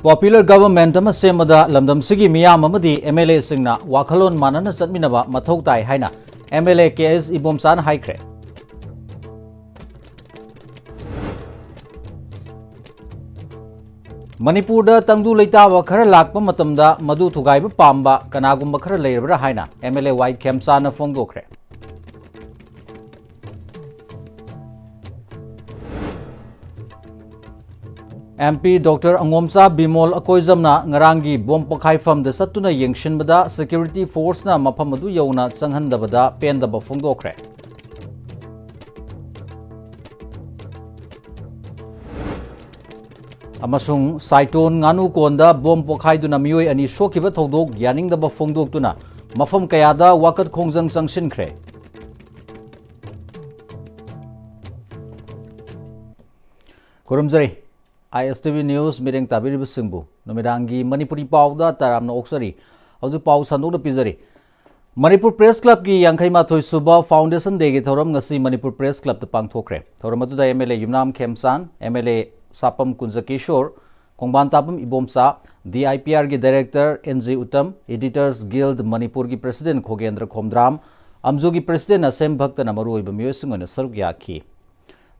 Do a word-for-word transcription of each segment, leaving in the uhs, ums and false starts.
Popular government ꯑꯃ ꯁꯦꯝꯕꯗ ꯂꯝꯗꯝꯁꯤꯒꯤ ꯃꯤꯌꯥꯝ ꯑꯃꯗꯤ M L A ꯁꯤꯡꯅ ꯋꯥꯈꯜꯂꯣꯟ ꯃꯥꯟꯅꯅ ꯆꯠꯃꯤꯟꯅꯕ ꯃꯊꯧ ꯇꯥꯏ ꯍꯥꯏꯅ M L A K S ꯏꯕꯣꯝꯆꯥꯅ ꯍꯥꯏꯈ꯭ꯔꯦ꯫ ꯃꯅꯤꯄꯨꯔꯗ ꯇꯪꯗꯨ ꯂꯩꯇꯥꯕ ꯈꯔ ꯂꯥꯛꯄ ꯃꯇꯝꯗ ꯃꯗꯨ ꯊꯨꯒꯥꯏꯕ ꯄꯥꯝꯕ ꯀꯅꯥꯒꯨꯝꯕ ꯈꯔ ꯂꯩꯔꯕ꯭ꯔꯥ ꯍꯥꯏꯅ M L A Y ꯈꯦꯝꯆꯥꯅ ꯐꯣꯡꯗꯣꯛꯈ꯭ꯔꯦ꯫ M P Doctor ꯑꯉꯣꯝꯆꯥ Bimol ꯑꯀꯣꯏꯖꯝꯅ ꯉꯔꯥꯡꯒꯤ ꯕꯣꯝ ꯄꯣꯈꯥꯏꯐꯝꯗ ꯆꯠꯇꯨꯅ ꯌꯦꯡꯁꯤꯟꯕꯗ security forceꯅ ꯃꯐꯝ ꯑꯗꯨ ꯌꯧꯅ ꯆꯪꯍꯟꯗꯕꯗ ꯄꯦꯟꯗꯕ ꯐꯣꯡꯗꯣꯛꯈ꯭ꯔꯦ꯫ ꯑꯃꯁꯨꯡ ꯁꯥꯏꯇꯣꯟ ꯉꯥꯅꯨꯀꯣꯟꯗ ꯕꯣꯝ ꯄꯣꯈꯥꯏꯗꯨꯅ ꯃꯤꯑꯣꯏ ꯑꯅꯤ ꯁꯣꯛꯈꯤꯕ ꯊꯧꯗꯣꯛ ꯌꯥꯅꯤꯡꯗꯕ ꯐꯣꯡꯗꯣꯛꯇꯨꯅ ꯃꯐꯝ ꯀꯌꯥꯗ ꯋꯥꯀꯠ ꯈꯣꯡꯖꯪ ꯆꯪꯁꯤꯟꯈ꯭ꯔꯦ꯫ ꯈꯨꯔꯨꯝꯖꯔꯤ꯫ I S T V News ꯃꯤꯠꯌꯦꯡ ꯇꯥꯕꯤꯔꯤꯕꯁꯤꯡꯕꯨ ꯅꯨꯃꯤꯗꯥꯡꯒꯤ ꯃꯅꯤꯄꯨꯔꯤ ꯄꯥꯎꯗ ꯇꯔꯥꯝꯅ ꯑꯣꯛꯆꯔꯤ꯫ ꯍꯧꯖꯤꯛ ꯄꯥꯎ ꯁꯟꯗꯣꯛꯅ ꯄꯤꯖꯔꯤ꯫ ꯃꯅꯤꯄꯨꯔ Press Clubꯀꯤ ꯌꯥꯡꯈꯩ ꯃꯥꯊꯣꯏ ꯁꯨꯕ Foundation Dayꯒꯤ ꯊꯧꯔꯝ ꯉꯁꯤ ꯃꯅꯤꯄꯨꯔ Press Clubꯇ ꯄꯥꯡꯊꯣꯛꯈ꯭ꯔꯦ꯫ ꯊꯧꯔꯝ ꯑꯗꯨꯗ M L A Yumnam ꯈꯦꯝꯆꯥꯟ, M L A ꯁꯥꯄꯝ ꯀꯨꯟꯖꯀꯤꯁꯣꯔ, ꯈꯣꯡꯕꯥꯟ ꯇꯥꯕꯝ Ibomcha, D I P Rꯒꯤ Director N G Uttam, Editors Guild ꯃꯅꯤꯄꯨꯔꯒꯤ President ꯈꯣꯒꯦꯟꯗ꯭ꯔ ꯈꯣꯝꯗ꯭ꯔꯥꯝ, ꯑꯝꯖꯨꯒꯤ President ꯑꯁꯦꯝ ꯚꯛꯇꯅ ꯃꯔꯨꯑꯣꯏꯕ ꯃꯤꯑꯣꯏꯁꯤꯡ ꯑꯣꯏꯅ ꯁꯔꯨꯛ ꯌꯥꯈꯤ꯫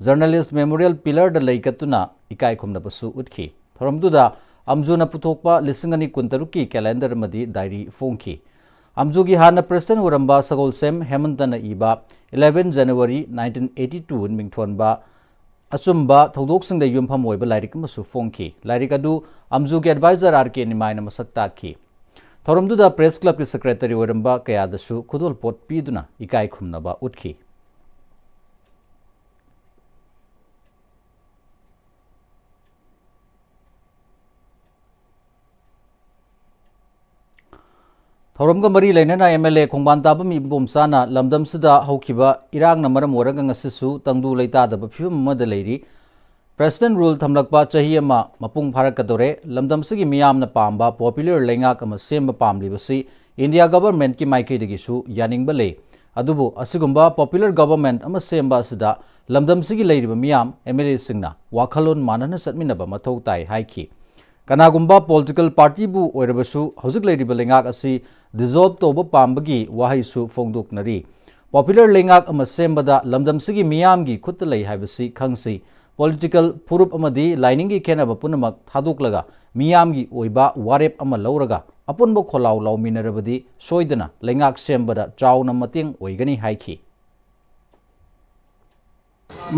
Journalist Memorial Pillarꯗ ꯂꯩ ꯀꯠꯇꯨꯅ ꯏꯀꯥꯏ ꯈꯨꯝꯅꯕꯁꯨ ꯎꯠꯈꯤ꯫ ꯊꯧꯔꯝꯗꯨꯗ ꯑꯝꯖꯨꯅ ꯄꯨꯊꯣꯛꯄ ꯂꯤꯁꯤꯡ ꯑꯅꯤ ꯀꯨꯟꯇꯔꯨꯛꯀꯤ calendar ꯑꯃꯗꯤ diary ꯐꯣꯡꯈꯤ꯫ ꯑꯝꯖꯨꯒꯤ ꯍꯥꯟꯅ President ꯑꯣꯏꯔꯝꯕ ꯁꯒꯣꯜꯁꯦꯝ ꯍꯦꯃꯟꯇꯅ ꯏꯕ eleven January nineteen eighty two ꯃꯤꯡꯊꯣꯟꯕ ꯑꯆꯨꯝꯕ ꯊꯧꯗꯣꯛꯁꯤꯡꯗ ꯌꯨꯝꯐꯝ ꯑꯣꯏꯕ ꯂꯥꯏꯔꯤꯛ ꯑꯃꯁꯨ ꯐꯣꯡꯈꯤ꯫ ꯂꯥꯏꯔꯤꯛ ꯑꯗꯨ ꯑꯝꯖꯨꯒꯤ advisor R K ꯅꯤꯃꯥꯏꯅ ꯃꯁꯛ ꯇꯥꯛꯈꯤ꯫ ꯊꯧꯔꯝꯗꯨꯗ Press Clubꯀꯤ Secretary ꯑꯣꯏꯔꯝꯕ ꯀꯌꯥꯗꯁꯨ ꯈꯨꯗꯣꯜꯄꯣꯠ ꯄꯤꯗꯨꯅ ꯏꯀꯥꯏ ꯈꯨꯝꯅꯕ ꯎꯠꯈꯤ꯫ ꯊꯧꯔꯝꯒ ꯃꯔꯤ ꯂꯩꯅꯅ M L A ꯈꯣꯡꯕꯥꯟ ꯇꯥꯕꯝ ꯏꯕꯣꯝꯆꯥꯅ ꯂꯝꯗꯝꯁꯤꯗ ꯍꯧꯈꯤꯕ ꯏꯔꯥꯡꯅ ꯃꯔꯝ ꯑꯣꯏꯔꯒ ꯉꯁꯤꯁꯨ ꯇꯪꯗꯨ ꯂꯩꯇꯥꯗꯕ ꯐꯤꯕꯝ ꯑꯃꯗ ꯂꯩꯔꯤ꯫ President rule ꯊꯝꯂꯛꯄ ꯆꯍꯤ ꯑꯃ ꯃꯄꯨꯡ ꯐꯥꯔꯛꯀꯗꯧꯔꯦ꯫ ꯂꯝꯗꯝꯁꯤꯒꯤ ꯃꯤꯌꯥꯝꯅ ꯄꯥꯝꯕ popular ꯂꯩꯉꯥꯛ ꯑꯃ ꯁꯦꯝꯕ ꯄꯥꯝꯂꯤꯕꯁꯤ India governmentꯀꯤ ꯃꯥꯏꯀꯩꯗꯒꯤꯁꯨ ꯌꯥꯅꯤꯡꯕ ꯂꯩ꯫ ꯑꯗꯨꯕꯨ ꯑꯁꯤꯒꯨꯝꯕ popular government ꯑꯃ ꯁꯦꯝꯕ ꯑꯁꯤꯗ ꯂꯝꯗꯝꯁꯤꯒꯤ ꯂꯩꯔꯤꯕ ꯃꯤꯌꯥꯝ, M L Aꯁꯤꯡꯅ ꯋꯥꯈꯜꯂꯣꯟ ꯃꯥꯟꯅꯅ ꯆꯠꯃꯤꯟꯅꯕ ꯃꯊꯧ ꯇꯥꯏ ꯍꯥꯏꯈꯤ꯫ ꯀꯅꯥꯒꯨꯝꯕ ꯄꯣꯂꯤꯇꯤꯀꯦꯜ ꯄꯥꯔꯇꯤꯕꯨ ꯑꯣꯏꯔꯕꯁꯨ ꯍꯧꯖꯤꯛ ꯂꯩꯔꯤꯕ ꯂꯩꯉꯥꯛ ꯑꯁꯤ ꯗꯤꯖꯣꯜꯕ ꯇꯧꯕ ꯄꯥꯝꯕꯒꯤ ꯋꯥꯍꯩꯁꯨ ꯐꯣꯡꯗꯣꯛꯅꯔꯤ꯫ ꯄꯣꯄꯨꯂꯔ ꯂꯩꯉꯥꯛ ꯑꯃ ꯁꯦꯝꯕꯗ ꯂꯝꯗꯝꯁꯤꯒꯤ ꯃꯤꯌꯥꯝꯒꯤ ꯈꯨꯠꯇ ꯂꯩ ꯍꯥꯏꯕꯁꯤ ꯈꯪꯁꯤ꯫ ꯄꯣꯂꯤꯇꯤꯀꯦꯜ ꯐꯨꯔꯨꯞ ꯑꯃꯗꯤ ꯂꯥꯏꯅꯤꯡꯒꯤ ꯈꯦꯠꯅꯕ ꯄꯨꯝꯅꯃꯛ ꯊꯥꯗꯣꯛꯂꯒ ꯃꯤꯌꯥꯝꯒꯤ ꯑꯣꯏꯕ ꯋꯥꯔꯦꯞ ꯑꯃ ꯂꯧꯔꯒ ꯑꯄꯨꯟꯕ ꯈꯣꯜꯂꯥꯎ ꯂꯥꯎꯃꯤꯟꯅꯔꯕꯗꯤ ꯁꯣꯏꯗꯅ ꯂꯩꯉꯥꯛ ꯁꯦꯝꯕꯗ ꯆꯥꯎꯅ ꯃꯇꯦꯡ ꯑꯣꯏꯒꯅꯤ ꯍꯥꯏꯈꯤ꯫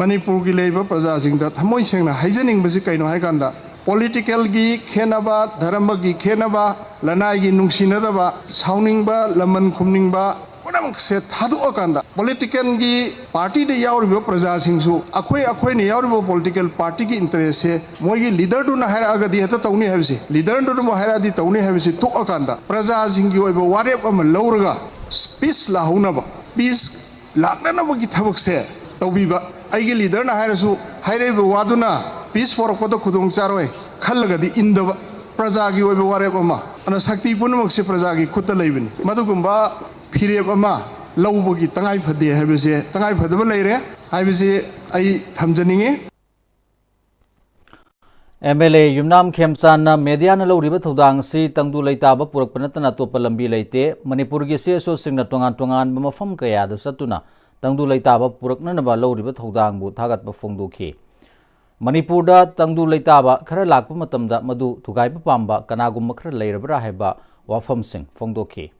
ꯃꯅꯤꯄꯨꯔꯒꯤ ꯂꯩꯔꯤꯕ ꯄ꯭ꯔꯖꯥꯁꯤꯡꯗ ꯊꯃꯣꯏ ꯁꯦꯡꯅ ꯍꯥꯏꯖꯅꯤꯡꯕꯁꯤ ꯀꯩꯅꯣ ꯍꯥꯏꯀꯥꯟꯗ, ꯄꯣꯂꯤꯇꯤꯀꯦꯜꯒꯤ ꯈꯦꯠꯅꯕ, ꯙꯔꯃꯒꯤ ꯈꯦꯠꯅꯕ, ꯂꯅꯥꯏꯒꯤ ꯅꯨꯡꯁꯤꯅꯗꯕ, ꯁꯥꯎꯅꯤꯡꯕ, ꯂꯃꯟ ꯈꯨꯝꯅꯤꯡꯕ ꯄꯨꯝꯅꯃꯛꯁꯦ ꯊꯥꯗꯣꯛꯑꯀꯥꯟꯗ, ꯄꯣꯂꯤꯇꯤꯀꯦꯜꯒꯤ ꯄꯥꯔꯇꯤꯗ ꯌꯥꯎꯔꯤꯕ ꯄ꯭ꯔꯖꯥꯁꯤꯡꯁꯨ ꯑꯩꯈꯣꯏ, ꯑꯩꯈꯣꯏꯅ ꯌꯥꯎꯔꯤꯕ ꯄꯣꯂꯤꯇꯤꯀꯦꯜ ꯄꯥꯔꯇꯤꯒꯤ ꯏꯟꯇꯔꯦꯁꯁꯦ ꯃꯣꯏꯒꯤ ꯂꯤꯗꯔꯗꯨꯅ ꯍꯥꯏꯔꯛꯑꯒꯗꯤ ꯍꯦꯛꯇ ꯇꯧꯅꯤ ꯍꯥꯏꯕꯁꯤ, ꯂꯤꯗꯔꯗꯨꯅꯕꯨ ꯍꯥꯏꯔꯛꯑꯗꯤ ꯇꯧꯅꯤ ꯍꯥꯏꯕꯁꯤ ꯊꯣꯛꯑꯀꯥꯟꯗ, ꯄ꯭ꯔꯖꯥꯁꯤꯡꯒꯤ ꯑꯣꯏꯕ ꯋꯥꯔꯦꯞ ꯑꯃ ꯂꯧꯔꯒ ꯄꯤꯁ ꯂꯥꯛꯍꯧꯅꯕ, ꯄꯤꯁ ꯂꯥꯛꯅꯅꯕꯒꯤ ꯊꯕꯛꯁꯦ ꯇꯧꯕꯤꯕ꯫ ꯑꯩꯒꯤ ꯂꯤꯗꯔꯅ ꯍꯥꯏꯔꯁꯨ, ꯍꯥꯏꯔꯛꯏꯕ ꯋꯥꯗꯨꯅ ꯄꯤꯁ ꯄꯣꯔꯛꯄꯗ ꯈꯨꯗꯣꯡ ꯆꯥꯔꯣꯏ ꯈꯜꯂꯒꯗꯤ ꯏꯟꯗꯕ, ꯄ꯭ꯔꯖꯥꯒꯤ ꯑꯣꯏꯕ ꯋꯥꯔꯦꯞ ꯑꯃ꯫ ꯑꯗꯨꯅ ꯁꯛꯇꯤ ꯄꯨꯝꯅꯃꯛꯁꯦ ꯄ꯭ꯔꯖꯥꯒꯤ ꯈꯨꯠꯇ ꯂꯩꯕꯅꯤ꯫ ꯃꯗꯨꯒꯨꯝꯕ ꯐꯤꯔꯦꯞ ꯑꯃ ꯂꯧꯕꯒꯤ ꯇꯉꯥꯏ ꯐꯗꯦ ꯍꯥꯏꯕꯁꯦ, ꯇꯉꯥꯏ ꯐꯗꯕ ꯂꯩꯔꯦ ꯍꯥꯏꯕꯁꯤ ꯑꯩ ꯊꯝꯖꯅꯤꯡꯉꯤ꯫ ꯑꯦꯝ ꯑꯦꯜ ꯑꯦ ꯌꯨꯝꯅꯥꯝ ꯈꯦꯝꯆꯥꯟꯅ ꯃꯦꯗꯤꯌꯥꯅ ꯂꯧꯔꯤꯕ ꯊꯧꯗꯥꯡ ꯑꯁꯤ ꯇꯪꯗꯨ ꯂꯩꯇꯥꯕ ꯄꯨꯔꯛꯄ ꯅꯠꯇꯅ ꯑꯇꯣꯞꯄ ꯂꯝꯕꯤ ꯂꯩꯇꯦ꯫ ꯃꯅꯤꯄꯨꯔꯒꯤ ꯁꯤ ꯑꯦꯁ ꯑꯣꯁꯤꯡꯅ ꯇꯣꯉꯥꯟ ꯇꯣꯉꯥꯟꯕ ꯃꯐꯝ ꯀꯌꯥꯗ ꯆꯠꯇꯨꯅ ꯇꯪꯗꯨ ꯂꯩꯇꯥꯕ ꯄꯨꯔꯛꯅꯅꯕ ꯂꯧꯔꯤꯕ ꯊꯧꯗꯥꯡꯕꯨ ꯊꯥꯒꯠꯄ ꯐꯣꯡꯗꯣꯛꯈꯤ꯫ ꯃꯅꯤꯄꯨꯔꯗ ꯇꯪꯗꯨ ꯂꯩꯇꯥꯕ ꯈꯔ ꯂꯥꯛꯄ ꯃꯇꯝꯗ ꯃꯗꯨ ꯊꯨꯒꯥꯏꯕ ꯄꯥꯝꯕ ꯀꯅꯥꯒꯨꯝꯕ ꯈꯔ ꯂꯩꯔꯕ꯭ꯔꯥ ꯍꯥꯏꯕ ꯋꯥꯐꯝꯁꯤꯡ ꯐꯣꯡꯗꯣꯛꯈꯤ꯫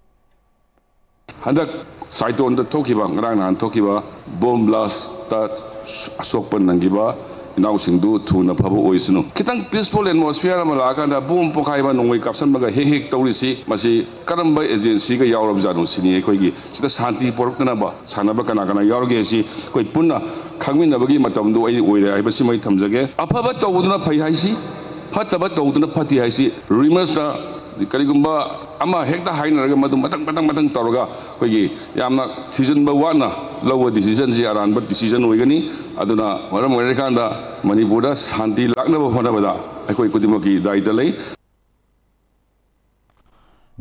ꯍꯟꯗꯛ ꯁꯥꯏꯇꯣꯟꯗ ꯊꯣꯛꯈꯤꯕ, ꯉꯔꯥꯡ ꯅꯍꯥꯟ ꯊꯣꯛꯈꯤꯕ ꯕꯣꯝ ꯕ꯭ꯂꯥꯁꯇ ꯑꯁꯣꯛꯄ ꯅꯪꯈꯤꯕ ꯏꯅꯥꯎꯁꯤꯡꯗꯨ ꯊꯨꯅ ꯐꯕ ꯑꯣꯏꯁꯅꯨ꯫ ꯈꯤꯇꯪ ꯄꯤꯁꯐꯨꯜ ꯑꯦꯠꯃꯣꯁꯐꯤꯌꯔ ꯑꯃ ꯂꯥꯛꯑꯀꯥꯟꯗ ꯕꯣꯝ ꯄꯣꯈꯥꯏꯕ, ꯅꯣꯡꯃꯩ ꯀꯥꯞꯁꯟꯕꯒ ꯍꯦꯛ ꯍꯦꯛ ꯇꯧꯔꯤꯁꯤ, ꯃꯁꯤ ꯀꯔꯝꯕ ꯑꯦꯖꯦꯟꯁꯤꯒ ꯌꯥꯎꯔꯕꯖꯥꯠꯅꯣ ꯁꯤꯅꯤ꯫ ꯑꯩꯈꯣꯏꯒꯤ ꯁꯤꯗ ꯁꯥꯟꯇꯤ ꯄꯣꯔꯛꯇꯅꯕ ꯁꯥꯟꯅꯕ ꯀꯅꯥ ꯀꯅꯥ ꯌꯥꯎꯔꯒꯦ ꯍꯥꯏꯁꯤ ꯑꯩꯈꯣꯏ ꯄꯨꯟꯅ ꯈꯪꯃꯤꯟꯅꯕꯒꯤ ꯃꯇꯝꯗꯨ ꯑꯩ ꯑꯣꯏꯔꯦ ꯍꯥꯏꯕꯁꯤꯃ ꯑꯩ ꯊꯝꯖꯒꯦ꯫ ꯑꯐꯕ ꯇꯧꯕꯗꯨꯅ ꯐꯩ ꯍꯥꯏꯁꯤ, ꯐꯠꯇꯕ ꯇꯧꯗꯨꯅ ꯐꯠꯇꯦ ꯍꯥꯏꯁꯤ ꯔꯤꯃꯔꯁꯇ ꯀꯔꯤꯒꯨꯝꯕ ꯑꯃ ꯍꯦꯛꯇ ꯍꯥꯏꯅꯔꯒ ꯃꯗꯨ ꯃꯊꯪ ꯃꯊꯪ ꯃꯊꯪ ꯇꯧꯔꯒ ꯑꯩꯈꯣꯏꯒꯤ ꯌꯥꯝꯅ ꯊꯤꯖꯤꯟꯕ ꯋꯥꯠꯅ ꯂꯧꯕ ꯗꯤꯁꯤꯖꯟꯁꯤ ꯑꯔꯥꯟꯕ ꯗꯤꯁꯤꯖꯟ ꯑꯣꯏꯒꯅꯤ꯫ ꯑꯗꯨꯅ ꯃꯔꯝ ꯑꯣꯏꯔꯀꯥꯟꯗ ꯃꯅꯤꯄꯨꯔꯗ ꯁꯥꯟꯇꯤ ꯂꯥꯛꯅꯕ ꯍꯣꯠꯅꯕꯗ ꯑꯩꯈꯣꯏ ꯈꯨꯗꯤꯡꯃꯛꯀꯤ ꯗꯥꯏꯇ ꯂꯩ꯫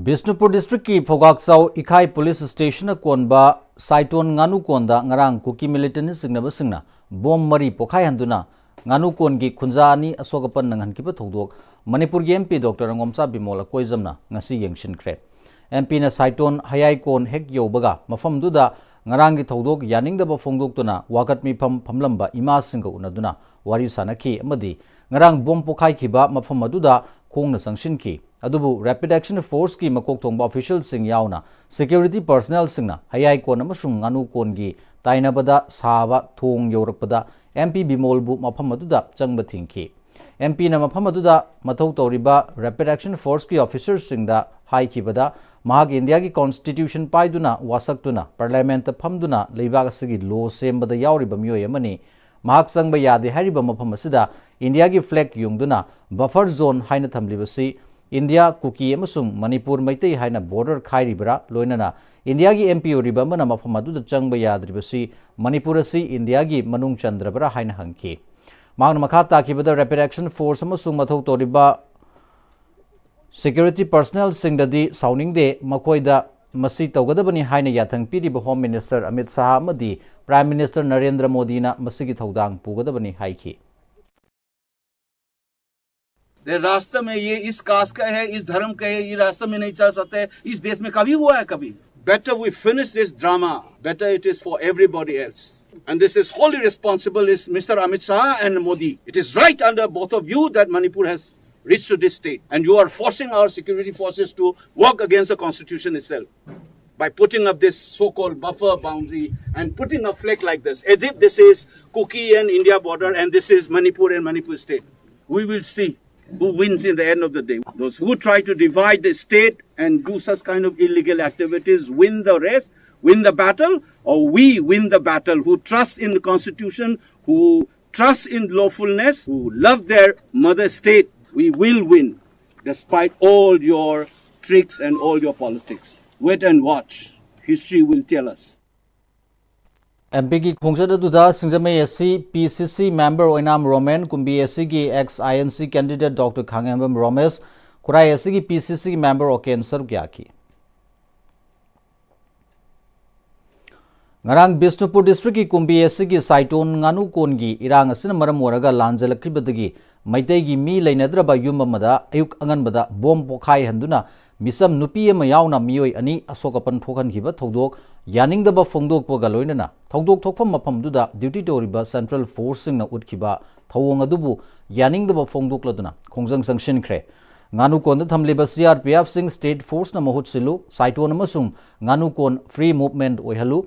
ꯕꯤꯁꯅꯨꯄꯨꯔ ꯗꯤꯁꯇ꯭ꯔꯤꯛꯀꯤ ꯐꯧꯒꯥꯛꯆꯥꯎ ꯏꯈꯥꯏ ꯄꯨꯂꯤꯁ ꯁ꯭ꯇꯦꯁꯟꯅ ꯀꯣꯟꯕ ꯁꯥꯏꯇꯣꯟ ꯉꯥꯅꯨꯀꯣꯟꯗ ꯉꯔꯥꯡ ꯀꯨꯀꯤ ꯃꯤꯂꯤꯇꯦꯟꯠ ꯆꯤꯡꯅꯕꯁꯤꯡꯅ ꯕꯣꯝ ꯃꯔꯤ ꯄꯣꯈꯥꯏꯍꯟꯗꯨꯅ ꯉꯥꯅꯨ ꯀꯣꯟꯒꯤ ꯈꯨꯟꯖꯥ ꯑꯅꯤ ꯑꯁꯣꯛ ꯑꯄꯟ ꯅꯪꯍꯟꯈꯤꯕ ꯊꯧꯗꯣꯛ ꯃꯅꯤꯄꯨꯔꯒꯤ MP Doctor ꯔꯪꯒꯣꯝꯆꯥ ꯕꯤꯃꯣꯜ ꯑꯀꯣꯏꯖꯝꯅ ꯉꯁꯤ ꯌꯦꯡꯁꯤꯟꯈ꯭ꯔꯦ꯫ MPꯅ ꯁꯥꯏꯇꯣꯟ ꯍꯌꯥꯏꯀꯣꯟ ꯍꯦꯛ ꯌꯧꯕꯒ ꯃꯐꯝꯗꯨꯗ ꯉꯔꯥꯡꯒꯤ ꯊꯧꯗꯣꯛ ꯌꯥꯅꯤꯡꯗꯕ ꯐꯣꯡꯗꯣꯛꯇꯨꯅ ꯋꯥꯀꯠ ꯃꯤꯐꯝ ꯐꯝꯂꯝꯕ ꯏꯃꯥꯁꯤꯡꯒ ꯎꯅꯗꯨꯅ ꯋꯥꯔꯤ ꯁꯥꯅꯈꯤ ꯑꯃꯗꯤ ꯉꯔꯥꯡ ꯕꯣꯝ ꯄꯣꯈꯥꯏꯈꯤꯕ ꯃꯐꯝ ꯑꯗꯨꯗ ꯈꯣꯡꯅ ꯆꯪꯁꯤꯟꯈꯤ꯫ ꯑꯗꯨꯕꯨ Rapid Action Forceꯀꯤ ꯃꯀꯣꯛ ꯊꯣꯡꯕ officialꯁꯤꯡ ꯌꯥꯎꯅ security personnelꯁꯤꯡꯅ ꯍꯌꯥꯏꯀꯣꯟ ꯑꯃꯁꯨꯡ ꯉꯥꯅꯨ ꯀꯣꯟꯒꯤ ꯇꯥꯏꯅꯕꯗ ꯁꯥꯕ ꯊꯣꯡ ꯌꯧꯔꯛꯄꯗ MP ꯕꯤꯃꯣꯜꯕꯨ ꯃꯐꯝ ꯑꯗꯨꯗ ꯆꯪꯕ ꯊꯤꯡꯈꯤ꯫ MPꯅ ꯃꯐꯝ ꯑꯗꯨꯗ ꯃꯊꯧ ꯇꯧꯔꯤꯕ Rapid Action Forceꯀꯤ officerꯁꯤꯡꯗ ꯍꯥꯏꯈꯤꯕꯗ, ꯃꯍꯥꯛ ꯏꯟꯗꯤꯌꯥꯒꯤ constitution ꯄꯥꯏꯗꯨꯅ ꯋꯥꯁꯛꯇꯨꯅ parliamentꯇ ꯐꯝꯗꯨꯅ ꯂꯩꯕꯥꯛ ꯑꯁꯤꯒꯤ law ꯁꯦꯝꯕꯗ ꯌꯥꯎꯔꯤꯕ ꯃꯤꯑꯣꯏ ꯑꯃꯅꯤ꯫ ꯃꯍꯥꯛ ꯆꯪꯕ ꯌꯥꯗꯦ ꯍꯥꯏꯔꯤꯕ ꯃꯐꯝ ꯑꯁꯤꯗ ꯏꯟꯗꯤꯌꯥꯒꯤ flag ꯌꯨꯡꯗꯨꯅ buffer zone ꯍꯥꯏꯅ ꯊꯝꯂꯤꯕꯁꯤ ꯏꯟꯗꯤꯌꯥ, ꯀꯨꯀꯤ ꯑꯃꯁꯨꯡ ꯃꯅꯤꯄꯨꯔ ꯃꯩꯇꯩ ꯍꯥꯏꯅ border ꯈꯥꯏꯔꯤꯕꯔꯥ? ꯂꯣꯏꯅꯅ ꯏꯟꯗꯤꯌꯥꯒꯤ MP ꯑꯣꯏꯔꯤꯕ ꯑꯃꯅ ꯃꯐꯝ ꯑꯗꯨꯗ ꯆꯪꯕ ꯌꯥꯗ꯭ꯔꯤꯕꯁꯤ ꯃꯅꯤꯄꯨꯔ ꯑꯁꯤ ꯏꯟꯗꯤꯌꯥꯒꯤ ꯃꯅꯨꯡ ꯆꯟꯗ꯭ꯔꯕꯔꯥ ꯍꯥꯏꯅ ꯍꯪꯈꯤ꯫ ꯃꯍꯥꯛꯅ ꯃꯈꯥ ꯇꯥꯈꯤꯕꯗ Rapid Action Force ꯑꯃꯁꯨꯡ ꯃꯊꯧ ꯇꯧꯔꯤꯕ security personnelꯁꯤꯡꯗꯗꯤ ꯁꯥꯎꯅꯤꯡꯗꯦ, ꯃꯈꯣꯏꯗ ꯃꯁꯤ ꯇꯧꯒꯗꯕꯅꯤ ꯍꯥꯏꯅ ꯌꯥꯊꯪ ꯄꯤꯔꯤꯕ Home Minister ꯑꯃꯤꯠ ꯁꯥꯍ ꯑꯃꯗꯤ Prime Minister ꯅꯔꯦꯟꯗ꯭ꯔ ꯃꯣꯗꯤꯅ ꯃꯁꯤꯒꯤ ꯊꯧꯗꯥꯡ ꯄꯨꯒꯗꯕꯅꯤ ꯍꯥꯏꯈꯤ꯫ ये रास्ता में ये इस कास्ट का है, इस धर्म का है, ये रास्ता में नहीं चल सकते। इस देश में कभी हुआ है? कभी नहीं। Better we finish this drama, better it is for everybody else. And this is wholly responsible is Mister Amit Shah and Modi. It is right under both of you that Manipur has reached to this state. And you are forcing our security forces to work against the constitution itself by putting up this so-called buffer boundary and putting a flag like this, as if this is Kuki and India border and this is Manipur and Manipur state. We will see who wins in the end of the day. Those who try to divide the state and do such kind of illegal activities win the race, win the battle, or we win the battle, who trust in the constitution, who trust in lawfulness, who love their mother state. We will win, despite all your tricks and all your politics. Wait and watch. History will tell us. MPꯒꯤ ꯈꯣꯡꯆꯠ ꯑꯗꯨꯗ Singjamei AC PCC member Oinam Romen, Kumbi ACꯒꯤ ex INC candidate Doctor Khangembam Romesh, Khurai ACꯒꯤ PCCꯒꯤ member Oken ꯁꯔꯨꯛ ꯌꯥꯈꯤ꯫ ꯉꯔꯥꯡ ꯕꯤꯁꯅꯨꯄꯨꯔ ꯗꯤꯁꯇ꯭ꯔꯤꯛꯀꯤ ꯀꯨꯝꯕꯤ ꯑꯁꯤꯒꯤ ꯁꯥꯏꯇꯣꯟ ꯉꯥꯅꯨ ꯀꯣꯟꯒꯤ ꯏꯔꯥꯡ ꯑꯁꯤꯅ ꯃꯔꯝ ꯑꯣꯏꯔꯒ ꯂꯥꯟꯖꯂꯛꯈꯤꯕꯗꯒꯤ ꯃꯩꯇꯩꯒꯤ ꯃꯤ ꯂꯩꯅꯗ꯭ꯔꯕ ꯌꯨꯝ ꯑꯃꯗ ꯑꯌꯨꯛ ꯑꯉꯟꯕꯗ ꯕꯣꯝ ꯄꯣꯈꯥꯏꯍꯟꯗꯨꯅ ꯃꯤꯆꯝ ꯅꯨꯄꯤ ꯑꯃ ꯌꯥꯎꯅ ꯃꯤꯑꯣꯏ ꯑꯅꯤ ꯑꯁꯣꯛ ꯑꯄꯟ ꯊꯣꯛꯍꯟꯈꯤꯕ ꯊꯧꯗꯣꯛ ꯌꯥꯅꯤꯡꯗꯕ ꯐꯣꯡꯗꯣꯛꯄꯒ ꯂꯣꯏꯅꯅ ꯊꯧꯗꯣꯛ ꯊꯣꯛꯐꯝ ꯃꯐꯝꯗꯨꯗ ꯗ꯭ꯌꯨꯇꯤ ꯇꯧꯔꯤꯕ ꯁꯦꯟꯇ꯭ꯔꯦꯜ ꯐꯣꯔꯁꯁꯤꯡꯅ ꯎꯠꯈꯤꯕ ꯊꯧꯑꯣꯡ ꯑꯗꯨꯕꯨ ꯌꯥꯅꯤꯡꯗꯕ ꯐꯣꯡꯗꯣꯛꯂꯗꯨꯅ ꯈꯣꯡꯖꯪ ꯆꯪꯁꯤꯟꯈ꯭ꯔꯦ꯫ ꯉꯥꯅꯨꯀꯣꯟꯗ ꯊꯝꯂꯤꯕ ꯁꯤ ꯑꯥꯔ ꯄꯤ ꯑꯦꯐꯁꯤꯡ ꯁ꯭ꯇꯦꯠ ꯐꯣꯔꯁꯅ ꯃꯍꯨꯠ ꯁꯤꯜꯂꯨ, ꯁꯥꯏꯇꯣꯟ ꯑꯃꯁꯨꯡ ꯉꯥꯅꯨꯀꯣꯟ ꯐ꯭ꯔꯤ ꯃꯨꯚꯃꯦꯟꯠ ꯑꯣꯏꯍꯜꯂꯨ,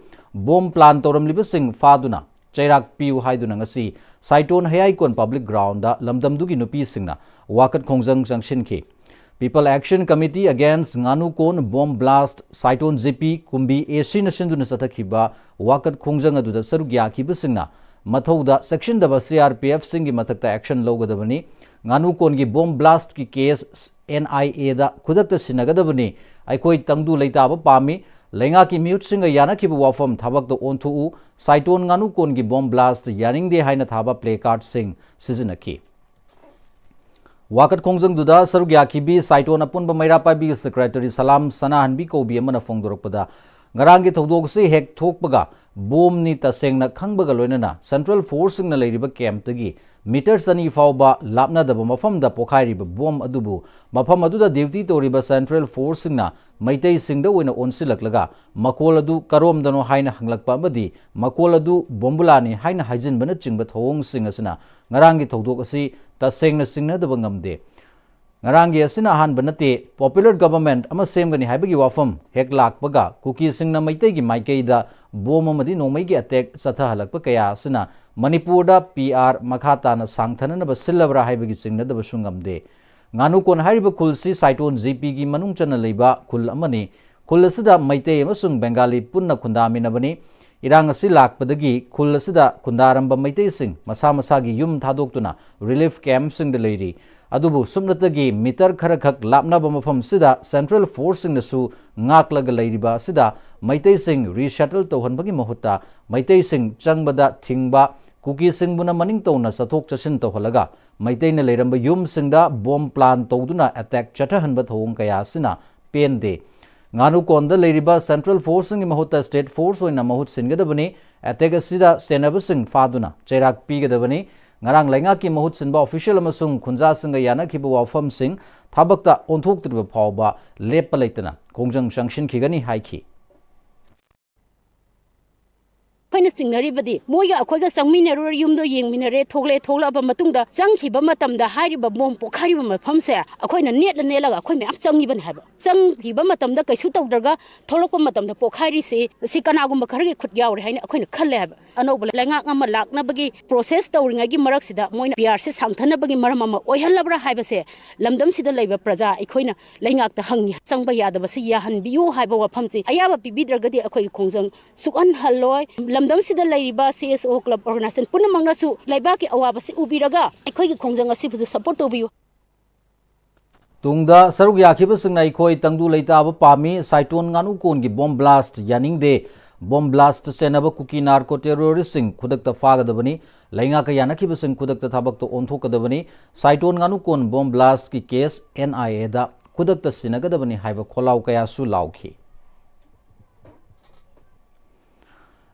ꯕꯣꯝ ꯄ꯭ꯂꯥꯟ ꯇꯧꯔꯝꯂꯤꯕꯁꯤꯡ ꯐꯥꯗꯨꯅ ꯆꯩꯔꯥꯛ ꯄꯤꯌꯨ ꯍꯥꯏꯗꯨꯅ ꯉꯁꯤ ꯁꯥꯏꯇꯣꯟ ꯍꯌꯥꯏꯀꯣꯟ ꯄꯕ꯭ꯂꯤꯛ ꯒ꯭ꯔꯥꯎꯟꯗ ꯂꯝꯗꯝꯗꯨꯒꯤ ꯅꯨꯄꯤꯁꯤꯡꯅ ꯋꯥꯀꯠ ꯈꯣꯡꯖꯪ ꯆꯪꯁꯤꯟꯈꯤ꯫ People Action Committee Against Nganukon Bomb Blast, Saiton G P, Kumbi A ꯁꯤꯅ ꯁꯤꯟꯗꯨꯅ ꯆꯠꯊꯈꯤꯕ ꯋꯥꯀꯠ ꯈꯣꯡꯖꯪ ꯑꯗꯨꯗ ꯁꯔꯨꯛ ꯌꯥꯈꯤꯕꯁꯤꯡꯅ ꯃꯊꯧꯗ ꯆꯦꯛꯁꯤꯟꯗꯕ ꯁꯤ ꯑꯥꯔ ꯄꯤ ꯑꯦꯐꯁꯤꯡꯒꯤ ꯃꯊꯛꯇ ꯑꯦꯛꯁꯟ ꯂꯧꯒꯗꯕꯅꯤ꯫ ꯉꯥꯅꯨꯀꯣꯟꯒꯤ ꯕꯣꯝ ꯕ꯭ꯂꯥꯁꯠꯀꯤ ꯀꯦꯁ ꯑꯦꯟ ꯑꯥꯏ ꯑꯦꯗ ꯈꯨꯗꯛꯇ ꯁꯤꯟꯅꯒꯗꯕꯅꯤ꯫ ꯑꯩꯈꯣꯏ ꯇꯪꯗꯨ ꯂꯩꯇꯥꯕ ꯄꯥꯝꯃꯤ꯫ ꯂꯩꯉꯥꯛꯀꯤ ꯃꯤꯍꯨꯠꯁꯤꯡꯒ ꯌꯥꯅꯈꯤꯕ ꯋꯥꯐꯝ ꯊꯕꯛꯇ ꯑꯣꯟꯊꯣꯛꯎ꯫ ꯁꯥꯏꯇꯣꯟ ꯉꯥꯅꯨꯀꯣꯟꯒꯤ ꯕꯣꯝ ꯕ꯭ꯂꯥꯁꯠ ꯌꯥꯅꯤꯡꯗꯦ ꯍꯥꯏꯅ ꯊꯥꯕ ꯄ꯭ꯂꯦ ꯀꯥꯔꯗꯁꯤꯡ ꯁꯤꯖꯤꯟꯅꯈꯤ꯫ ꯋꯥꯀꯠ ꯈꯣꯡꯖꯪꯗꯨꯗ ꯁꯔꯨꯛ ꯌꯥꯈꯤꯕꯤ ꯁꯥꯏꯇꯣꯟ ꯑꯄꯨꯟꯕ ꯃꯩꯔꯥ ꯄꯥꯏꯕꯤꯒꯤ ꯁꯦꯀ꯭ꯔꯦꯇꯔꯤ ꯁꯂꯥꯝ ꯁꯅꯥꯍꯟꯕꯤ ꯀꯧꯕꯤ ꯑꯃꯅ ꯐꯣꯡꯗꯣꯔꯛꯄꯗ, ꯉꯔꯥꯡꯒꯤ ꯊꯧꯗꯣꯛ ꯑꯁꯤ ꯍꯦꯛ ꯊꯣꯛꯄꯒ ꯕꯣꯝꯅꯤ ꯇꯁꯦꯡꯅ ꯈꯪꯕꯒ ꯂꯣꯏꯅꯅ ꯁꯦꯟꯇ꯭ꯔꯦꯜ ꯐꯣꯔꯁꯁꯤꯡꯅ ꯂꯩꯔꯤꯕ ꯀꯦꯝꯞꯇꯒꯤ ꯃꯤꯇꯔ ꯆꯅꯤ ꯐꯥꯎꯕ ꯂꯥꯞꯅꯗꯕ ꯃꯐꯝꯗ ꯄꯣꯈꯥꯏꯔꯤꯕ ꯕꯣꯝ ꯑꯗꯨꯕꯨ ꯃꯐꯝ ꯑꯗꯨꯗ ꯗ꯭ꯌꯨꯇꯤ ꯇꯧꯔꯤꯕ ꯁꯦꯟꯇ꯭ꯔꯦꯜ ꯐꯣꯔꯁꯁꯤꯡꯅ ꯃꯩꯇꯩꯁꯤꯡꯗ ꯑꯣꯏꯅ ꯑꯣꯟꯁꯤꯜꯂꯛꯂꯒ ꯃꯈꯣꯜ ꯑꯗꯨ ꯀꯔꯣꯝꯗꯅꯣ ꯍꯥꯏꯅ ꯍꯪꯂꯛꯄ ꯑꯃꯗꯤ ꯃꯈꯣꯜ ꯑꯗꯨ ꯕꯣꯝꯕꯨꯂꯥꯅꯤ ꯍꯥꯏꯅ ꯍꯥꯏꯖꯤꯟꯕꯅꯆꯤꯡꯕ ꯊꯧꯑꯣꯡꯁꯤꯡ ꯑꯁꯤꯅ ꯉꯔꯥꯡꯒꯤ ꯊꯧꯗꯣꯛ ꯑꯁꯤ ꯇꯁꯦꯡꯅ ꯆꯤꯡꯅꯗꯕ ꯉꯝꯗꯦ꯫ ꯉꯔꯥꯡꯒꯤ ꯑꯁꯤꯅ ꯑꯍꯥꯟꯕ ꯅꯠꯇꯦ꯫ Popular government ꯑꯃ ꯁꯦꯝꯒꯅꯤ ꯍꯥꯏꯕꯒꯤ ꯋꯥꯐꯝ ꯍꯦꯛ ꯂꯥꯛꯄꯒ ꯀꯨꯀꯤꯁꯤꯡꯅ ꯃꯩꯇꯩꯒꯤ ꯃꯥꯏꯀꯩꯗ ꯕꯣꯝ ꯑꯃꯗꯤ ꯅꯣꯡꯃꯩꯒꯤ ꯑꯦꯇꯦꯛ ꯆꯠꯊꯍꯜꯂꯛꯄ ꯀꯌꯥ ꯑꯁꯤꯅ ꯃꯅꯤꯄꯨꯔꯗ ꯄꯤ ꯑꯥꯔ ꯃꯈꯥ ꯇꯥꯅ ꯁꯥꯡꯊꯅꯅꯕ ꯁꯤꯜꯂꯕ꯭ꯔꯥ ꯍꯥꯏꯕꯒꯤ ꯆꯤꯡꯅꯗꯕꯁꯨ ꯉꯝꯗꯦ꯫ ꯉꯥꯅꯨꯀꯣꯟ ꯍꯥꯏꯔꯤꯕ ꯈꯨꯜꯁꯤ ꯁꯥꯏꯇꯣꯟ ꯖꯤ ꯄꯤꯒꯤ ꯃꯅꯨꯡ ꯆꯟꯅ ꯂꯩꯕ ꯈꯨꯜ ꯑꯃꯅꯤ꯫ ꯈꯨꯜ ꯑꯁꯤꯗ ꯃꯩꯇꯩ ꯑꯃꯁꯨꯡ ꯕꯦꯡꯒꯥꯂꯤ ꯄꯨꯟꯅ ꯈꯨꯟꯗꯥꯃꯤꯟꯅꯕꯅꯤ꯫ ꯏꯔꯥꯡ ꯑꯁꯤ ꯂꯥꯛꯄꯗꯒꯤ ꯈꯨꯜ ꯑꯁꯤꯗ ꯈꯨꯟꯗꯥꯔꯝꯕ ꯃꯩꯇꯩꯁꯤꯡ ꯃꯁꯥ ꯃꯁꯥꯒꯤ ꯌꯨꯝ ꯊꯥꯗꯣꯛꯇꯨꯅ ꯔꯤꯂꯤꯐ ꯀꯦꯝꯞꯁꯤꯡꯗ ꯂꯩꯔꯤ꯫ ꯑꯗꯨꯕꯨ ꯁꯨꯞꯅꯇꯒꯤ ꯃꯤꯇꯔ ꯈꯔꯈꯛ ꯂꯥꯞꯅꯕ ꯃꯐꯝꯁꯤꯗ ꯁꯦꯟꯇ꯭ꯔꯦꯜ ꯐꯣꯔꯁꯁꯤꯡꯅꯁꯨ ꯉꯥꯛꯂꯒ ꯂꯩꯔꯤꯕ ꯑꯁꯤꯗ ꯃꯩꯇꯩꯁꯤꯡ ꯔꯤꯁꯦꯇꯜ ꯇꯧꯍꯟꯕꯒꯤ ꯃꯍꯨꯠꯇ ꯃꯩꯇꯩꯁꯤꯡ ꯆꯪꯕꯗ ꯊꯤꯡꯕ, ꯀꯨꯀꯤꯁꯤꯡꯕꯨꯅ ꯃꯅꯤꯡ ꯇꯧꯅ ꯆꯠꯊꯣꯛ ꯆꯠꯁꯤꯟ ꯇꯧꯍꯜꯂꯒ ꯃꯩꯇꯩꯅ ꯂꯩꯔꯝꯕ ꯌꯨꯝꯁꯤꯡꯗ ꯕꯣꯝ ꯄ꯭ꯂꯥꯟ ꯇꯧꯗꯨꯅ ꯑꯦꯇꯦꯛ ꯆꯠꯊꯍꯟꯕ ꯊꯧꯑꯣꯡ ꯀꯌꯥ ꯑꯁꯤꯅ ꯄꯦꯟꯗꯦ꯫ ꯉꯥꯅꯨꯀꯣꯟꯗ ꯂꯩꯔꯤꯕ central forceꯁꯤꯡꯒꯤ ꯃꯍꯨꯠꯇ state force ꯑꯣꯏꯅ ꯃꯍꯨꯠ ꯁꯤꯟꯒꯗꯕꯅꯤ꯫ Attack ꯑꯁꯤꯗ ꯁꯦꯟꯅꯕꯁꯤꯡ ꯐꯥꯗꯨꯅ ꯆꯩꯔꯥꯛ ꯄꯤꯒꯗꯕꯅꯤ꯫ ꯉꯔꯥꯡ ꯂꯩꯉꯥꯛꯀꯤ ꯃꯍꯨꯠ ꯁꯤꯟꯕ official ꯑꯃꯁꯨꯡ ꯈꯨꯟꯖꯥꯁꯤꯡꯒ ꯌꯥꯅꯈꯤꯕ ꯋꯥꯐꯝꯁꯤꯡ ꯊꯕꯛꯇ ꯑꯣꯟꯊꯣꯛꯇ꯭ꯔꯤꯕ ꯐꯥꯎꯕ ꯂꯦꯞꯄ ꯂꯩꯇꯅ ꯈꯣꯡꯖꯪ ꯆꯪꯁꯤꯟꯈꯤꯒꯅꯤ ꯍꯥꯏꯈꯤ꯫ ꯑꯩꯈꯣꯏꯅ ꯆꯤꯡꯅꯔꯤꯕꯗꯤ ꯃꯣꯏꯒ ꯑꯩꯈꯣꯏꯒ ꯆꯪꯃꯤꯟꯅꯔꯨꯔꯦ, ꯌꯨꯝꯗꯣ ꯌꯦꯡꯃꯤꯟꯅꯔꯦ, ꯊꯣꯛꯂꯛꯑꯦ, ꯊꯣꯛꯂꯛꯑꯕ ꯃꯇꯨꯡꯗ ꯆꯪꯈꯤꯕ ꯃꯇꯝꯗ ꯍꯥꯏꯔꯤꯕ ꯕꯣꯝ ꯄꯣꯛꯈꯥꯏꯔꯤꯕ ꯃꯐꯝꯁꯦ ꯑꯩꯈꯣꯏꯅ ꯅꯦꯠꯂ ꯅꯦꯠꯂꯒ ꯑꯩꯈꯣꯏ ꯃꯌꯥꯝ ꯆꯪꯉꯤꯕꯅꯦ ꯍꯥꯏꯕ꯫ ꯆꯪꯈꯤꯕ ꯃꯇꯝꯗ ꯀꯩꯁꯨ ꯇꯧꯗ꯭ꯔꯒ ꯊꯣꯛꯂꯛꯄ ꯃꯇꯝꯗ ꯄꯣꯛꯈꯥꯏꯔꯤꯁꯤ, ꯁꯤ ꯀꯅꯥꯒꯨꯝꯕ ꯈꯔꯒꯤ ꯈꯨꯠ ꯌꯥꯎꯔꯦ ꯍꯥꯏꯅ ꯑꯩꯈꯣꯏꯅ ꯈꯜꯂꯦ ꯍꯥꯏꯕ꯫ ꯑꯅꯧꯕ ꯂꯩꯉꯥꯛ ꯑꯃ ꯂꯥꯛꯅꯕꯒꯤ process ꯇꯧꯔꯤꯉꯩꯒꯤ ꯃꯔꯛꯁꯤꯗ ꯃꯣꯏꯅ ꯄꯤꯌꯥꯔꯁꯦ ꯁꯥꯡꯊꯅꯕꯒꯤ ꯃꯔꯝ ꯑꯃ ꯑꯣꯏꯍꯜꯂꯕ꯭ꯔꯥ ꯍꯥꯏꯕꯁꯦ ꯂꯝꯗꯝꯁꯤꯗ ꯂꯩꯕ ꯄ꯭ꯔꯖꯥ ꯑꯩꯈꯣꯏꯅ ꯂꯩꯉꯥꯛꯇ ꯍꯪꯉꯤ꯫ ꯆꯪꯕ ꯌꯥꯗꯕꯁꯤ ꯌꯥꯍꯟꯕꯤꯌꯨ ꯍꯥꯏꯕ ꯋꯥꯐꯝꯁꯤ ꯑꯌꯥꯕ ꯄꯤꯕꯤꯗ꯭ꯔꯒꯗꯤ ꯑꯩꯈꯣꯏꯒꯤ ꯈꯣꯡꯖꯪ ꯁꯨꯛꯍꯟꯍꯜꯂꯣꯏ꯫ ꯂꯝꯗꯝꯁꯤꯗ ꯂꯩꯔꯤꯕ C S O club organization ꯄꯨꯝꯅꯃꯛꯅꯁꯨ ꯂꯩꯕꯥꯛꯀꯤ ꯑꯋꯥꯕꯁꯤ ꯎꯕꯤꯔꯒ ꯑꯩꯈꯣꯏꯒꯤ ꯈꯣꯡꯖꯪ ꯑꯁꯤꯕꯨꯁꯨ support ꯇꯧꯕꯤꯌꯨ꯫ ꯇꯨꯡꯗ ꯁꯔꯨꯛ ꯌꯥꯈꯤꯕꯁꯤꯡꯅ ꯑꯩꯈꯣꯏ ꯇꯪꯗꯨ ꯂꯩꯇꯥꯕ ꯄꯥꯝꯃꯤ꯫ ꯁꯥꯏꯇꯣꯟ ꯉꯥꯅꯨꯀꯣꯟꯒꯤ bomb blast ꯌꯥꯅꯤꯡꯗꯦ꯫ Bomb blast ꯁꯦꯟꯅꯕ ꯀꯨꯀꯤ narco terroristꯁꯤꯡ ꯈꯨꯗꯛꯇ ꯐꯥꯒꯗꯕꯅꯤ꯫ ꯂꯩꯉꯥꯛꯀ ꯌꯥꯅꯈꯤꯕꯁꯤꯡ ꯈꯨꯗꯛꯇ ꯊꯕꯛꯇ ꯑꯣꯟꯊꯣꯛꯀꯗꯕꯅꯤ꯫ ꯁꯥꯏꯇꯣꯟ ꯉꯥꯅꯨꯀꯣꯟ bomb blastꯀꯤ case N I Aꯗ ꯈꯨꯗꯛꯇ ꯁꯤꯟꯅꯒꯗꯕꯅꯤ ꯍꯥꯏꯕ ꯈꯣꯜꯂꯥꯎ ꯀꯌꯥꯁꯨ ꯂꯥꯎꯈꯤ꯫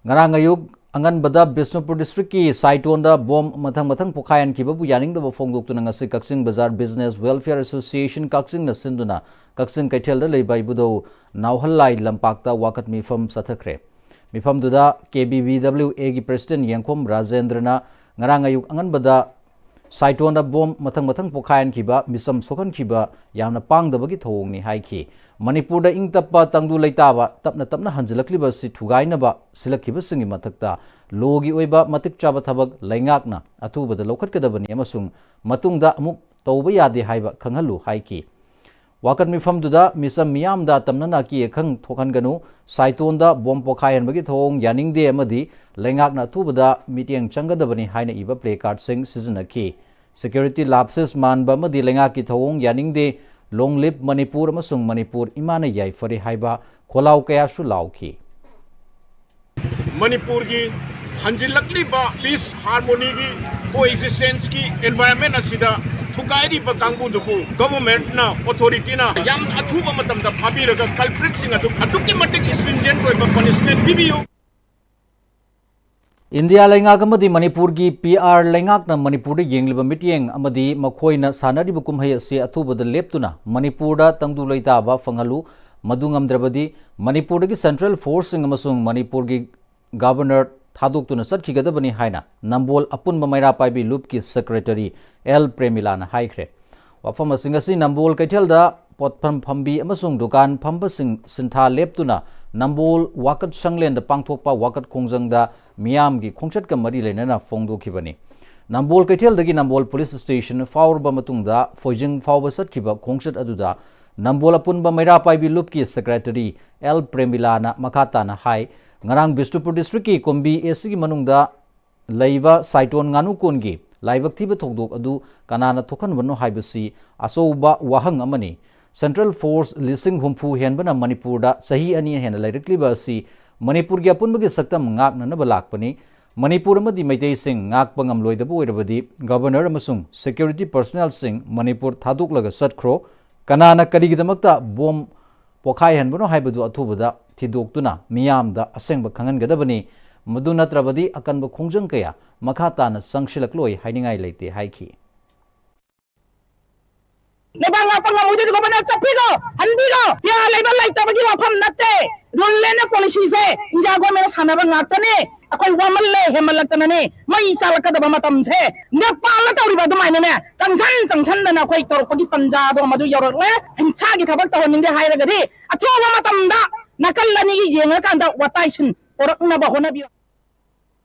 ꯉꯔꯥꯡ ꯑꯌꯨꯛ ꯑꯉꯟꯕꯗ ꯕꯤꯁꯅꯨꯄꯨꯔ districtꯀꯤ ꯁꯥꯏꯇꯣꯟꯗ bomb ꯃꯊꯪ ꯃꯊꯪ ꯄꯣꯈꯥꯏꯍꯟꯈꯤꯕꯕꯨ ꯌꯥꯅꯤꯡꯗꯕ ꯐꯣꯡꯗꯣꯛꯇꯨꯅ ꯉꯁꯤ ꯀꯛꯆꯤꯡ ꯕꯖꯥꯔ Business Welfare Association ꯀꯛꯆꯤꯡꯅ ꯁꯤꯟꯗꯨꯅ ꯀꯛꯆꯤꯡ ꯀꯩꯊꯦꯜꯗ ꯂꯩꯕ ꯏꯕꯨꯙꯧ ꯅꯥꯎꯍꯜꯂꯥꯏ ꯂꯝꯄꯥꯛꯇ ꯋꯥꯀꯠ ꯃꯤꯐꯝ ꯆꯠꯊꯈ꯭ꯔꯦ꯫ ꯃꯤꯐꯝꯗꯨꯗ K B V W Aꯒꯤ president ꯌꯦꯡꯈꯣꯝ ꯔꯥꯖꯦꯟꯗ꯭ꯔꯅ ꯉꯔꯥꯡ ꯑꯌꯨꯛ ꯑꯉꯟꯕꯗ ꯁꯥꯏꯇꯣꯟꯗ bomb ꯃꯊꯪ ꯃꯊꯪ ꯄꯣꯈꯥꯏꯍꯟꯈꯤꯕ, ꯃꯤꯆꯝ ꯁꯣꯛꯍꯟꯈꯤꯕ ꯌꯥꯝꯅ ꯄꯥꯡꯗꯕꯒꯤ ꯊꯧꯑꯣꯡꯅꯤ ꯍꯥꯏꯈꯤ꯫ ꯃꯅꯤꯄꯨꯔꯗ ꯏꯪ ꯇꯞꯄ ꯇꯪꯗꯨ ꯂꯩꯇꯥꯕ ꯇꯞꯅ ꯇꯞꯅ ꯍꯟꯖꯤꯜꯂꯛꯂꯤꯕ ꯑꯁꯤ ꯊꯨꯒꯥꯏꯅꯕ ꯁꯤꯜꯂꯛꯈꯤꯕꯁꯤꯡꯒꯤ ꯃꯊꯛꯇ lawꯒꯤ ꯑꯣꯏꯕ ꯃꯇꯤꯛ ꯆꯥꯕ ꯊꯕꯛ ꯂꯩꯉꯥꯛꯅ ꯑꯊꯨꯕꯗ ꯂꯧꯈꯠꯀꯗꯕꯅꯤ ꯑꯃꯁꯨꯡ ꯃꯇꯨꯡꯗ ꯑꯃꯨꯛ ꯇꯧꯕ ꯌꯥꯗꯦ ꯍꯥꯏꯕ ꯈꯪꯍꯜꯂꯨ ꯍꯥꯏꯈꯤ꯫ ꯋꯥꯀꯠ ꯃꯤꯐꯝꯗꯨꯗ ꯃꯤꯆꯝ ꯃꯤꯌꯥꯝꯗ ꯇꯝꯅꯅ ꯑꯀꯤ ꯑꯈꯪ ꯊꯣꯛꯍꯟꯒꯅꯨ, ꯁꯥꯏꯇꯣꯟꯗ bomb ꯄꯣꯈꯥꯏꯍꯟꯕꯒꯤ ꯊꯧꯑꯣꯡ ꯌꯥꯅꯤꯡꯗꯦ ꯑꯃꯗꯤ ꯂꯩꯉꯥꯛꯅ ꯑꯊꯨꯕꯗ ꯃꯤꯠꯌꯦꯡ ꯆꯪꯒꯗꯕꯅꯤ ꯍꯥꯏꯅ ꯏꯕ placardꯁꯤꯡ ꯁꯤꯖꯤꯟꯅꯈꯤ꯫ Security lapses ꯃꯥꯟꯕ ꯑꯃꯗꯤ ꯂꯩꯉꯥꯛꯀꯤ ꯊꯧꯑꯣꯡ ꯌꯥꯅꯤꯡꯗꯦ, Long live ꯃꯅꯤꯄꯨꯔ ꯑꯃꯁꯨꯡ ꯃꯅꯤꯄꯨꯔ ꯏꯃꯥꯅ ꯌꯥꯏꯐꯔꯦ ꯍꯥꯏꯕ ꯈꯣꯜꯂꯥꯎ ꯀꯌꯥꯁꯨ ꯂꯥꯎꯈꯤ꯫ ꯃꯅꯤꯄꯨꯔꯒꯤ ꯍꯟꯖꯤꯜꯂꯛꯂꯤꯕ peace harmonyꯒꯤ coexistenceꯀꯤ environment ꯑꯁꯤꯗ ꯊꯨꯒꯥꯏꯔꯤꯕ ꯀꯥꯡꯕꯨꯗꯨꯕꯨ ꯒꯣꯚꯔꯟꯃꯦꯟꯠꯅ, ꯑꯣꯊꯣꯔꯤꯇꯤꯅ ꯌꯥꯝ ꯑꯊꯨꯕ ꯃꯇꯝꯗ ꯐꯥꯕꯤꯔꯒ ꯀꯜꯄ꯭ꯔꯤꯠꯁꯤꯡ ꯑꯗꯨ ꯑꯗꯨꯛꯀꯤ ꯃꯇꯤꯛ ꯁ꯭ꯇ꯭ꯔꯤꯟꯖꯦꯟꯠ ꯑꯣꯏꯕ ꯄꯅꯤꯁꯃꯦꯟꯠ ꯄꯤꯕꯤꯌꯨ꯫ ꯏꯟꯗꯤꯌꯥ ꯂꯩꯉꯥꯛ ꯑꯃꯗꯤ ꯃꯅꯤꯄꯨꯔꯒꯤ ꯄꯤ ꯑꯥꯔ ꯂꯩꯉꯥꯛꯅ ꯃꯅꯤꯄꯨꯔꯗ ꯌꯦꯡꯂꯤꯕ ꯃꯤꯠꯌꯦꯡ ꯑꯃꯗꯤ ꯃꯈꯣꯏꯅ ꯁꯥꯟꯅꯔꯤꯕ ꯀꯨꯝꯍꯩ ꯑꯁꯤ ꯑꯊꯨꯕꯗ ꯂꯦꯞꯇꯨꯅ ꯃꯅꯤꯄꯨꯔꯗ ꯇꯪꯗꯨ ꯂꯩꯇꯥꯕ ꯐꯪꯍꯜꯂꯨ꯫ ꯃꯗꯨ ꯉꯝꯗ꯭ꯔꯕꯗꯤ ꯃꯅꯤꯄꯨꯔꯗꯒꯤ ꯁꯦꯟꯇ꯭ꯔꯦꯜ ꯐꯣꯔꯁꯁꯤꯡ ꯑꯃꯁꯨꯡ ꯃꯅꯤꯄꯨꯔꯒꯤ ꯒꯕꯔꯅꯔ ꯊꯥꯗꯣꯛꯇꯨꯅ ꯆꯠꯈꯤꯒꯗꯕꯅꯤ ꯍꯥꯏꯅ ꯅꯝꯕꯣꯜ ꯑꯄꯨꯟꯕ ꯃꯩꯔꯥ ꯄꯥꯏꯕꯤ ꯂꯨꯞꯀꯤ ꯁꯦꯀ꯭ꯔꯦꯇꯔꯤ ꯑꯦꯜ ꯄ꯭ꯔꯦꯃꯤꯂꯥꯅ ꯍꯥꯏꯈ꯭ꯔꯦ꯫ ꯋꯥꯐꯝꯁꯤꯡ ꯑꯁꯤ ꯅꯝꯕꯣꯜ ꯀꯩꯊꯦꯜꯗ ꯄꯣꯠꯐꯝ ꯐꯝꯕꯤ ꯑꯃꯁꯨꯡ ꯗꯨꯀꯥꯟ ꯐꯝꯕꯁꯤꯡ ꯁꯤꯟꯊꯥ ꯂꯦꯞꯇꯨꯅ ꯅꯝꯕꯣꯜ ꯋꯥꯀꯠ ꯁꯪꯂꯦꯟꯗ ꯄꯥꯡꯊꯣꯛꯄ ꯋꯥꯀꯠ ꯈꯣꯡꯖꯪꯗ ꯃꯤꯌꯥꯝꯒꯤ ꯈꯣꯡꯆꯠꯀ ꯃꯔꯤ ꯂꯩꯅꯅ ꯐꯣꯡꯗꯣꯛꯈꯤꯕꯅꯤ꯫ ꯅꯝꯕꯣꯜ ꯀꯩꯊꯦꯜꯗꯒꯤ ꯅꯝꯕꯣꯜ ꯄꯨꯂꯤꯁ ꯁ꯭ꯇꯦꯁꯟ ꯐꯥꯎꯔꯕ ꯃꯇꯨꯡꯗ ꯐꯣꯏꯖꯤꯡ ꯐꯥꯎꯕ ꯆꯠꯈꯤꯕ ꯈꯣꯡꯆꯠ ꯑꯗꯨꯗ ꯅꯝꯕꯣꯜ ꯑꯄꯨꯟꯕ ꯃꯩꯔꯥ ꯄꯥꯏꯕꯤ ꯂꯨꯞꯀꯤ ꯁꯦꯀ꯭ꯔꯦꯇꯔꯤ ꯑꯦꯜ ꯄ꯭ꯔꯦꯃꯤꯂꯥꯅ ꯃꯈꯥ ꯇꯥꯅ ꯍꯥꯏ, ꯉꯔꯥꯡ ꯕꯤꯁꯅꯨꯄꯨꯔ ꯗꯤꯁꯇ꯭ꯔꯤꯛꯀꯤ ꯀꯨꯝꯕꯤ ꯑꯦ ꯁꯤꯒꯤ ꯃꯅꯨꯡꯗ ꯂꯩꯕ ꯁꯥꯏꯇꯣꯟ ꯉꯥꯅꯨꯀꯣꯟꯒꯤ ꯂꯥꯏꯕꯛ ꯊꯤꯕ ꯊꯧꯗꯣꯛ ꯑꯗꯨ ꯀꯅꯥꯅ ꯊꯣꯛꯍꯟꯕꯅꯣ ꯍꯥꯏꯕꯁꯤ ꯑꯆꯧꯕ ꯋꯥꯍꯪ ꯑꯃꯅꯤ꯫ ꯁꯦꯟꯇ꯭ꯔꯦꯜ ꯐꯣꯔꯁ ꯂꯤꯁꯤꯡ ꯍꯨꯝꯐꯨ ꯍꯦꯟꯕꯅ ꯃꯅꯤꯄꯨꯔꯗ ꯆꯍꯤ ꯑꯅꯤ ꯍꯦꯟꯅ ꯂꯩꯔꯛꯂꯤꯕ ꯑꯁꯤ ꯃꯅꯤꯄꯨꯔꯒꯤ ꯑꯄꯨꯟꯕꯒꯤ ꯁꯛꯇꯝ ꯉꯥꯛꯅꯅꯕ ꯂꯥꯛꯄꯅꯤ꯫ ꯃꯅꯤꯄꯨꯔ ꯑꯃꯗꯤ ꯃꯩꯇꯩꯁꯤꯡ ꯉꯥꯛꯄ ꯉꯝꯂꯣꯏꯗꯕ ꯑꯣꯏꯔꯕꯗꯤ ꯒꯕꯔꯅꯔ ꯑꯃꯁꯨꯡ ꯁꯦꯀ꯭ꯌꯨꯔꯤꯇꯤ ꯄꯔꯁꯅꯦꯜꯁꯤꯡ ꯃꯅꯤꯄꯨꯔ ꯊꯥꯗꯣꯛꯂꯒ ꯆꯠꯈ꯭ꯔꯣ꯫ ꯀꯅꯥꯅ ꯀꯔꯤꯒꯤꯗꯃꯛꯇ ꯕꯣꯝ ꯄꯣꯈꯥꯏꯍꯟꯕꯅꯣ ꯍꯥꯏꯕꯗꯨ ꯑꯊꯨꯕꯗ ꯊꯤꯗꯣꯛꯇꯨꯅ ꯃꯤꯌꯥꯝꯗ ꯑꯁꯦꯡꯕ ꯈꯪꯍꯟꯒꯗꯕꯅꯤ꯫ ꯃꯗꯨ ꯅꯠꯇ꯭ꯔꯕꯗꯤ ꯑꯀꯟꯕ ꯈꯣꯡꯖꯪ ꯀꯌꯥ ꯃꯈꯥ ꯇꯥꯅ ꯆꯪꯁꯤꯜꯂꯛꯂꯣꯏ ꯍꯥꯏꯅꯤꯡꯉꯥꯏ ꯂꯩꯇꯦ ꯍꯥꯏꯈꯤ꯫ ꯂꯩꯕꯥꯛ ꯉꯥꯛꯄ ꯉꯝꯃꯣꯏꯗꯣꯏꯗꯤ ꯒꯣꯕꯔꯅꯔ ꯆꯠꯄꯤꯔꯣ, ꯍꯟꯕꯤꯔꯣ꯫ ꯄꯤꯌꯥ ꯂꯩꯕ ꯂꯩꯇꯕꯒꯤ ꯋꯥꯐꯝ ꯅꯠꯇꯦ꯫ ꯔꯨꯜ ꯑꯦꯟ ꯄꯣꯂꯤꯁꯤꯁꯦ ꯏꯟꯗꯤꯌꯥ ꯒꯣꯔꯃꯦꯟꯅ ꯁꯥꯟꯅꯕ ꯉꯥꯛꯇꯅꯦ꯫ ꯑꯩꯈꯣꯏ ꯋꯥꯃꯜꯂꯦ, ꯍꯦꯟꯃꯜꯂꯛꯇꯅꯅꯦ꯫ ꯃꯩ ꯆꯥꯛꯂꯛꯀꯗꯕ ꯃꯇꯝꯁꯦ ꯅꯦꯄꯥꯜꯗ ꯇꯧꯔꯤꯕ ꯑꯗꯨꯃꯥꯏꯅꯅꯦ ꯆꯪꯁꯟ ꯆꯪꯁꯟꯗꯅ ꯑꯩꯈꯣꯏ ꯇꯧꯔꯛꯄꯒꯤ ꯇꯟꯖꯥꯗꯣ ꯃꯗꯨ ꯌꯧꯔꯛꯂꯦ꯫ ꯍꯤꯡꯁꯥꯒꯤ ꯊꯕꯛ ꯇꯧꯍꯟꯅꯤꯡꯗꯦ ꯍꯥꯏꯔꯒꯗꯤ ꯑꯊꯨꯕ ꯃꯇꯝꯗ ꯅꯥꯀꯜ ꯑꯅꯤꯒꯤ ꯌꯦꯡꯉꯀꯥꯟꯗ ꯋꯥꯇꯥꯏꯁꯤꯟ ꯄꯨꯔꯛꯅꯕ ꯍꯣꯠꯅꯕꯤꯌꯨ꯫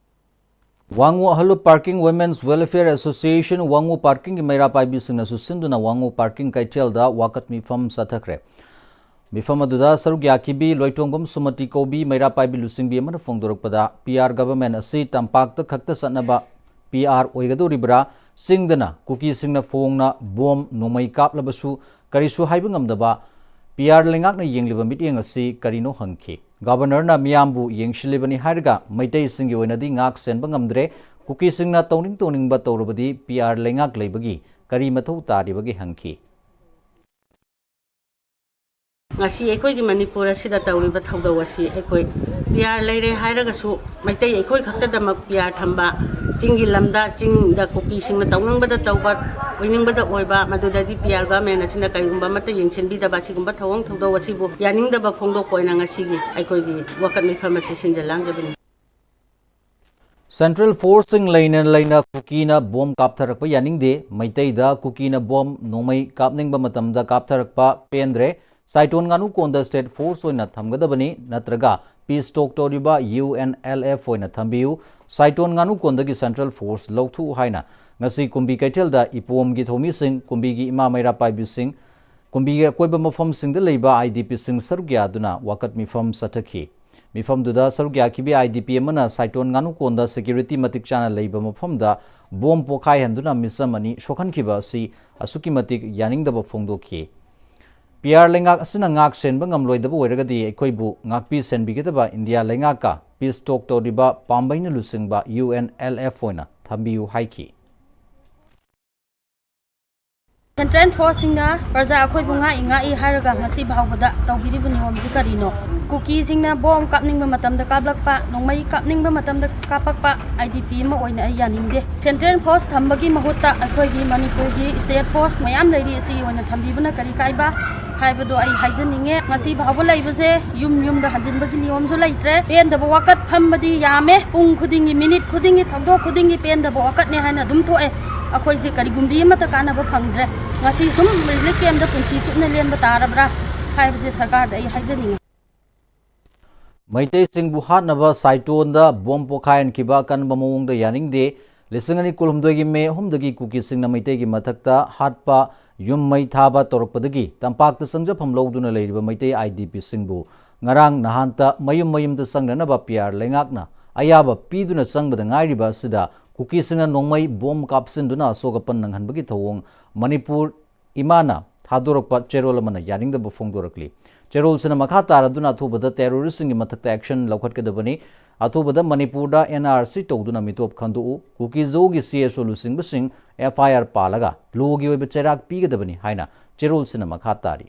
ꯋꯥꯉꯨ ꯑꯍꯜꯂꯨꯞ ꯄꯥꯔꯀꯤꯡ, Women's Welfare Association ꯋꯥꯉꯨ ꯄꯥꯔꯀꯤꯡꯒꯤ ꯃꯩꯔꯥ ꯄꯥꯏꯕꯤꯁꯤꯡꯅꯁꯨ ꯁꯤꯟꯗꯨꯅ ꯋꯥꯉꯨ ꯄꯥꯔꯀꯤꯡ ꯀꯩꯊꯦꯜꯗ ꯋꯥꯀꯠ ꯃꯤꯐꯝ ꯆꯠꯊꯈ꯭ꯔꯦ꯫ ꯃꯤꯐꯝ ꯑꯗꯨꯗ ꯁꯔꯨꯛ ꯌꯥꯈꯤꯕꯤ ꯂꯣꯏꯇꯣꯡꯕꯝ ꯁꯨꯃꯇꯤ ꯀꯧꯕꯤ ꯃꯩꯔꯥ ꯄꯥꯏꯕꯤ ꯂꯨꯆꯤꯡꯕꯤ ꯑꯃꯅ ꯐꯣꯡꯗꯣꯔꯛꯄꯗ, ꯄꯤ ꯑꯥꯔ ꯒꯚꯔꯟꯃꯦꯟꯠ ꯑꯁꯤ ꯇꯝꯄꯥꯛꯇ ꯈꯛꯇ ꯆꯠꯅꯕ ꯄꯤ ꯑꯥꯔ ꯑꯣꯏꯒꯗꯧꯔꯤꯕ꯭ꯔꯥ? ꯆꯤꯡꯗꯅ ꯀꯨꯀꯤꯁꯤꯡꯅ ꯐꯣꯡꯅ ꯕꯣꯝ ꯅꯣꯡꯃꯩ ꯀꯥꯞꯂꯕꯁꯨ ꯀꯔꯤꯁꯨ ꯍꯥꯏꯕ ꯉꯝꯗꯕ ꯄꯤ ꯑꯥꯔ ꯂꯩꯉꯥꯛꯅ ꯌꯦꯡꯂꯤꯕ ꯃꯤꯠꯌꯦꯡ ꯑꯁꯤ ꯀꯔꯤꯅꯣ ꯍꯪꯈꯤ꯫ ꯒꯕꯔꯅꯔꯅ ꯃꯤꯌꯥꯝꯕꯨ ꯌꯦꯡꯁꯤꯜꯂꯤꯕꯅꯤ ꯍꯥꯏꯔꯒ ꯃꯩꯇꯩꯁꯤꯡꯒꯤ ꯑꯣꯏꯅꯗꯤ ꯉꯥꯛ ꯁꯦꯟꯕ ꯉꯝꯗ꯭ꯔꯦ꯫ ꯀꯨꯀꯤꯁꯤꯡꯅ ꯇꯧꯅꯤꯡ ꯇꯧꯅꯤꯡꯕ ꯇꯧꯔꯕꯗꯤ ꯄꯤ ꯑꯥꯔ ꯂꯩꯉꯥꯛ ꯂꯩꯕꯒꯤ ꯀꯔꯤ ꯃꯊꯧ ꯇꯥꯔꯤꯕꯒꯦ ꯍꯪꯈꯤ꯫ ꯉꯁꯤ ꯑꯩꯈꯣꯏꯒꯤ ꯃꯅꯤꯄꯨꯔ ꯑꯁꯤꯗ ꯇꯧꯔꯤꯕ ꯊꯧꯗꯧ ꯑꯁꯤ ꯑꯩꯈꯣꯏ ꯄꯤ ꯑꯥꯔ ꯂꯩꯔꯦ ꯍꯥꯏꯔꯒꯁꯨ ꯃꯩꯇꯩ ꯑꯩꯈꯣꯏ ꯈꯛꯇꯗꯃꯛ ꯄꯤ ꯑꯥꯔ ꯊꯝꯕ, ꯆꯤꯡꯒꯤ ꯂꯝꯗ ꯆꯤꯡꯗ ꯀꯨꯀꯤꯁꯤꯡꯅ ꯇꯧꯅꯤꯡꯕꯗ ꯇꯧꯕ, ꯑꯣꯏꯅꯤꯡꯕꯗ ꯑꯣꯏꯕ, ꯃꯗꯨꯗꯗꯤ ꯄꯤ ꯑꯥꯔ ꯒꯚꯔꯟꯃꯦꯟ ꯑꯁꯤꯅ ꯀꯔꯤꯒꯨꯝꯕ ꯑꯃꯠꯇ ꯌꯦꯡꯁꯤꯟꯕꯤꯗꯕ ꯑꯁꯤꯒꯨꯝꯕ ꯊꯧꯑꯣꯡ ꯊꯧꯗꯧ ꯑꯁꯤꯕꯨ ꯌꯥꯅꯤꯡꯗꯕ ꯐꯣꯡꯗꯣꯛꯄ ꯑꯣꯏꯅ ꯉꯁꯤꯒꯤ ꯑꯩꯈꯣꯏꯒꯤ ꯋꯥꯀꯠ ꯃꯤꯐꯝ ꯑꯁꯤ ꯁꯤꯟꯖ ꯂꯥꯡꯖꯕꯅꯤ꯫ ꯁꯦꯟꯇ꯭ꯔꯦꯜ ꯐꯣꯔꯁꯁꯤꯡ ꯂꯩꯅ ꯂꯩꯅ ꯀꯨꯀꯤꯅ ꯕꯣꯝ ꯀꯥꯞꯊꯔꯛꯄ ꯌꯥꯅꯤꯡꯗꯦ꯫ ꯃꯩꯇꯩꯗ ꯀꯨꯀꯤꯅ ꯕꯣꯝ ꯅꯣꯡꯃꯩ ꯀꯥꯞꯅꯤꯡꯕ ꯃꯇꯝꯗ ꯀꯥꯞꯊꯔꯛꯄ ꯄꯦꯟꯗ꯭ꯔꯦ꯫ ꯁꯥꯏꯇꯣꯟ ꯉꯥꯅꯨꯀꯣꯟꯗ ꯁ꯭ꯇꯦꯠ ꯐꯣꯔꯁ ꯑꯣꯏꯅ ꯊꯝꯒꯗꯕꯅꯤ, ꯅꯠꯇ꯭ꯔꯒ ꯄꯤꯁ ꯇꯣꯛ ꯇꯧꯔꯤꯕ ꯌꯨ ꯑꯦꯟ ꯑꯦꯜ ꯑꯦꯐ ꯑꯣꯏꯅ ꯊꯝꯕꯤꯌꯨ꯫ ꯁꯥꯏꯇꯣꯟ ꯉꯥꯅꯨꯀꯣꯟꯗꯒꯤ ꯁꯦꯟꯇ꯭ꯔꯦꯜ ꯐꯣꯔꯁ ꯂꯧꯊꯣꯛꯎ ꯍꯥꯏꯅ ꯉꯁꯤ ꯀꯨꯝꯕꯤ ꯀꯩꯊꯦꯜꯗ ꯏꯄꯣꯝꯒꯤ ꯊꯧꯃꯤꯁꯤꯡ, ꯀꯨꯝꯕꯤꯒꯤ ꯏꯃꯥ ꯃꯩꯔꯥ ꯄꯥꯏꯕꯤꯁꯤꯡ, ꯀꯨꯝꯕꯤꯒꯤ ꯑꯀꯣꯏꯕ ꯃꯐꯝꯁꯤꯡꯗ ꯂꯩꯕ ꯑꯥꯏ ꯗꯤ ꯄꯤꯁꯤꯡ ꯁꯔꯨꯛ ꯌꯥꯗꯨꯅ ꯋꯥꯀꯠ ꯃꯤꯐꯝ ꯆꯠꯊꯈꯤ꯫ ꯃꯤꯐꯝꯗꯨꯗ ꯁꯔꯨꯛ ꯌꯥꯈꯤꯕ ꯑꯥꯏ ꯗꯤ ꯄꯤ ꯑꯃꯅ ꯁꯥꯏꯇꯣꯟ ꯉꯥꯅꯨꯀꯣꯟꯗ ꯁꯦꯀ꯭ꯌꯨꯔꯤꯇꯤ ꯃꯇꯤꯛ ꯆꯥꯅ ꯂꯩꯕ ꯃꯐꯝꯗ ꯕꯣꯝ ꯄꯣꯈꯥꯏꯍꯟꯗꯨꯅ ꯃꯤꯆꯝ ꯑꯅꯤ ꯁꯣꯛꯍꯟꯈꯤꯕ ꯑꯁꯤ ꯑꯁꯨꯛꯀꯤ ꯃꯇꯤꯛ ꯌꯥꯅꯤꯡꯗꯕ ꯐꯣꯡꯗꯣꯛꯈꯤ꯫ ꯄꯤ ꯑꯥꯔ ꯂꯩꯉꯥꯛ ꯑꯁꯤꯅ ꯉꯥꯛ ꯁꯦꯟꯕ ꯉꯝꯂꯣꯏꯗꯕ ꯑꯣꯏꯔꯒꯗꯤ ꯑꯩꯈꯣꯏꯕꯨ ꯉꯥꯛꯄꯤ ꯁꯦꯟꯕꯤꯒꯗꯕ ꯏꯟꯗꯤꯌꯥ ꯂꯩꯉꯥꯛꯀ ꯄꯤꯁ ꯇꯣꯛ ꯇꯧꯔꯤꯕ ꯄꯥꯝꯕꯩꯅ ꯂꯨꯆꯤꯡꯕ ꯌꯨ ꯑꯦꯟ ꯑꯦꯜ ꯑꯦꯐ ꯑꯣꯏꯅ ꯊꯝꯕꯤꯌꯨ ꯍꯥꯏꯈꯤ꯫ ꯁꯦꯟꯇ꯭ꯔꯦꯜ ꯐꯣꯔꯁꯁꯤꯡꯅ ꯄ꯭ꯔꯖꯥ ꯑꯩꯈꯣꯏꯕꯨ ꯉꯥꯛꯏ ꯉꯥꯛꯏ ꯍꯥꯏꯔꯒ ꯉꯁꯤ ꯐꯥꯎꯕꯗ ꯇꯧꯕꯤꯔꯤꯕ ꯅꯤꯌꯣꯝꯁꯤ ꯀꯔꯤꯅꯣ? ꯀꯨꯀꯤꯁꯤꯡꯅ ꯕꯣꯝ ꯀꯥꯞꯅꯤꯡꯕ ꯃꯇꯝꯗ ꯀꯥꯞꯂꯛꯄ, ꯅꯣꯡꯃꯩ ꯀꯥꯞꯅꯤꯡꯕ ꯃꯇꯝꯗ ꯀꯥꯞꯄꯛꯄ ꯑꯥꯏ ꯗꯤ ꯄꯤ ꯑꯃ ꯑꯣꯏꯅ ꯑꯩ ꯌꯥꯅꯤꯡꯗꯦ꯫ ꯁꯦꯟꯇ꯭ꯔꯦꯜ ꯐꯣꯔꯁ ꯊꯝꯕꯒꯤ ꯃꯍꯨꯠꯇ ꯑꯩꯈꯣꯏꯒꯤ ꯃꯅꯤꯄꯨꯔꯒꯤ ꯁ꯭ꯇꯦꯠ ꯐꯣꯔꯁ ꯃꯌꯥꯝ ꯂꯩꯔꯤ, ꯑꯁꯤ ꯑꯣꯏꯅ ꯊꯝꯕꯤꯕꯅ ꯀꯔꯤ ꯀꯥꯏꯕ ꯍꯥꯏꯕꯗꯣ ꯑꯩ ꯍꯥꯏꯖꯅꯤꯡꯉꯦ꯫ ꯉꯁꯤ ꯐꯥꯎꯕ ꯂꯩꯕꯁꯦ ꯌꯨꯝ ꯌꯨꯝꯗ ꯍꯟꯖꯤꯟꯕꯒꯤ ꯅꯤꯌꯣꯝꯁꯨ ꯂꯩꯇ꯭ꯔꯦ꯫ ꯄꯦꯟꯗꯕ ꯋꯥꯀꯠ ꯐꯝꯕꯗꯤ ꯌꯥꯝꯃꯦ, ꯄꯨꯡ ꯈꯨꯗꯤꯡꯒꯤ, ꯃꯤꯅꯤꯠ ꯈꯨꯗꯤꯡꯒꯤ, ꯊꯧꯗꯣꯛ ꯈꯨꯗꯤꯡꯒꯤ ꯄꯦꯟꯗꯕ ꯋꯥꯀꯠꯅꯦ ꯍꯥꯏꯅ ꯑꯗꯨꯝ ꯊꯣꯛꯑꯦ꯫ ꯑꯩꯈꯣꯏꯁꯦ ꯀꯔꯤꯒꯨꯝꯕꯤ ꯑꯃꯠꯇ ꯀꯥꯟꯅꯕ ꯐꯪꯗ꯭ꯔꯦ꯫ ꯉꯁꯤ ꯁꯨꯝ ꯔꯤꯂꯤꯐ ꯀꯦꯝꯗ ꯄꯨꯟꯁꯤ ꯆꯨꯞꯅ ꯂꯦꯟꯕ ꯇꯥꯔꯕ꯭ꯔꯥ ꯍꯥꯏꯕꯁꯦ ꯁꯔꯀꯥꯔꯗ ꯑꯩ ꯍꯥꯏꯖꯅꯤꯡꯉꯤ꯫ ꯃꯩꯇꯩꯁꯤꯡꯕꯨ ꯍꯥꯠꯅꯕ ꯁꯥꯏꯇꯣꯟꯗ ꯕꯣꯝ ꯄꯣꯈꯥꯏꯍꯟꯈꯤꯕ ꯑꯀꯟꯕ ꯃꯑꯣꯡꯗ ꯌꯥꯅꯤꯡꯗꯦ꯫ ꯂꯤꯁꯤꯡ ꯑꯅꯤ ꯀꯨꯟꯍꯨꯝꯗꯣꯏꯒꯤ ꯃꯦ ꯑꯍꯨꯝꯗꯒꯤ ꯀꯨꯀꯤꯁꯤꯡꯅ ꯃꯩꯇꯩꯒꯤ ꯃꯊꯛꯇ ꯍꯥꯠꯄ, ꯌꯨꯝ ꯃꯩ ꯊꯥꯕ ꯇꯧꯔꯛꯄꯗꯒꯤ ꯇꯝꯄꯥꯛꯇ ꯆꯪꯖꯐꯝ ꯂꯧꯗꯨꯅ ꯂꯩꯔꯤꯕ ꯃꯩꯇꯩ ꯑꯥꯏ ꯗꯤ ꯄꯤꯁꯤꯡꯕꯨ ꯉꯔꯥꯡ ꯅꯍꯥꯟꯇ ꯃꯌꯨꯝ ꯃꯌꯨꯝꯗ ꯆꯪꯅꯅꯕ ꯄꯤ ꯑꯥꯔ ꯂꯩꯉꯥꯛꯅ ꯑꯌꯥꯕ ꯄꯤꯗꯨꯅ ꯆꯪꯕꯗ ꯉꯥꯏꯔꯤꯕ ꯑꯁꯤꯗ ꯀꯨꯀꯤꯁꯤꯡꯅ ꯅꯣꯡꯃꯩ ꯕꯣꯝ ꯀꯥꯞꯁꯤꯟꯗꯨꯅ ꯑꯁꯣꯛ ꯑꯄꯟ ꯅꯪꯍꯟꯕꯒꯤ ꯊꯧꯑꯣꯡ ꯃꯅꯤꯄꯨꯔ ꯏꯃꯥꯅ ꯊꯥꯗꯣꯔꯛꯄ ꯆꯦꯔꯣꯜ ꯑꯃꯅ ꯌꯥꯅꯤꯡꯗꯕ ꯐꯣꯡꯗꯣꯔꯛꯂꯤ꯫ ꯆꯦꯔꯣꯜꯁꯤꯅ ꯃꯈꯥ ꯇꯥꯔꯗꯨꯅ ꯑꯊꯨꯕꯗ terroristꯁꯤꯡꯒꯤ ꯃꯊꯛꯇ action ꯂꯧꯈꯠꯀꯗꯕꯅꯤ꯫ ꯑꯊꯨꯕꯗ ꯃꯅꯤꯄꯨꯔꯗ N R C ꯇꯧꯗꯨꯅ ꯃꯤꯇꯣꯞ ꯈꯟꯗꯣꯛꯎ꯫ ꯀꯨꯀꯤ-ꯖꯣꯒꯤ C S O ꯂꯨꯆꯤꯡꯕꯁꯤꯡ F I R ꯄꯥꯜꯂꯒ lawꯒꯤ ꯑꯣꯏꯕ ꯆꯩꯔꯥꯛ ꯄꯤꯒꯗꯕꯅꯤ ꯍꯥꯏꯅ ꯆꯦꯔꯣꯜꯁꯤꯅ ꯃꯈꯥ ꯇꯥꯔꯤ꯫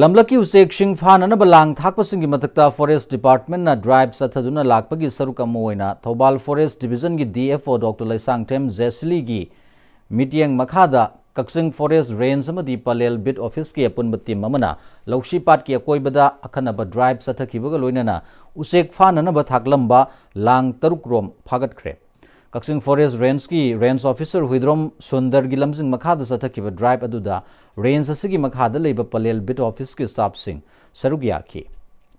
ꯂꯝꯂꯛꯀꯤ ꯎꯆꯦꯛꯁꯤꯡ ꯐꯥꯅꯅꯕ ꯂꯥꯡ ꯊꯥꯛꯄꯁꯤꯡꯒꯤ ꯃꯊꯛꯇ Forest Departmentꯅ drive ꯆꯠꯊꯗꯨꯅ ꯂꯥꯛꯄꯒꯤ ꯁꯔꯨꯛ ꯑꯃ ꯑꯣꯏꯅ Thoubal Forest Divisionꯒꯤ D F O Doctor Leishangthem ꯖꯦꯁꯂꯤꯒꯤ ꯃꯤꯠꯌꯦꯡ ꯃꯈꯥꯗ ꯀꯛꯆꯤꯡ Forest Range ꯑꯃꯗꯤ ꯄꯂꯦꯜ Beat Officeꯀꯤ ꯑꯄꯨꯟꯕ team ꯑꯃꯅ ꯂꯧꯁꯤꯄꯥꯠꯀꯤ ꯑꯀꯣꯏꯕꯗ ꯑꯈꯟꯅꯕ drive ꯆꯠꯊꯈꯤꯕꯒ ꯂꯣꯏꯅꯅ ꯎꯆꯦꯛ ꯐꯥꯅꯅꯕ ꯊꯥꯛꯂꯝꯕ ꯂꯥꯡ ꯇꯔꯨꯛ ꯔꯣꯝ ꯐꯥꯒꯠꯈ꯭ꯔꯦ꯫ ꯀꯛꯆꯤꯡ Forest Rangeꯀꯤ Range Officer ꯍꯨꯏꯗ꯭ꯔꯣꯝ ꯁꯨꯟꯗꯔꯒꯤ ꯂꯝꯖꯤꯡ ꯃꯈꯥꯗ ꯆꯠꯊꯈꯤꯕ drive ꯑꯗꯨꯗ range ꯑꯁꯤꯒꯤ ꯃꯈꯥꯗ ꯂꯩꯕ ꯄꯂꯦꯜ Beat Officeꯀꯤ staffꯁꯤꯡ ꯁꯔꯨꯛ ꯌꯥꯈꯤ꯫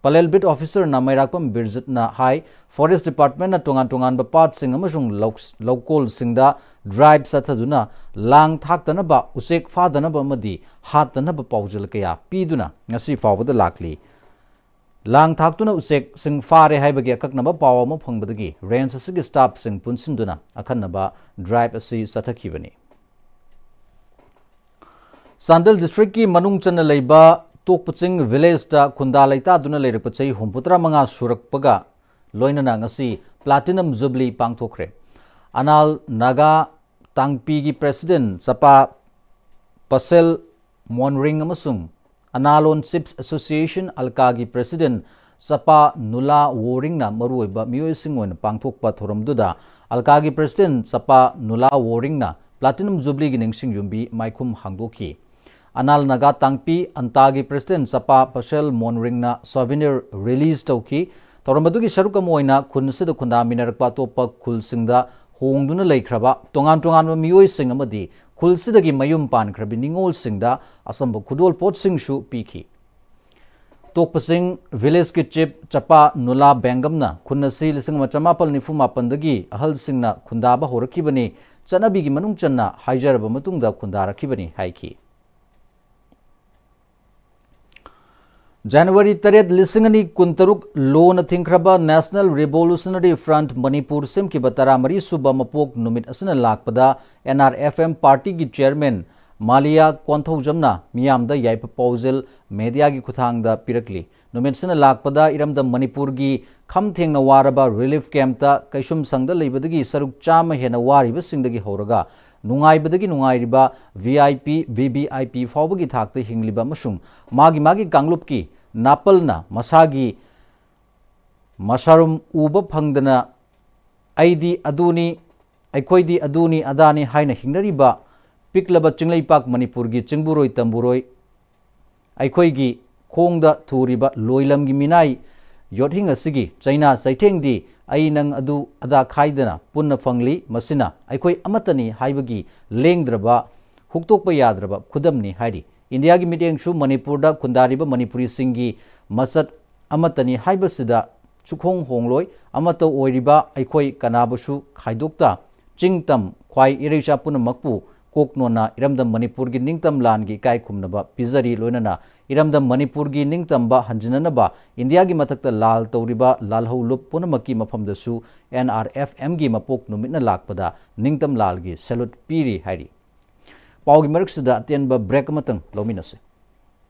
ꯄꯂꯦꯜ Beat Officerꯅ ꯃꯩꯔꯥꯛꯄꯝ ꯕꯤꯔꯖꯤꯠꯅ ꯍꯥꯏ, Forest Departmentꯅ ꯇꯣꯉꯥꯟ ꯇꯣꯉꯥꯟꯕ ꯄꯥꯠꯁꯤꯡ ꯑꯃꯁꯨꯡ ꯂꯧ-, ꯂꯧꯀꯣꯜꯁꯤꯡꯗ drive ꯆꯠꯊꯗꯨꯅ ꯂꯥꯡ ꯊꯥꯛꯇꯅꯕ, ꯎꯆꯦꯛ ꯐꯥꯗꯅꯕ ꯑꯃꯗꯤ ꯍꯥꯠꯇꯅꯕ ꯄꯥꯎꯖꯦꯜ ꯀꯌꯥ ꯄꯤꯗꯨꯅ ꯉꯁꯤ ꯐꯥꯎꯕꯗ ꯂꯥꯛꯂꯤ꯫ ꯂꯥꯡ ꯊꯥꯛꯇꯨꯅ ꯎꯆꯦꯛꯁꯤꯡ ꯐꯥꯔꯦ ꯍꯥꯏꯕꯒꯤ ꯑꯀꯛꯅꯕ ꯄꯥꯎ ꯑꯃ ꯐꯪꯕꯗꯒꯤ range ꯑꯁꯤꯒꯤ staffꯁꯤꯡ ꯄꯨꯟꯁꯤꯟꯗꯨꯅ ꯑꯈꯟꯅꯕ drive ꯑꯁꯤ ꯆꯠꯊꯈꯤꯕꯅꯤ꯫ ꯆꯥꯟꯗꯦꯜ districtꯀꯤ ꯃꯅꯨꯡ ꯆꯟꯅ ꯂꯩꯕ ꯇꯣꯛꯄꯆꯤꯡ villageꯇ ꯈꯨꯟꯗꯥ ꯂꯩꯇꯥꯗꯨꯅ ꯂꯩꯔꯛꯄ ꯆꯍꯤ ꯍꯨꯝꯐꯨꯇꯔꯥ ꯃꯉꯥ ꯁꯨꯔꯛꯄꯒ ꯂꯣꯏꯅꯅ ꯉꯁꯤ Platinum Jubilee ꯄꯥꯡꯊꯣꯛꯈ꯭ꯔꯦ꯫ Anal Naga ꯇꯥꯡꯄꯤꯒꯤ President ꯆꯄꯥ ꯄꯁꯦꯜ ꯃꯣꯟꯔꯤꯡ ꯑꯃꯁꯨꯡ ꯑꯅꯥꯂꯣꯟ Chiefs Association ꯑꯜꯀꯥꯒꯤ President ꯆꯄꯥ ꯅꯨꯂꯥ ꯋꯣꯔꯤꯡꯅ ꯃꯔꯨꯑꯣꯏꯕ ꯃꯤꯑꯣꯏꯁꯤꯡ ꯑꯣꯏꯅ ꯄꯥꯡꯊꯣꯛꯄ ꯊꯧꯔꯝꯗꯨꯗ ꯑꯜꯀꯥꯒꯤ President ꯆꯄꯥ ꯅꯨꯂꯥ ꯋꯣꯔꯤꯡꯅ Platinum Jubileeꯒꯤ ꯅꯤꯡꯁꯤꯡ ꯌꯨꯝꯕꯤ ꯃꯥꯏꯈꯨꯝ ꯍꯥꯡꯗꯣꯛꯈꯤ꯫ Anal Naga ꯇꯥꯡꯄꯤ ꯑꯟꯇꯥꯒꯤ President ꯆꯄꯥ ꯄꯁꯦꯜ ꯃꯣꯟꯔꯤꯡꯅ souvenir release ꯇꯧꯈꯤ꯫ ꯊꯧꯔꯝ ꯑꯗꯨꯒꯤ ꯁꯔꯨꯛ ꯑꯃ ꯑꯣꯏꯅ ꯈꯨꯟ ꯑꯁꯤꯗ ꯈꯨꯟꯗꯥꯃꯤꯟꯅꯔꯛꯄ ꯑꯇꯣꯞꯄ ꯈꯨꯜꯁꯤꯡꯗ ꯍꯣꯡꯗꯨꯅ ꯂꯩꯈ꯭ꯔꯕ ꯇꯣꯉꯥꯟ ꯇꯣꯉꯥꯟꯕ ꯃꯤꯑꯣꯏꯁꯤꯡ ꯑꯃꯗꯤ ꯈꯨꯜꯁꯤꯗꯒꯤ ꯃꯌꯨꯝ ꯄꯥꯟꯈ꯭ꯔꯕꯤ ꯅꯤꯉꯣꯜꯁꯤꯡꯗ ꯑꯆꯝꯕ ꯈꯨꯗꯣꯜꯄꯣꯠꯁꯤꯡꯁꯨ ꯄꯤꯈꯤ꯫ ꯇꯣꯛꯄꯆꯤꯡ villageꯀꯤ Chief ꯆꯄꯥ ꯅꯨꯂꯥ ꯕꯦꯡꯒꯝꯅ ꯈꯨꯟ ꯑꯁꯤ ꯂꯤꯁꯤꯡ ꯑꯃ ꯆꯃꯥꯄꯜ ꯅꯤꯐꯨ ꯃꯥꯄꯟꯗꯒꯤ ꯑꯍꯜꯁꯤꯡꯅ ꯈꯨꯟꯗꯥꯕ ꯍꯧꯔꯛꯈꯤꯕꯅꯤ, ꯆꯠꯅꯕꯤꯒꯤ ꯃꯅꯨꯡ ꯆꯟꯅ ꯍꯥꯏꯖꯔꯕ ꯃꯇꯨꯡꯗ ꯈꯨꯟꯗꯥꯔꯛꯈꯤꯕꯅꯤ ꯍꯥꯏꯈꯤ꯫ ꯖꯅꯋꯥꯔꯤ ꯇꯔꯦꯠ, ꯂꯤꯁꯤꯡ ꯑꯅꯤ ꯀꯨꯟꯇꯔꯨꯛ, ꯂꯣꯅ ꯊꯤꯡꯈ꯭ꯔꯕ National Revolutionary Front ꯃꯅꯤꯄꯨꯔ ꯁꯦꯝꯈꯤꯕ ꯇꯔꯥꯃꯔꯤ ꯁꯨꯕ ꯃꯄꯣꯛ ꯅꯨꯃꯤꯠ ꯑꯁꯤꯅ ꯂꯥꯛꯄꯗ N R F M party ꯒꯤ chairman ꯃꯥꯂꯤꯌꯥ ꯀꯣꯟꯊꯧꯖꯝꯅ ꯃꯤꯌꯥꯝꯗ ꯌꯥꯏꯐ ꯄꯥꯎꯖꯦꯜ mediaꯒꯤ ꯈꯨꯠꯊꯥꯡꯗ ꯄꯤꯔꯛꯂꯤ꯫ ꯅꯨꯃꯤꯠꯁꯤꯅ ꯂꯥꯛꯄꯗ ꯏꯔꯝꯗꯝ ꯃꯅꯤꯄꯨꯔꯒꯤ ꯈꯝ ꯊꯦꯡꯅ ꯋꯥꯔꯕ relief campꯇ ꯀꯩꯁꯨꯝꯁꯪꯗ ꯂꯩꯕꯗꯒꯤ ꯁꯔꯨꯛ ꯆꯥꯝꯃ ꯍꯦꯟꯅ ꯋꯥꯔꯤꯕꯁꯤꯡꯗꯒꯤ ꯍꯧꯔꯒ ꯅꯨꯡꯉꯥꯏꯕꯗꯒꯤ ꯅꯨꯡꯉꯥꯏꯔꯤꯕ V I P, V V I P ꯐꯥꯎꯕꯒꯤ ꯊꯥꯛꯇ ꯍꯤꯡꯂꯤꯕ ꯑꯃꯁꯨꯡ ꯃꯥꯒꯤ ꯃꯥꯒꯤ ꯀꯥꯡꯂꯨꯞꯀꯤ ꯅꯥꯄꯜꯅ ꯃꯁꯥꯒꯤ ꯃꯁꯥꯔꯨꯝ ꯎꯕ ꯐꯪꯗꯅ "ꯑꯩꯗꯤ ꯑꯗꯨꯅꯤ, ꯑꯩꯈꯣꯏꯗꯤ ꯑꯗꯨꯅꯤ ꯑꯗꯥꯅꯤ" ꯍꯥꯏꯅ ꯍꯤꯡꯅꯔꯤꯕ ꯄꯤꯛꯂꯕ ꯆꯤꯡꯂꯩꯄꯥꯛ ꯃꯅꯤꯄꯨꯔꯒꯤ ꯆꯤꯡꯕꯨꯔꯣꯏ ꯇꯝꯕꯨꯔꯣꯏ ꯑꯩꯈꯣꯏꯒꯤ ꯈꯣꯡꯗ ꯊꯨꯔꯤꯕ ꯂꯣꯏꯂꯝꯒꯤ ꯃꯤꯅꯥꯏ ꯌꯣꯠꯍꯤꯡ ꯑꯁꯤꯒꯤ ꯆꯩꯅꯥ ꯆꯩꯊꯦꯡꯗꯤ "ꯑꯩ ꯅꯪ ꯑꯗꯨ ꯑꯗꯥ ꯈꯥꯏꯗꯅ ꯄꯨꯟꯅ ꯐꯪꯂꯤ꯫ ꯃꯁꯤꯅ ꯑꯩꯈꯣꯏ ꯑꯃꯠꯇꯅꯤ ꯍꯥꯏꯕꯒꯤ ꯂꯦꯡꯗ꯭ꯔꯕ, ꯍꯨꯛꯇꯣꯛꯄ ꯌꯥꯗ꯭ꯔꯕ ꯈꯨꯗꯝꯅꯤ" ꯍꯥꯏꯔꯤ꯫ ꯏꯟꯗꯤꯌꯥꯒꯤ ꯃꯤꯠꯌꯦꯡꯁꯨ ꯃꯅꯤꯄꯨꯔꯗ ꯈꯨꯟꯗꯥꯔꯤꯕ ꯃꯅꯤꯄꯨꯔꯤꯁꯤꯡꯒꯤ ꯃꯁꯛ ꯑꯃꯠꯇꯅꯤ ꯍꯥꯏꯕꯁꯤꯗ ꯁꯨꯛꯍꯣꯡ ꯍꯣꯡꯂꯣꯏ꯫ ꯑꯃꯠꯇ ꯑꯣꯏꯔꯤꯕ ꯑꯩꯈꯣꯏ ꯀꯅꯥꯕꯨꯁꯨ ꯈꯥꯏꯗꯣꯛꯇ, ꯆꯤꯡ ꯇꯝ ꯈ꯭ꯋꯥꯏ ꯏꯔꯩꯆꯥ ꯄꯨꯝꯅꯃꯛꯄꯨ ꯀꯣꯛ ꯅꯣꯟꯅ ꯏꯔꯝꯗꯝ ꯃꯅꯤꯄꯨꯔꯒꯤ ꯅꯤꯡꯇꯝ ꯂꯥꯟꯒꯤ ꯏꯀꯥꯏ ꯈꯨꯝꯅꯕ ꯄꯤꯖꯔꯤ꯫ ꯂꯣꯏꯅꯅ ꯏꯔꯝꯗꯝ ꯃꯅꯤꯄꯨꯔꯒꯤ ꯅꯤꯡꯇꯝꯕ ꯍꯟꯖꯤꯟꯅꯅꯕ ꯏꯟꯗꯤꯌꯥꯒꯤ ꯃꯊꯛꯇ ꯂꯥꯜ ꯇꯧꯔꯤꯕ ꯂꯥꯜꯍꯧ ꯂꯨꯞ ꯄꯨꯝꯅꯃꯛꯀꯤ ꯃꯐꯝꯗꯁꯨ N R F M ꯒꯤ ꯃꯄꯣꯛ ꯅꯨꯃꯤꯠꯅ ꯂꯥꯛꯄꯗ ꯅꯤꯡꯇꯝ ꯂꯥꯜꯒꯤ salute ꯄꯤꯔꯤ ꯍꯥꯏꯔꯤ꯫ ꯄꯥꯎꯒꯤ ꯃꯔꯛꯁꯤꯗ ꯑꯇꯦꯟꯕ break ꯑꯃꯇꯪ ꯂꯧꯃꯤꯟꯅꯁꯤ꯫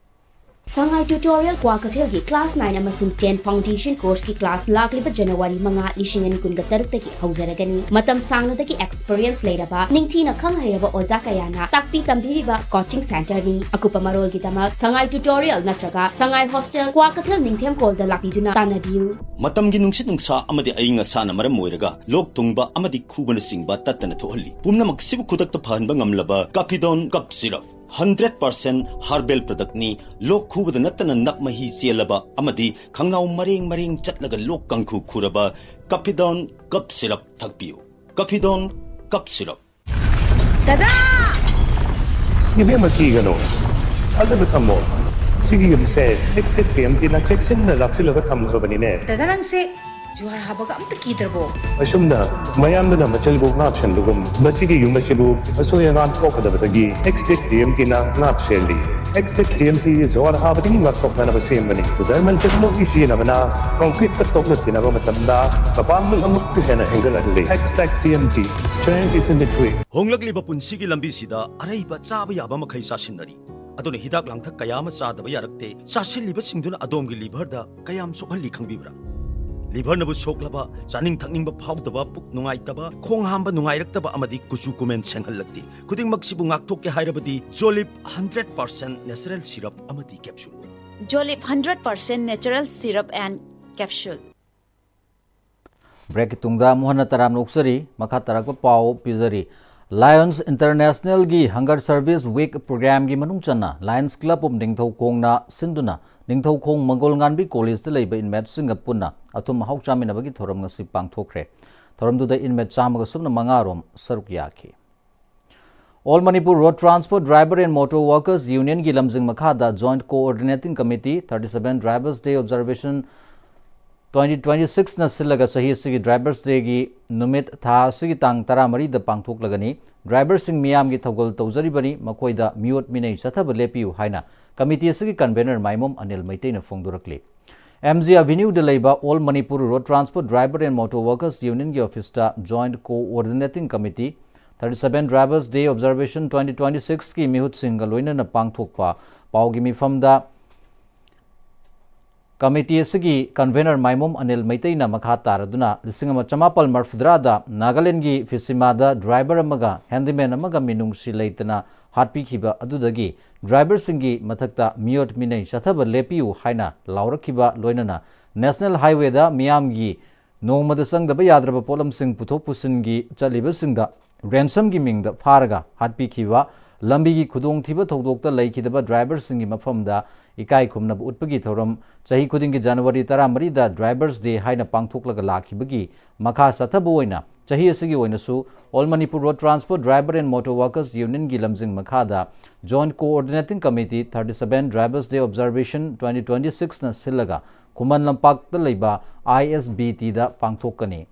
ꯁꯉꯥꯏ Tutorial ꯀ꯭ꯋꯥꯀꯩꯊꯦꯜꯒꯤ class nine ꯑꯃꯁꯨꯡ ten foundation courseꯀꯤ class ꯂꯥꯛꯂꯤꯕ ꯖꯅꯋꯥꯔꯤ ꯃꯉꯥ, ꯂꯤꯁꯤꯡ ꯑꯅꯤ ꯀꯨꯟꯒ ꯇꯔꯨꯛꯇꯒꯤ ꯍꯧꯖꯔꯒꯅꯤ꯫ ꯃꯇꯝ ꯁꯥꯡꯅꯗꯒꯤ experience ꯂꯩꯔꯕ, ꯅꯤꯡꯊꯤꯅ ꯈꯪ ꯍꯩꯔꯕ ꯑꯣꯖꯥ ꯀꯌꯥꯅ ꯇꯥꯛꯄꯤ ꯇꯝꯕꯤꯔꯤꯕ coaching centreꯅꯤ꯫ ꯑꯀꯨꯞꯄ ꯃꯔꯣꯜꯒꯤꯗꯃꯛ ꯁꯉꯥꯏ Tutorial ꯅꯠꯇ꯭ꯔꯒ ꯁꯉꯥꯏ Hostel, ꯀ꯭ꯋꯥꯀꯩꯊꯦꯜ ꯅꯤꯡꯊꯦꯝꯀꯣꯜꯗ ꯂꯥꯛꯄꯤꯗꯨꯅ ꯇꯥꯟꯅꯕꯤꯌꯨ꯫ ꯃꯇꯝꯒꯤ ꯅꯨꯡꯁꯤꯠ ꯅꯨꯡꯁꯥ ꯑꯃꯗꯤ ꯑꯏꯪ ꯑꯁꯥꯅ ꯃꯔꯝ ꯑꯣꯏꯔꯒ ꯂꯣꯛ ꯊꯨꯡꯕ ꯑꯃꯗꯤ ꯈꯨꯕꯅꯆꯤꯡꯕ ꯇꯠꯇꯅ ꯊꯣꯛꯍꯜꯂꯤ꯫ ꯄꯨꯝꯅꯃꯛꯁꯤꯕꯨ ꯈꯨꯗꯛꯇ ꯐꯍꯟꯕ ꯉꯝꯂꯕ Caphidone Cough Syrup, hundred percent herbal productꯅꯤ꯫ ꯂꯣꯛ ꯈꯨꯕꯗ ꯅꯠꯇꯅ ꯅꯞ ꯃꯍꯤ ꯆꯦꯜꯂꯕ ꯑꯃꯗꯤ ꯈꯪꯅꯥꯎ ꯃꯔꯦꯡ ꯃꯔꯦꯡ ꯆꯠꯂꯒ ꯂꯣꯛ ꯀꯥꯡꯈꯨ ꯈꯨꯔꯕ Caphidone Cough Syrup ꯊꯛꯄꯤꯌꯨ꯫ Caphidone Cough Syrup꯫ ꯗꯗꯥ! ꯏꯕꯦꯝꯃ, ꯀꯤꯒꯅꯨ꯫ ꯊꯥꯖꯕ ꯊꯝꯃꯣ꯫ ꯁꯤꯒꯤ ꯌꯨꯝꯁꯦ Extinct T M Tꯅ ꯆꯦꯛꯁꯤꯟꯅ ꯂꯥꯛꯁꯤꯜꯂꯒ ꯊꯝꯈ꯭ꯔꯕꯅꯤꯅꯦ꯫ ꯗꯗꯥ, ꯅꯪꯁꯦ ꯖꯨꯍꯥꯔ ꯍꯥꯕꯒ ꯑꯝꯇ ꯀꯤꯗ꯭ꯔꯕꯣ? ꯑꯁꯨꯝꯅ ꯃꯌꯥꯝꯗꯨꯅ ꯃꯆꯤꯜꯕꯨ ꯉꯥꯛ ꯁꯦꯟꯕꯒꯨꯝ, ꯃꯁꯤꯒꯤ ꯌꯨꯝ ꯑꯁꯤꯕꯨ ꯑꯁꯣꯏ ꯑꯉꯥꯝ ꯊꯣꯛꯀꯗꯕꯗꯒꯤ Extinct T M Tꯅ ꯉꯥꯛ ꯁꯦꯜꯂꯤ꯫ Hextech T M T ꯖꯣꯔ ꯍꯥꯕꯗꯒꯤ ꯉꯥꯛꯊꯣꯛꯅꯅꯕ ꯁꯦꯝꯕꯅꯤ꯫ German technology ꯁꯤꯖꯤꯟꯅꯕꯅ concrete ꯀ ꯇꯣꯛꯅ ꯇꯤꯟꯅꯕ ꯃꯇꯝꯗ ꯃꯄꯥꯡꯒꯜ ꯑꯃꯨꯛꯀ ꯍꯦꯟꯅ ꯍꯦꯟꯒꯠꯍꯜꯂꯤ꯫ Hextech T M T, strength is in the grit. ꯍꯣꯡꯂꯛꯂꯤꯕ ꯄꯨꯟꯁꯤꯒꯤ ꯂꯝꯕꯤꯁꯤꯗ ꯑꯔꯩꯕ ꯆꯥꯕ ꯌꯥꯕ ꯃꯈꯩ ꯆꯥꯁꯤꯟꯅꯔꯤ꯫ ꯑꯗꯨꯅ ꯍꯤꯗꯥꯛ ꯂꯥꯡꯊꯛ ꯀꯌꯥ ꯑꯃ ꯆꯥꯗꯕ ꯌꯥꯔꯛꯇꯦ꯫ ꯆꯥꯁꯤꯜꯂꯤꯕꯁꯤꯡꯗꯨꯅ ꯑꯗꯣꯝꯒꯤ liver ꯗ ꯀꯌꯥꯝ ꯁꯣꯛꯍꯜꯂꯤ ꯈꯪꯕꯤꯕ꯭ꯔꯥ? Liver ꯅꯕꯨ ꯁꯣꯛꯂꯕ, ꯆꯥꯅꯤꯡ ꯊꯛꯅꯤꯡꯕ ꯐꯥꯎꯗꯕ, ꯄꯨꯛ ꯅꯨꯡꯉꯥꯏꯇꯕ, ꯈꯣꯡ ꯍꯥꯝꯕ ꯅꯨꯡꯉꯥꯏꯔꯛꯇꯕ ꯑꯃꯗꯤ ꯀꯨꯆꯨ ꯀꯨꯃꯦꯟ ꯁꯦꯡꯍꯜꯂꯛꯇꯦ꯫ ꯈꯨꯗꯤꯡꯃꯛꯁꯤꯕꯨ ꯉꯥꯛꯊꯣꯛꯀꯦ ꯍꯥꯏꯔꯕꯗꯤ Jolib hundred percent natural syrup ꯑꯃꯗꯤ capsule꯫ Jolib hundred percent natural syrup and capsule꯫ Break ꯀꯤ ꯇꯨꯡꯗ ꯑꯃꯨꯛ ꯍꯟꯅ ꯇꯔꯥꯝꯅ ꯑꯣꯛꯆꯔꯤ꯫ ꯃꯈꯥ ꯇꯥꯔꯛꯄ ꯄꯥꯎ ꯄꯤꯖꯔꯤ꯫ Lions International ꯒꯤ Hunger Service Week program ꯒꯤ ꯃꯅꯨꯡ ꯆꯟꯅ Lions Club of ꯅꯤꯡꯊꯧꯈꯣꯡꯅ ꯁꯤꯟꯗꯨꯅ ꯅꯤꯡꯊꯧꯈꯣꯡ ꯃꯪꯒꯣꯜ ꯉꯥꯟꯕꯤ college ꯇ ꯂꯩꯕ inmate ꯁꯤꯡꯒ ꯄꯨꯟꯅ ꯑꯊꯨꯝ ꯑꯍꯥꯎ ꯆꯥꯃꯤꯟꯅꯕꯒꯤ ꯊꯧꯔꯝ ꯉꯁꯤ ꯄꯥꯡꯊꯣꯛꯈ꯭ꯔꯦ꯫ ꯊꯧꯔꯝꯗꯨꯗ inmate ꯆꯥꯝꯃꯒ ꯁꯨꯞꯅ ꯃꯉꯥ ꯔꯣꯝ ꯁꯔꯨꯛ ꯌꯥꯈꯤ꯫ All Manipur Road Transport Driver and Motor Workers Union ꯒꯤ ꯂꯝꯖꯤꯡ ꯃꯈꯥꯗ Joint Coordinating Committee thirty seven Drivers Day Observation twenty twenty six ꯅ ꯁꯤꯜꯂꯒ ꯆꯍꯤ ꯑꯁꯤꯒꯤ Drivers Day ꯒꯤ ꯅꯨꯃꯤꯠ ꯊꯥ ꯑꯁꯤꯒꯤ ꯇꯥꯡ ꯇꯔꯥꯃꯔꯤꯗ ꯄꯥꯡꯊꯣꯛꯂꯒꯅꯤ꯫ Driver ꯁꯤꯡ ꯃꯤꯌꯥꯝꯒꯤ ꯊꯧꯒꯜ ꯇꯧꯖꯔꯤꯕꯅꯤ, ꯃꯈꯣꯏꯗ ꯃꯤꯑꯣꯠ ꯃꯤꯅꯩ ꯆꯠꯊꯕ ꯂꯦꯞꯄꯤꯌꯨ ꯍꯥꯏꯅ committee ꯑꯁꯤꯒꯤ convener ꯃꯥꯏꯃꯣꯝ Anil ꯃꯩꯇꯩꯅ ꯐꯣꯡꯗꯣꯔꯛꯂꯤ꯫ M G Avenue ꯗ ꯂꯩꯕ All Manipur Road Transport Driver and Motor Workers Union ꯒꯤ office ꯇ Joint Coordinating Committee thirty seven Drivers Day Observation twenty twenty six ꯀꯤ ꯃꯤꯍꯨꯠꯁꯤꯡꯒ ꯂꯣꯏꯅꯅ ꯄꯥꯡꯊꯣꯛꯄ ꯄꯥꯎꯒꯤ ꯃꯤꯐꯝꯗ committee ꯑꯁꯤꯒꯤ convener ꯃꯥꯏꯃꯣꯝ ꯑꯅꯤꯜ ꯃꯩꯇꯩꯅ ꯃꯈꯥ ꯇꯥꯔꯗꯨꯅ ꯂꯤꯁꯤꯡ ꯑꯃ ꯆꯃꯥꯄꯜ ꯃꯔꯐꯨꯇꯔꯥꯗ ꯅꯥꯒꯥꯂꯦꯟꯒꯤ ꯐꯤꯁꯤꯃꯥꯗ driver ꯑꯃꯒ handyman ꯑꯃꯒ ꯃꯤꯅꯨꯡꯁꯤ ꯂꯩꯇꯅ ꯍꯥꯠꯄꯤꯈꯤꯕ ꯑꯗꯨꯗꯒꯤ driver ꯁꯤꯡꯒꯤ ꯃꯊꯛꯇ ꯃꯤꯑꯣꯠ ꯃꯤꯅꯩ ꯆꯠꯊꯕ ꯂꯦꯞꯄꯤꯌꯨ ꯍꯥꯏꯅ ꯂꯥꯎꯔꯛꯈꯤꯕ ꯂꯣꯏꯅꯅ National Highway ꯗ ꯃꯤꯌꯥꯝꯒꯤ ꯅꯣꯡꯃꯗ ꯆꯪꯗꯕ ꯌꯥꯗ꯭ꯔꯕ ꯄꯣꯠꯂꯝꯁꯤꯡ ꯄꯨꯊꯣꯛ ꯄꯨꯁꯤꯟꯒꯤ ꯆꯠꯂꯤꯕꯁꯤꯡꯗ ransom ꯒꯤ ꯃꯤꯡꯗ ꯐꯥꯔꯒ ꯍꯥꯠꯄꯤꯈꯤꯕ, ꯂꯝꯕꯤꯒꯤ ꯈꯨꯗꯣꯡꯊꯤꯕ ꯊꯧꯗꯣꯛꯇ ꯂꯩꯈꯤꯗꯕ driver ꯁꯤꯡꯒꯤ ꯃꯐꯝꯗ ꯏꯀꯥꯏ ꯈꯨꯝꯅꯕ ꯎꯠꯄꯒꯤ ꯊꯧꯔꯝ ꯆꯍꯤ ꯈꯨꯗꯤꯡꯒꯤ January ꯇꯔꯥꯃꯔꯤꯗ Drivers Day ꯍꯥꯏꯅ ꯄꯥꯡꯊꯣꯛꯂꯒ ꯂꯥꯛꯈꯤꯕꯒꯤ ꯃꯈꯥ ꯆꯠꯊꯕ ꯑꯣꯏꯅ ꯆꯍꯤ ꯑꯁꯤꯒꯤ ꯑꯣꯏꯅꯁꯨ All Manipur Road Transport Driver and Motor Workers Union ꯒꯤ ꯂꯝꯖꯤꯡ ꯃꯈꯥꯗ Joint Coordinating Committee thirty seven Drivers Day Observation twenty twenty six ꯅ ꯁꯤꯜꯂꯒ ꯈꯨꯃꯟ ꯂꯝꯄꯥꯛꯇ ꯂꯩꯕ I S B T ꯗ ꯄꯥꯡꯊꯣꯛꯀꯅꯤ꯫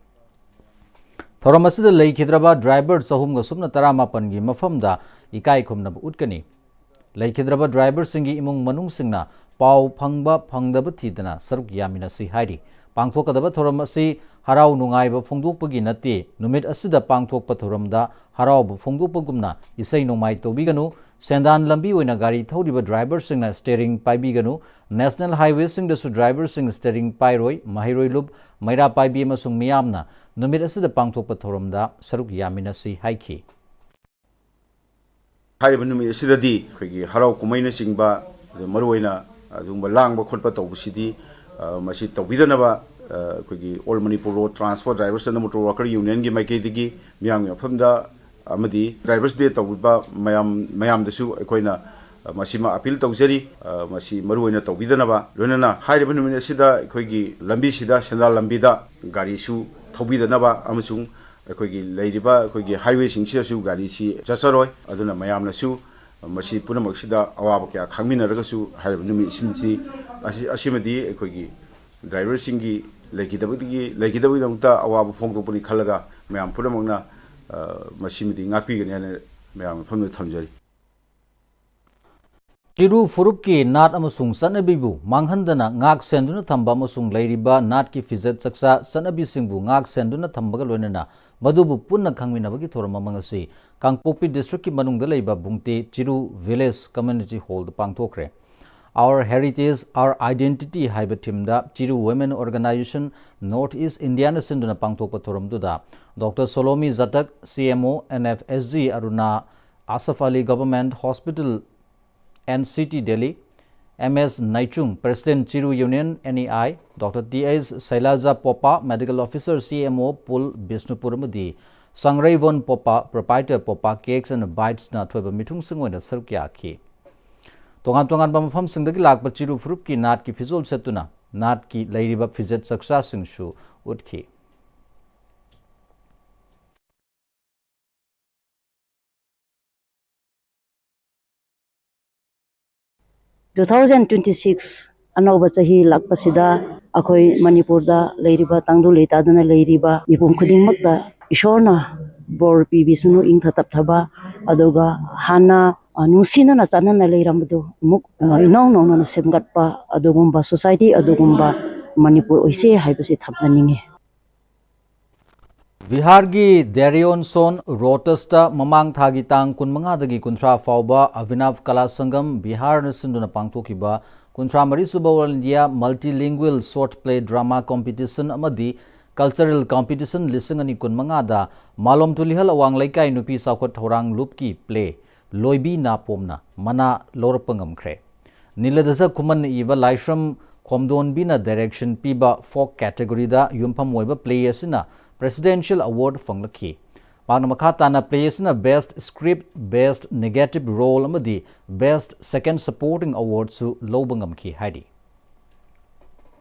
ꯊꯧꯔꯝ ꯑꯁꯤꯗ ꯂꯩꯈꯤꯗ꯭ꯔꯕ driver ꯆꯍꯨꯝꯒ ꯁꯨꯞꯅ ꯇꯔꯥꯃꯥꯄꯟꯒꯤ ꯃꯐꯝꯗ ꯏꯀꯥꯏ ꯈꯨꯝꯅꯕ ꯎꯠꯀꯅꯤ꯫ ꯂꯩꯈꯤꯗ꯭ꯔꯕ ꯗ꯭ꯔꯥꯏꯚꯔꯁꯤꯡꯒꯤ ꯏꯃꯨꯡ ꯃꯅꯨꯡꯁꯤꯡꯅ ꯄꯥꯎ ꯐꯪꯕ ꯐꯪꯗꯕ ꯊꯤꯗꯅ ꯁꯔꯨꯛ ꯌꯥꯃꯤꯟꯅꯁꯤ ꯍꯥꯏꯔꯤ꯫ ꯄꯥꯡꯊꯣꯛꯀꯗꯕ ꯊꯧꯔꯝ ꯑꯁꯤ ꯍꯔꯥꯎ ꯅꯨꯡꯉꯥꯏꯕ ꯐꯣꯡꯗꯣꯛꯄꯒꯤ ꯅꯠꯇꯦ, ꯅꯨꯃꯤꯠ ꯑꯁꯤꯗ ꯄꯥꯡꯊꯣꯛꯄ ꯊꯧꯔꯝꯗ ꯍꯔꯥꯎꯕ ꯐꯣꯡꯗꯣꯛꯄꯒꯨꯝꯅ ꯏꯁꯩ ꯅꯣꯡꯃꯥꯏ ꯇꯧꯕꯤꯒꯅꯨ, ꯁꯦꯟꯗꯥꯟ ꯂꯝꯕꯤ ꯑꯣꯏꯅ ꯒꯥꯔꯤ ꯊꯧꯔꯤꯕ ꯗ꯭ꯔꯥꯏꯚꯔꯁꯤꯡꯅ ꯁ꯭ꯇꯦꯔꯤꯡ ꯄꯥꯏꯕꯤꯒꯅꯨ, ꯅꯦꯁꯅꯦꯜ ꯍꯥꯏꯋꯦꯁꯤꯡꯗꯁꯨ ꯗ꯭ꯔꯥꯏꯚꯔꯁꯤꯡ ꯁ꯭ꯇꯦꯔꯤꯡ ꯄꯥꯏꯔꯣꯏ, ꯃꯍꯩꯔꯣꯏ ꯂꯨꯞ, ꯃꯩꯔꯥ ꯄꯥꯏꯕꯤ ꯑꯃꯁꯨꯡ ꯃꯤꯌꯥꯝꯅ ꯅꯨꯃꯤꯠ ꯑꯁꯤꯗ ꯄꯥꯡꯊꯣꯛꯄ ꯊꯧꯔꯝꯗ ꯁꯔꯨꯛ ꯌꯥꯃꯤꯟꯅꯁꯤ ꯍꯥꯏꯈꯤ꯫ ꯍꯥꯏꯔꯤꯕ ꯅꯨꯃꯤꯠ ꯑꯁꯤꯗꯗꯤ ꯑꯩꯈꯣꯏꯒꯤ ꯍꯔꯥꯎ ꯀꯨꯝꯍꯩꯅꯆꯤꯡꯕ, ꯑꯗꯨ ꯃꯔꯨꯑꯣꯏꯅ ꯑꯗꯨꯒꯨꯝꯕ ꯂꯥꯡꯕ ꯈꯣꯠꯄ ꯇꯧꯕꯁꯤꯗꯤ, ꯑ, ꯃꯁꯤ ꯇꯧꯕꯤꯗꯅꯕ, ꯑ, ꯑꯩꯈꯣꯏꯒꯤ All Manipur Road Transport Drivers and Motor Worker Union ꯒꯤ ꯃꯥꯏꯀꯩꯗꯒꯤ ꯃꯤꯌꯥꯝꯒꯤ ꯃꯐꯝꯗ ꯑꯃꯗꯤ Drivers Day ꯇꯧꯕꯤꯕ ꯃꯌꯥꯝ, ꯃꯌꯥꯝꯗꯁꯨ ꯑꯩꯈꯣꯏꯅ, ꯑ, ꯃꯁꯤꯃ appeal ꯇꯧꯖꯔꯤ꯫ ꯑ, ꯃꯁꯤ ꯃꯔꯨꯑꯣꯏꯅ ꯇꯧꯕꯤꯗꯅꯕ, ꯂꯣꯏꯅꯅ ꯍꯥꯏꯔꯤꯕ ꯅꯨꯃꯤꯠ ꯑꯁꯤꯗ ꯑꯩꯈꯣꯏꯒꯤ ꯂꯝꯕꯤꯁꯤꯗ, ꯁꯦꯟꯗꯥꯟ ꯂꯝꯕꯤꯗ ꯒꯥꯔꯤꯁꯨ ꯊꯧꯕꯤꯗꯅꯕ ꯑꯃꯁꯨꯡ ꯑꯩꯈꯣꯏꯒꯤ ꯂꯩꯔꯤꯕ ꯑꯩꯈꯣꯏꯒꯤ highway ꯁꯤꯡꯁꯤꯗꯁꯨ ꯒꯥꯔꯤꯁꯤ ꯆꯠꯆꯔꯣꯏ꯫ ꯑꯗꯨꯅ ꯃꯌꯥꯝꯅꯁꯨ ꯃꯁꯤ ꯄꯨꯝꯅꯃꯛꯁꯤꯗ ꯑꯋꯥꯕ ꯀꯌꯥ ꯈꯥꯡꯃꯤꯟꯅꯔꯒꯁꯨ ꯍꯥꯏꯔꯤꯕ ꯅꯨꯃꯤꯠꯁꯤꯡꯁꯤ ꯑꯁꯤ, ꯑꯁꯤꯃꯗꯤ ꯑꯩꯈꯣꯏꯒꯤ driver ꯁꯤꯡꯒꯤ ꯂꯩꯈꯤꯗꯕꯗꯒꯤ, ꯂꯩꯈꯤꯗꯕꯒꯤꯗꯃꯛꯇ ꯑꯋꯥꯕ ꯐꯣꯡꯗꯣꯛꯄꯅꯤ ꯈꯜꯂꯒ ꯃꯌꯥꯝ ꯄꯨꯝꯅꯃꯛꯅ, ꯑ, ꯃꯁꯤꯃꯗꯤ ꯉꯥꯛꯄꯤꯒꯅꯤ ꯍꯥꯏꯅ ꯃꯌꯥꯝ ꯃꯐꯝꯗ ꯊꯝꯖꯔꯤ꯫ ꯆꯤꯔꯨ ꯐꯨꯔꯨꯞꯀꯤ ꯅꯥꯠ ꯑꯃꯁꯨꯡ ꯆꯠꯅꯕꯤꯕꯨ ꯃꯥꯡꯍꯟꯗꯅ ꯉꯥꯛ ꯁꯦꯟꯗꯨꯅ ꯊꯝꯕ ꯑꯃꯁꯨꯡ ꯂꯩꯔꯤꯕ ꯅꯥꯠꯀꯤ ꯐꯤꯖꯦꯠ ꯆꯛꯆꯥ ꯆꯠꯅꯕꯤꯁꯤꯡꯕꯨ ꯉꯥꯛ ꯁꯦꯟꯗꯨꯅ ꯊꯝꯕꯒ ꯂꯣꯏꯅꯅ ꯃꯗꯨꯕꯨ ꯄꯨꯟꯅ ꯈꯪꯃꯤꯟꯅꯕꯒꯤ ꯊꯧꯔꯝ ꯑꯃ ꯉꯁꯤ ꯀꯥꯡꯄꯣꯛꯄꯤ district ꯀꯤ ꯃꯅꯨꯡꯗ ꯂꯩꯕ ꯕꯨꯡꯇꯦ ꯆꯤꯔꯨ village community hall the ꯄꯥꯡꯊꯣꯛꯈ꯭ꯔꯦ꯫ Our Heritage, Our Identity ꯍꯥꯏꯕ theme ꯗ Chiru Women Organization North East India ꯅ ꯁꯤꯟꯗꯨꯅ ꯄꯥꯡꯊꯣꯛꯄ ꯊꯧꯔꯝꯗꯨꯗ Doctor Solomi Zatak, C M O, N F S G, Aruna, Asaf Ali Government Hospital, N C T Delhi, M S Naichung, President Chiru Union, N E I, Doctor T S Sailaja Popa, Medical Officer, C M O, Pul Bishnupur ꯑꯃꯗꯤ ꯁꯪꯔꯩꯕꯣꯟ ꯄꯣꯄꯥ, Proprietor Popa Cakes and Bites ꯅ ꯑꯊꯣꯏꯕ ꯃꯤꯊꯨꯡꯁꯤꯡ ꯑꯣꯏꯅ ꯁꯔꯨꯛ ꯌꯥꯈꯤ꯫ ꯇꯣꯉꯥꯟ ꯇꯣꯉꯥꯟꯕ ꯃꯐꯝꯁꯤꯡꯗꯒꯤ ꯂꯥꯛꯄ ꯆꯤꯔꯨ ꯐꯨꯔꯨꯞꯀꯤ ꯅꯥꯠꯀꯤ ꯐꯤꯖꯣꯜ ꯁꯦꯠꯇꯨꯅ ꯅꯥꯠꯀꯤ ꯂꯩꯔꯤꯕ ꯐꯤꯖꯦꯠ ꯆꯛꯆꯥꯁꯤꯡꯁꯨ ꯎꯠꯈꯤ꯫ Two thousand twenty six ꯑꯅꯧꯕ ꯆꯍꯤ ꯂꯥꯛꯄꯁꯤꯗ ꯑꯩꯈꯣꯏ ꯃꯅꯤꯄꯨꯔꯗ ꯂꯩꯔꯤꯕ, ꯇꯥꯡꯗꯨ ꯂꯩꯇꯥꯗꯅ ꯂꯩꯔꯤꯕ ꯃꯤꯄꯨꯝ ꯈꯨꯗꯤꯡꯃꯛꯇ ꯏꯁꯣꯔꯅ ꯕꯣꯔ ꯄꯤꯕꯤꯁꯅꯨ, ꯏꯪꯊ ꯇꯞꯊꯕ, ꯑꯗꯨꯒ ꯍꯥꯟꯅ ꯑ, ꯅꯨꯡꯁꯤꯅꯅ ꯆꯥꯟꯅꯅ ꯂꯩꯔꯝꯕꯗꯨ ꯑꯃꯨꯛ, ꯑ, ꯏꯅꯧ ꯅꯧꯅ ꯁꯦꯝꯒꯠꯄ ꯑꯗꯨꯒꯨꯝꯕ society ꯑꯗꯨꯒꯨꯝꯕ ꯃꯅꯤꯄꯨꯔ ꯑꯣꯏꯁꯦ ꯍꯥꯏꯕꯁꯤ ꯊꯝꯖꯅꯤꯡꯉꯤ꯫ ꯕꯤꯍꯥꯔꯒꯤ ꯗꯦꯔꯤꯌꯣꯟꯁꯣꯟ ꯔꯣꯇꯁꯇ ꯃꯃꯥꯡ ꯊꯥꯒꯤ ꯇꯥꯡ ꯀꯨꯟꯃꯉꯥꯗꯒꯤ ꯀꯨꯟꯊ꯭ꯔꯥ ꯐꯥꯎꯕ ꯑꯚꯤꯅꯚ ꯀꯂꯥ ꯁꯪꯒꯝ ꯕꯤꯍꯥꯔꯅ ꯁꯤꯟꯗꯨꯅ ꯄꯥꯡꯊꯣꯛꯈꯤꯕ ꯀꯨꯟꯊ꯭ꯔꯥ ꯃꯔꯤ ꯁꯨꯕ All India Multilingual Short Play Drama Competition ꯑꯃꯗꯤ Cultural Competition ꯂꯤꯁꯤꯡ ꯑꯅꯤ ꯀꯨꯟꯃꯉꯥꯗ ꯃꯥꯂꯣꯝ ꯇꯨꯂꯤꯍꯜ ꯑꯋꯥꯡ ꯂꯩꯀꯥꯏ ꯅꯨꯄꯤ ꯆꯥꯎꯈꯠ ꯊꯧꯔꯥꯡ ꯂꯨꯞꯀꯤ play ꯂꯣꯏꯕꯤ ꯅꯥꯄꯣꯝꯅ ꯃꯅꯥ ꯂꯧꯔꯛꯄ ꯉꯝꯈ꯭ꯔꯦ꯫ ꯅꯤꯂꯗꯁ ꯈꯨꯃꯟꯅ ꯏꯕ ꯂꯥꯏꯁ꯭ꯔꯝ ꯈꯣꯝꯗꯣꯟꯕꯤꯅ direction ꯄꯤꯕ folk categoryꯗ ꯌꯨꯝꯐꯝ ꯑꯣꯏꯕ play ꯑꯁꯤꯅ Presidential Award ꯐꯪꯂꯛꯈꯤ꯫ ꯃꯍꯥꯛꯅ ꯃꯈꯥ ꯇꯥꯅ play ꯑꯁꯤꯅ Best Script, Best Negative Role ꯑꯃꯗꯤ Best Second Supporting Awardꯁꯨ ꯂꯧꯕ ꯉꯝꯈꯤ ꯍꯥꯏꯔꯤ꯫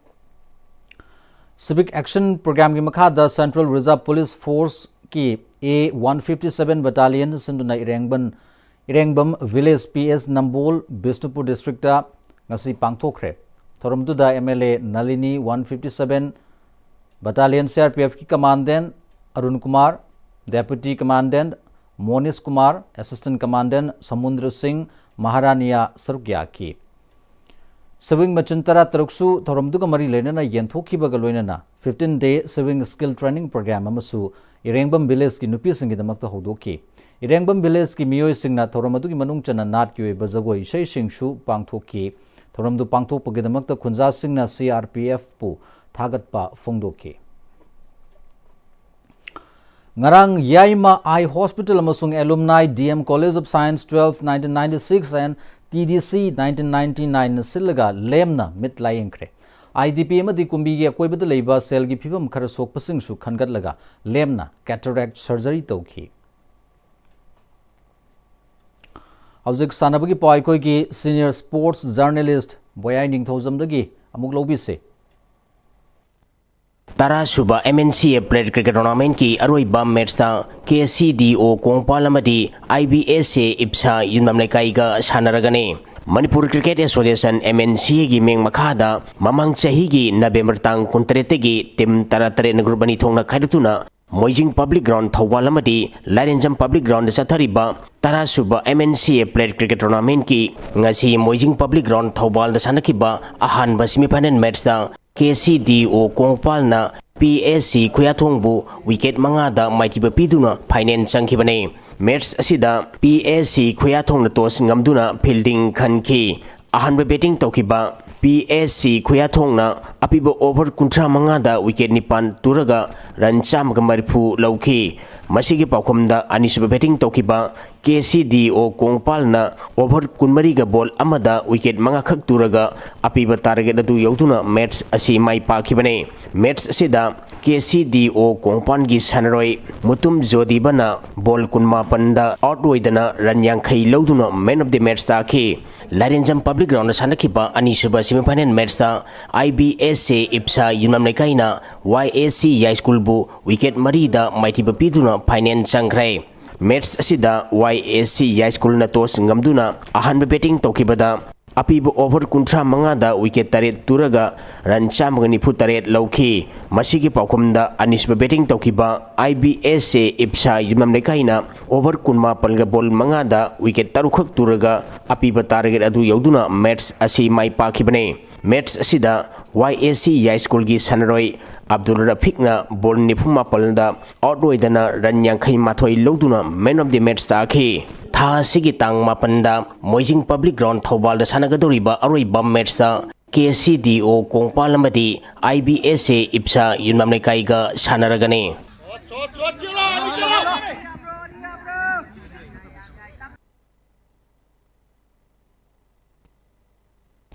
Civic Action Programꯒꯤ ꯃꯈꯥꯗ Central Reserve Police Forceꯀꯤ A one fifty seven Battalion ꯁꯤꯟꯗꯨꯅ ꯏꯔꯦꯡꯕꯟ, ꯏꯔꯦꯡꯕꯝ Village P S Nambol, Bishnupur districtꯇ ꯉꯁꯤ ꯄꯥꯡꯊꯣꯛꯈ꯭ꯔꯦ꯫ ꯊꯧꯔꯝꯗꯨꯗ M L A Nalini, one fifty seven Battalion C R P Fꯀꯤ Commandant Arun Kumar, Deputy Commandant ꯃꯣꯅꯤꯁ Kumar, Assistant Commandant ꯁꯃꯨꯟꯗ꯭ꯔ ꯁꯤꯡ, ꯃꯍꯥꯔꯥꯅꯤꯌꯥ ꯁꯔꯨꯛ ꯌꯥꯈꯤ꯫ Sewing machine ꯇꯔꯥꯇꯔꯨꯛꯁꯨ ꯊꯧꯔꯝꯗꯨꯒ ꯃꯔꯤ ꯂꯩꯅꯅ ꯌꯦꯟꯊꯣꯛꯈꯤꯕꯒ ꯂꯣꯏꯅꯅ fifteen day sewing skill training program ꯑꯃꯁꯨ ꯏꯔꯦꯡꯕꯝ villageꯀꯤ ꯅꯨꯄꯤꯁꯤꯡꯒꯤꯗꯃꯛꯇ ꯍꯧꯗꯣꯛꯈꯤ꯫ ꯏꯔꯦꯡꯕꯝ villageꯀꯤ ꯃꯤꯑꯣꯏꯁꯤꯡꯅ ꯊꯧꯔꯝ ꯑꯗꯨꯒꯤ ꯃꯅꯨꯡ ꯆꯟꯅ ꯅꯥꯠꯀꯤ ꯑꯣꯏꯕ ꯖꯒꯣꯏ ꯏꯁꯩꯁꯤꯡꯁꯨ ꯄꯥꯡꯊꯣꯛꯈꯤ꯫ ꯊꯧꯔꯝꯗꯨ ꯄꯥꯡꯊꯣꯛꯄꯒꯤꯗꯃꯛꯇ ꯈꯨꯟꯖꯥꯁꯤꯡꯅ C R P Fꯄꯨ ꯊꯥꯒꯠꯄ ꯐꯣꯡꯗꯣꯛꯈꯤ꯫ ꯉꯔꯥꯡ ꯌꯥꯏꯃ Eye Hospital ꯑꯃꯁꯨꯡ Alumni D M College of Science twelve nineteen ninety six and T D C nineteen ninety nine ꯁꯤꯜꯂꯒ ꯂꯦꯝꯅ ꯃꯤꯠ ꯂꯥꯌꯦꯡꯈ꯭ꯔꯦ꯫ I D P ꯑꯃꯗꯤ ꯀꯨꯝꯕꯤꯒꯤ ꯑꯀꯣꯏꯕꯗ ꯂꯩꯕ ꯁꯦꯜꯒꯤ ꯐꯤꯕꯝ ꯈꯔ ꯁꯣꯛꯄꯁꯤꯡꯁꯨ ꯈꯟꯒꯠꯂꯒ ꯂꯦꯝꯅ cataract surgery ꯇꯧꯈꯤ꯫ ꯍꯧꯖꯤꯛ ꯁꯥꯟꯅꯕꯒꯤ ꯄꯥꯎ ꯑꯩꯈꯣꯏꯒꯤ senior sports journalist ꯕꯣꯌꯥꯏ ꯅꯤꯡꯊꯧꯖꯝꯗꯒꯤ ꯑꯃꯨꯛ ꯂꯧꯕꯤꯁꯤ꯫ ꯇꯔꯥ ꯁꯨꯕ M N C A Plate Cricket Tournamentꯀꯤ ꯑꯔꯣꯏꯕ matchꯇ K C D O Kongpal ꯑꯃꯗꯤ I B S A ꯏꯞꯁꯥ Yumnam ꯂꯩꯀꯥꯏꯒ ꯁꯥꯟꯅꯔꯒꯅꯤ꯫ Manipur Cricket Association, M N C Aꯒꯤ ꯃꯤꯡ ꯃꯈꯥꯗ ꯃꯃꯥꯡ ꯆꯍꯤꯒꯤ November ꯇꯥꯡ ꯀꯨꯟꯇꯔꯦꯠꯇꯒꯤ team ꯇꯔꯥꯇꯔꯦꯠꯅ group ꯑꯅꯤ ꯊꯣꯛꯅ ꯈꯥꯏꯗꯣꯛꯇꯨꯅ ꯃꯣꯏꯖꯤꯡ Public Ground ꯊꯧꯕꯥꯜ ꯑꯃꯗꯤ ꯂꯥꯏꯔꯦꯟꯖꯝ Public Groundꯗ ꯆꯠꯊꯔꯤꯕ ꯇꯔꯥ ꯁꯨꯕ M N C A Plate Cricket Tournamentꯀꯤ ꯉꯁꯤ ꯃꯣꯏꯖꯤꯡ Public Ground ꯊꯧꯕꯥꯜꯗ ꯁꯥꯟꯅꯈꯤꯕ ꯑꯍꯥꯟꯕ semifinal matchꯇ K C D O ꯀꯣꯡꯄꯥꯜꯅ P S C ꯈꯨꯌꯥꯊꯣꯡꯕꯨ wicket ꯃꯉꯥꯗ ꯃꯥꯏꯊꯤꯕ ꯄꯤꯗꯨꯅ final ꯆꯪꯈꯤꯕꯅꯤ꯫ Match ꯑꯁꯤꯗ P S C ꯈꯨꯌꯥꯊꯣꯡꯅ toss ꯉꯝꯗꯨꯅ fielding ꯈꯟꯈꯤ꯫ ꯑꯍꯥꯟꯕ batting ꯇꯧꯈꯤꯕ P S C ꯈꯨꯌꯥꯊꯣꯡꯅ ꯑꯄꯤꯕ over ꯀꯨꯟꯊ꯭ꯔꯥ ꯃꯉꯥꯗ wicket ꯅꯤꯄꯥꯟ ꯇꯨꯔꯒ run ꯆꯥꯝꯃꯒ ꯃꯔꯤꯐꯨ ꯂꯧꯈꯤ꯫ ꯃꯁꯤꯒꯤ ꯄꯥꯎꯈꯨꯝꯗ ꯑꯅꯤꯁꯨꯕ batting ꯇꯧꯈꯤꯕ K C D O ꯀꯣꯡꯄꯥꯜꯅ over ꯀꯨꯟꯃꯔꯤꯒ ball ꯑꯃꯗ wicket ꯃꯉꯥꯈꯛ ꯇꯨꯔꯒ ꯑꯄꯤꯕ target ꯑꯗꯨ ꯌꯧꯗꯨꯅ match ꯑꯁꯤ ꯃꯥꯏ ꯄꯥꯛꯈꯤꯕꯅꯤ꯫ Match ꯑꯁꯤꯗ K C D O ꯀꯣꯡꯄꯥꯜꯒꯤ ꯁꯥꯟꯅꯔꯣꯏ ꯃꯨꯇꯨꯝ ꯖꯣꯗꯤꯕꯅ ball ꯀꯨꯟꯃꯥꯄꯟꯗ out ꯑꯣꯏꯗꯅ run ꯌꯥꯡꯈꯩ ꯂꯧꯗꯨꯅ man of the match ꯇꯥꯈꯤ꯫ ꯂꯥꯏꯔꯦꯟꯖꯝ Public Groundꯗ ꯁꯥꯟꯅꯈꯤꯕ ꯑꯅꯤꯁꯨꯕ semifinal matchꯇ I B S A ꯏꯞꯁꯥ Yumnam ꯂꯩꯀꯥꯏꯅ Y S C ꯌꯥꯏꯁ꯭ꯀꯨꯜꯕꯨ wicket ꯃꯔꯤꯗ ꯃꯥꯏꯊꯤꯕ ꯄꯤꯗꯨꯅ final ꯆꯪꯈ꯭ꯔꯦ꯫ Match ꯑꯁꯤꯗ Y S C ꯌꯥꯏꯁ꯭ꯀꯨꯜꯅ toss ꯉꯝꯗꯨꯅ ꯑꯍꯥꯟꯕ batting ꯇꯧꯈꯤꯕꯗ ꯑꯄꯤꯕ over ꯀꯨꯟꯊ꯭ꯔꯥ ꯃꯉꯥꯗ wicket ꯇꯔꯦꯠ ꯇꯨꯔꯒ run ꯆꯥꯝꯃꯒ ꯅꯤꯐꯨ ꯇꯔꯦꯠ ꯂꯧꯈꯤ꯫ ꯃꯁꯤꯒꯤ ꯄꯥꯎꯈꯨꯝꯗ ꯑꯅꯤꯁꯨꯕ batting ꯇꯧꯈꯤꯕ I B S A ꯏꯞꯁꯥ Yumnam ꯂꯩꯀꯥꯏꯅ over ꯀꯨꯟꯃꯥꯄꯟꯒ ball ꯃꯉꯥꯗ wicket ꯇꯔꯨꯛꯈꯛ ꯇꯨꯔꯒ ꯑꯄꯤꯕ target ꯑꯗꯨ ꯌꯧꯗꯨꯅ match ꯑꯁꯤ ꯃꯥꯏ ꯄꯥꯛꯈꯤꯕꯅꯤ꯫ Match ꯑꯁꯤꯗ Y S C ꯌꯥꯏꯁ꯭ꯀꯨꯜꯒꯤ ꯁꯥꯟꯅꯔꯣꯏ ꯑꯕꯗꯨꯜ ꯔꯐꯤꯛꯅ ball ꯅꯤꯐꯨ ꯃꯥꯄꯜꯗ out ꯑꯣꯏꯗꯅ run ꯌꯥꯡꯈꯩ ꯃꯥꯊꯣꯏ ꯂꯧꯗꯨꯅ man of the match ꯇꯥꯈꯤ꯫ ꯊꯥ ꯑꯁꯤꯒꯤ ꯇꯥꯡ ꯃꯥꯄꯟꯗ ꯃꯣꯏꯖꯤꯡ Public Ground ꯊꯧꯕꯥꯜꯗ ꯁꯥꯟꯅꯒꯗꯧꯔꯤꯕ ꯑꯔꯣꯏꯕ matchꯇ K C D O Kongpal ꯑꯃꯗꯤ I B S A ꯏꯞꯁꯥ ꯌꯨꯝꯅꯥꯝ ꯂꯩꯀꯥꯏꯒ ꯁꯥꯟꯅꯔꯒꯅꯤ꯫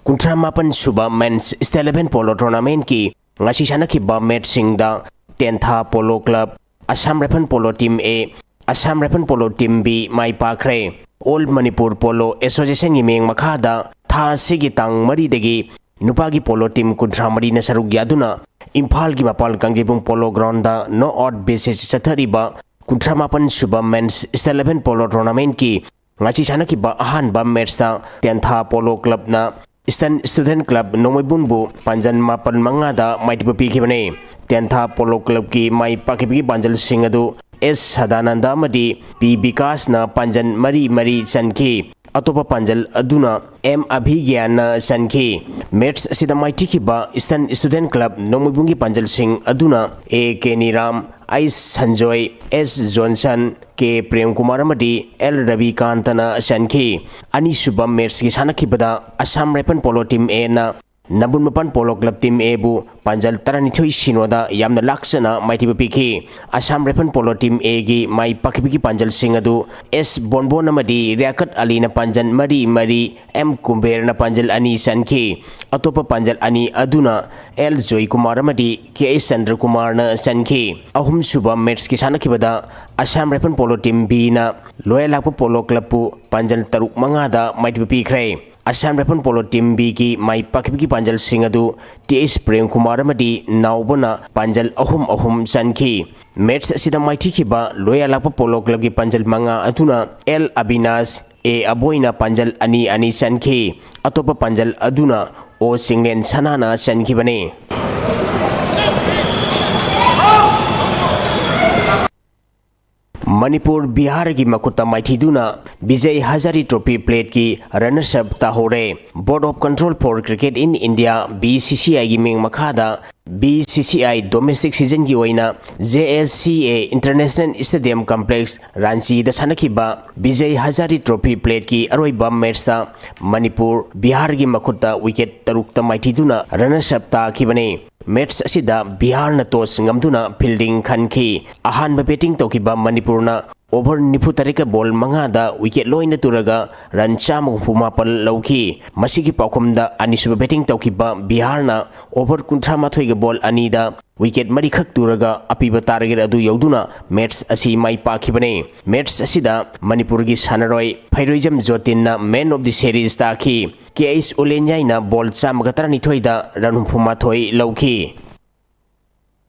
ꯀꯨꯟꯊ꯭ꯔꯥ ꯃꯥꯄꯟ ꯁꯨꯕ Men's State Level Polo Tournamentꯀꯤ ꯉꯁꯤ ꯁꯥꯟꯅꯈꯤꯕ matchꯁꯤꯡꯗ ꯇꯦꯟꯊꯥ Polo Club, Assam Rifle Polo Team A, Assam Rifle Polo Team B my ꯄꯥꯛꯈ꯭ꯔꯦ꯫ All Manipur Polo Associationꯒꯤ ꯃꯤꯠꯌꯦꯡ ꯃꯈꯥꯗ ꯊꯥ ꯑꯁꯤꯒꯤ ꯇꯥꯡ ꯃꯔꯤꯗꯒꯤ ꯅꯨꯄꯥꯒꯤ polo team ꯀꯨꯟꯊ꯭ꯔꯥ ꯃꯔꯤꯅ ꯁꯔꯨꯛ ꯌꯥꯗꯨꯅ ꯏꯝꯐꯥꯜꯒꯤ ꯃꯄꯥꯜ ꯀꯥꯡꯖꯩꯕꯨꯡ Polo Groundꯗ knock out basis ꯆꯠꯊꯔꯤꯕ ꯀꯨꯟꯊ꯭ꯔꯥ ꯃꯥꯄꯟ ꯁꯨꯕ Men's State Level Polo Tournamentꯀꯤ ꯉꯁꯤ ꯁꯥꯟꯅꯈꯤꯕ ꯑꯍꯥꯟꯕ matchꯇ ꯇꯦꯟꯊꯥ Polo Clubꯅ Eastern Student Club ꯅꯣꯡꯃꯩꯕꯨꯡꯕꯨ ꯄꯥꯟꯖꯟ ꯃꯥꯄꯟ ꯃꯉꯥꯗ ꯃꯥꯏꯊꯤꯕ ꯄꯤꯈꯤꯕꯅꯤ꯫ ꯇꯦꯟꯊꯥ ꯄꯣꯂꯣ ꯀ꯭ꯂꯕꯀꯤ ꯃꯥꯏ ꯄꯥꯛꯈꯤꯕꯒꯤ ꯄꯥꯟꯖꯜꯁꯤꯡ ꯑꯗꯨ ꯑꯦꯁ ꯁꯗꯥꯅꯟꯗ ꯑꯃꯗꯤ ꯄꯤ ꯕꯤꯀꯥꯁꯅ ꯄꯥꯟꯖꯜ ꯃꯔꯤ ꯃꯔꯤ ꯆꯟꯈꯤ꯫ ꯑꯇꯣꯞꯄ ꯄꯥꯟꯖꯜ ꯑꯗꯨꯅ ꯑꯦꯝ ꯑꯚꯤꯒ꯭ꯌꯥꯟꯅ ꯆꯟꯈꯤ꯫ ꯃꯦꯠꯁ ꯑꯁꯤꯗ ꯃꯥꯏꯊꯤꯈꯤꯕ ꯏꯁꯇꯔꯟ ꯁ꯭ꯇꯨꯗꯦꯟ ꯀ꯭ꯂꯕ ꯅꯣꯡꯃꯩꯕꯨꯡꯒꯤ ꯄꯥꯟꯖꯜꯁꯤꯡ ꯑꯗꯨꯅ ꯑꯦ ꯀꯦꯅꯤꯔꯥꯝ, ꯑꯩꯁ ꯁꯟꯖꯣꯏ, ꯑꯦꯁ ꯖꯣꯟꯁꯟ, ꯀꯦ ꯄ꯭ꯔꯦꯝꯀꯨꯃꯥꯔ ꯑꯃꯗꯤ ꯑꯦꯜ ꯔꯕꯤꯀꯥꯟꯇꯅ ꯆꯟꯈꯤ꯫ ꯑꯅꯤꯁꯨꯕ ꯃꯦꯠꯁꯀꯤ ꯁꯥꯟꯅꯈꯤꯕꯗ ꯑꯁꯥꯝ ꯔꯥꯏꯐꯜ ꯄꯣꯂꯣ ꯇꯤꯝ ꯑꯦꯅ ꯅꯝꯕꯨꯜ ꯃꯄꯥꯟ ꯄꯣꯂꯣ ꯀ꯭ꯂꯕ ꯇꯤꯝ ꯑꯦꯕꯨ ꯄꯥꯟꯖꯜ ꯇꯔꯥꯅꯤꯊꯣꯏ ꯁꯤꯅꯣꯗ ꯌꯥꯝꯅ ꯂꯥꯛꯆꯅ ꯃꯥꯏꯊꯤꯕ ꯄꯤꯈꯤ꯫ ꯑꯁꯥꯝ ꯔꯥꯏꯐꯜ ꯄꯣꯂꯣ ꯇꯤꯝ ꯑꯦꯒꯤ ꯃꯥꯏ ꯄꯥꯛꯈꯤꯕꯒꯤ ꯄꯥꯟꯖꯜꯁꯤꯡ ꯑꯗꯨ ꯑꯦꯁ ꯕꯣꯟꯕꯣꯟ ꯑꯃꯗꯤ ꯔꯤꯌꯥꯀꯠ ꯑꯂꯤꯅ ꯄꯥꯟꯖꯜ ꯃꯔꯤ ꯃꯔꯤ, ꯑꯦꯝ ꯀꯨꯝꯕꯦꯔꯅ ꯄꯥꯟꯖꯜ ꯑꯅꯤ ꯆꯟꯈꯤ꯫ ꯑꯇꯣꯞꯄ ꯄꯥꯟꯖꯜ ꯑꯅꯤ ꯑꯗꯨꯅ ꯑꯦꯜ ꯖꯣꯏꯀꯨꯃꯥꯔ ꯑꯃꯗꯤ ꯀꯦ ꯑꯩꯆ ꯆꯟꯗ꯭ꯔꯀꯨꯃꯥꯔꯅ ꯆꯟꯈꯤ꯫ ꯑꯍꯨꯝꯁꯨꯕ ꯃꯦꯠꯁꯀꯤ ꯁꯥꯟꯅꯈꯤꯕꯗ ꯑꯁꯥꯝ ꯔꯥꯏꯐꯜ ꯄꯣꯂꯣ ꯇꯤꯝ ꯕꯤꯅ ꯂꯣꯌꯔ ꯂꯥꯛꯄ ꯄꯣꯂꯣ ꯀ꯭ꯂꯕꯄꯨ ꯄꯥꯟꯖꯜ ꯇꯔꯨꯛ ꯃꯉꯥꯗ ꯃꯥꯏꯊꯤꯕ ꯄꯤꯈ꯭ꯔꯦ꯫ ꯑꯁꯥꯝ ꯔꯥꯏꯐꯜ ꯄꯣꯂꯣ ꯇꯤꯝ ꯕꯤꯒꯤ ꯃꯥꯏ ꯄꯥꯛꯈꯤꯕꯒꯤ ꯄꯥꯟꯖꯜꯁꯤꯡ ꯑꯗꯨ ꯇꯤ ꯑꯦꯁ ꯄ꯭ꯔꯦꯝꯀꯨꯃꯥꯔ ꯑꯃꯗꯤ ꯅꯥꯎꯕꯅ ꯄꯥꯟꯖꯜ ꯑꯍꯨꯝ ꯑꯍꯨꯝ ꯆꯟꯈꯤ꯫ ꯃꯦꯠꯁ ꯑꯁꯤꯗ ꯃꯥꯏꯊꯤꯈꯤꯕ ꯂꯣꯌꯔ ꯂꯥꯛꯄ ꯄꯣꯂꯣ ꯀ꯭ꯂꯕꯀꯤ ꯄꯥꯟꯖꯜ ꯃꯉꯥ ꯑꯗꯨꯅ ꯑꯦꯜ ꯑꯕꯤꯅꯥꯁ, ꯑꯦ ꯑꯕꯣꯏꯅ ꯄꯥꯟꯖꯜ ꯑꯅꯤ ꯑꯅꯤ ꯆꯟꯈꯤ꯫ ꯑꯇꯣꯞꯄ ꯄꯥꯟꯖꯜ ꯑꯗꯨꯅ ꯑꯣ ꯆꯤꯡꯂꯦꯟ ꯁꯅꯥꯅ ꯆꯟꯈꯤꯕꯅꯤ꯫ ꯃꯅꯤꯄꯨꯔ ꯕꯤꯍꯥꯔꯒꯤ ꯃꯈꯨꯠꯇ ꯃꯥꯏꯊꯤꯗꯨꯅ ꯕꯤꯖꯩ ꯍꯖꯥꯔꯤ ꯇ꯭ꯔꯣꯐꯤ ꯄ꯭ꯂꯦꯠꯀꯤ ꯔꯅꯔꯁ ꯑꯞ ꯇꯥꯍꯧꯔꯦ꯫ Board of Control for Cricket in India, B C C ꯑꯥꯏꯒꯤ ꯃꯤꯡ ꯃꯈꯥꯗ B C C I domestic ꯁꯤꯖꯟꯒꯤ ꯑꯣꯏꯅ ꯖꯦ ꯑꯦꯁ ꯁꯤ ꯑꯦ ꯏꯟꯇꯔꯅꯦꯁꯅꯦꯜ ꯁ꯭ꯇꯦꯗꯤꯌꯝ ꯀꯝꯄ꯭ꯂꯦꯛꯁ ꯔꯥꯟꯆꯤꯗ ꯁꯥꯟꯅꯈꯤꯕ ꯕꯤꯖꯩ ꯍꯖꯥꯔꯤ ꯇ꯭ꯔꯣꯐꯤ ꯄ꯭ꯂꯦꯠꯀꯤ ꯑꯔꯣꯏꯕ ꯃꯦꯠꯁꯇ ꯃꯅꯤꯄꯨꯔ ꯕꯤꯍꯥꯔꯒꯤ ꯃꯈꯨꯠꯇ ꯋꯤꯀꯦꯠ ꯇꯔꯨꯛꯇ ꯃꯥꯏꯊꯤꯗꯨꯅ ꯔꯅꯔꯁ ꯑꯞ ꯇꯥꯈꯤꯕꯅꯤ꯫ ꯃꯦꯠꯁ ꯑꯁꯤꯗ ꯕꯤꯍꯥꯔꯅ ꯇꯣꯁ ꯉꯝꯗꯨꯅ ꯐꯤꯜꯗꯤꯡ ꯈꯟꯈꯤ꯫ ꯑꯍꯥꯟꯕ ꯕꯦꯇꯤꯡ ꯇꯧꯈꯤꯕ ꯃꯅꯤꯄꯨꯔꯅ ꯑꯣꯚꯔ ꯅꯤꯐꯨ ꯇꯔꯦꯠꯀ ꯕꯣꯜ ꯃꯉꯥꯗ ꯋꯤꯀꯦꯠ ꯂꯣꯏꯅ ꯇꯨꯔꯒ ꯔꯟ ꯆꯥꯝꯃ ꯍꯨꯝꯐꯨ ꯃꯥꯄꯜ ꯂꯧꯈꯤ꯫ ꯃꯁꯤꯒꯤ ꯄꯥꯎꯈꯨꯝꯗ ꯑꯅꯤꯁꯨꯕ ꯕꯦꯇꯤꯡ ꯇꯧꯈꯤꯕ ꯕꯤꯍꯥꯔꯅ ꯑꯣꯚꯔ ꯀꯨꯟꯊ꯭ꯔꯥ ꯃꯥꯊꯣꯏꯒ ꯕꯣꯜ ꯑꯅꯤꯗ ꯋꯤꯀꯦꯠ ꯃꯔꯤꯈꯛ ꯇꯨꯔꯒ ꯑꯄꯤꯕ ꯇꯥꯔꯒꯦꯠ ꯑꯗꯨ ꯌꯧꯗꯨꯅ ꯃꯦꯠꯁ ꯑꯁꯤ ꯃꯥꯏ ꯄꯥꯛꯈꯤꯕꯅꯤ꯫ ꯃꯦꯠꯁ ꯑꯁꯤꯗ ꯃꯅꯤꯄꯨꯔꯒꯤ ꯁꯥꯟꯅꯔꯣꯏ ꯐꯩꯔꯣꯏꯖꯝ ꯖꯣꯇꯤꯟꯅ ꯃꯦꯟ ꯑꯣꯐ ꯗꯤ ꯁꯦꯔꯤꯁ ꯇꯥꯈꯤ꯫ ꯀꯦ ꯑꯩꯆ ꯎꯂꯦꯟꯌꯥꯏꯅ ꯕꯣꯜ ꯆꯥꯝꯃꯒ ꯇꯔꯥꯅꯤꯊꯣꯏꯗ ꯔꯟ ꯍꯨꯝꯐꯨ ꯃꯥꯊꯣꯏ ꯂꯧꯈꯤ꯫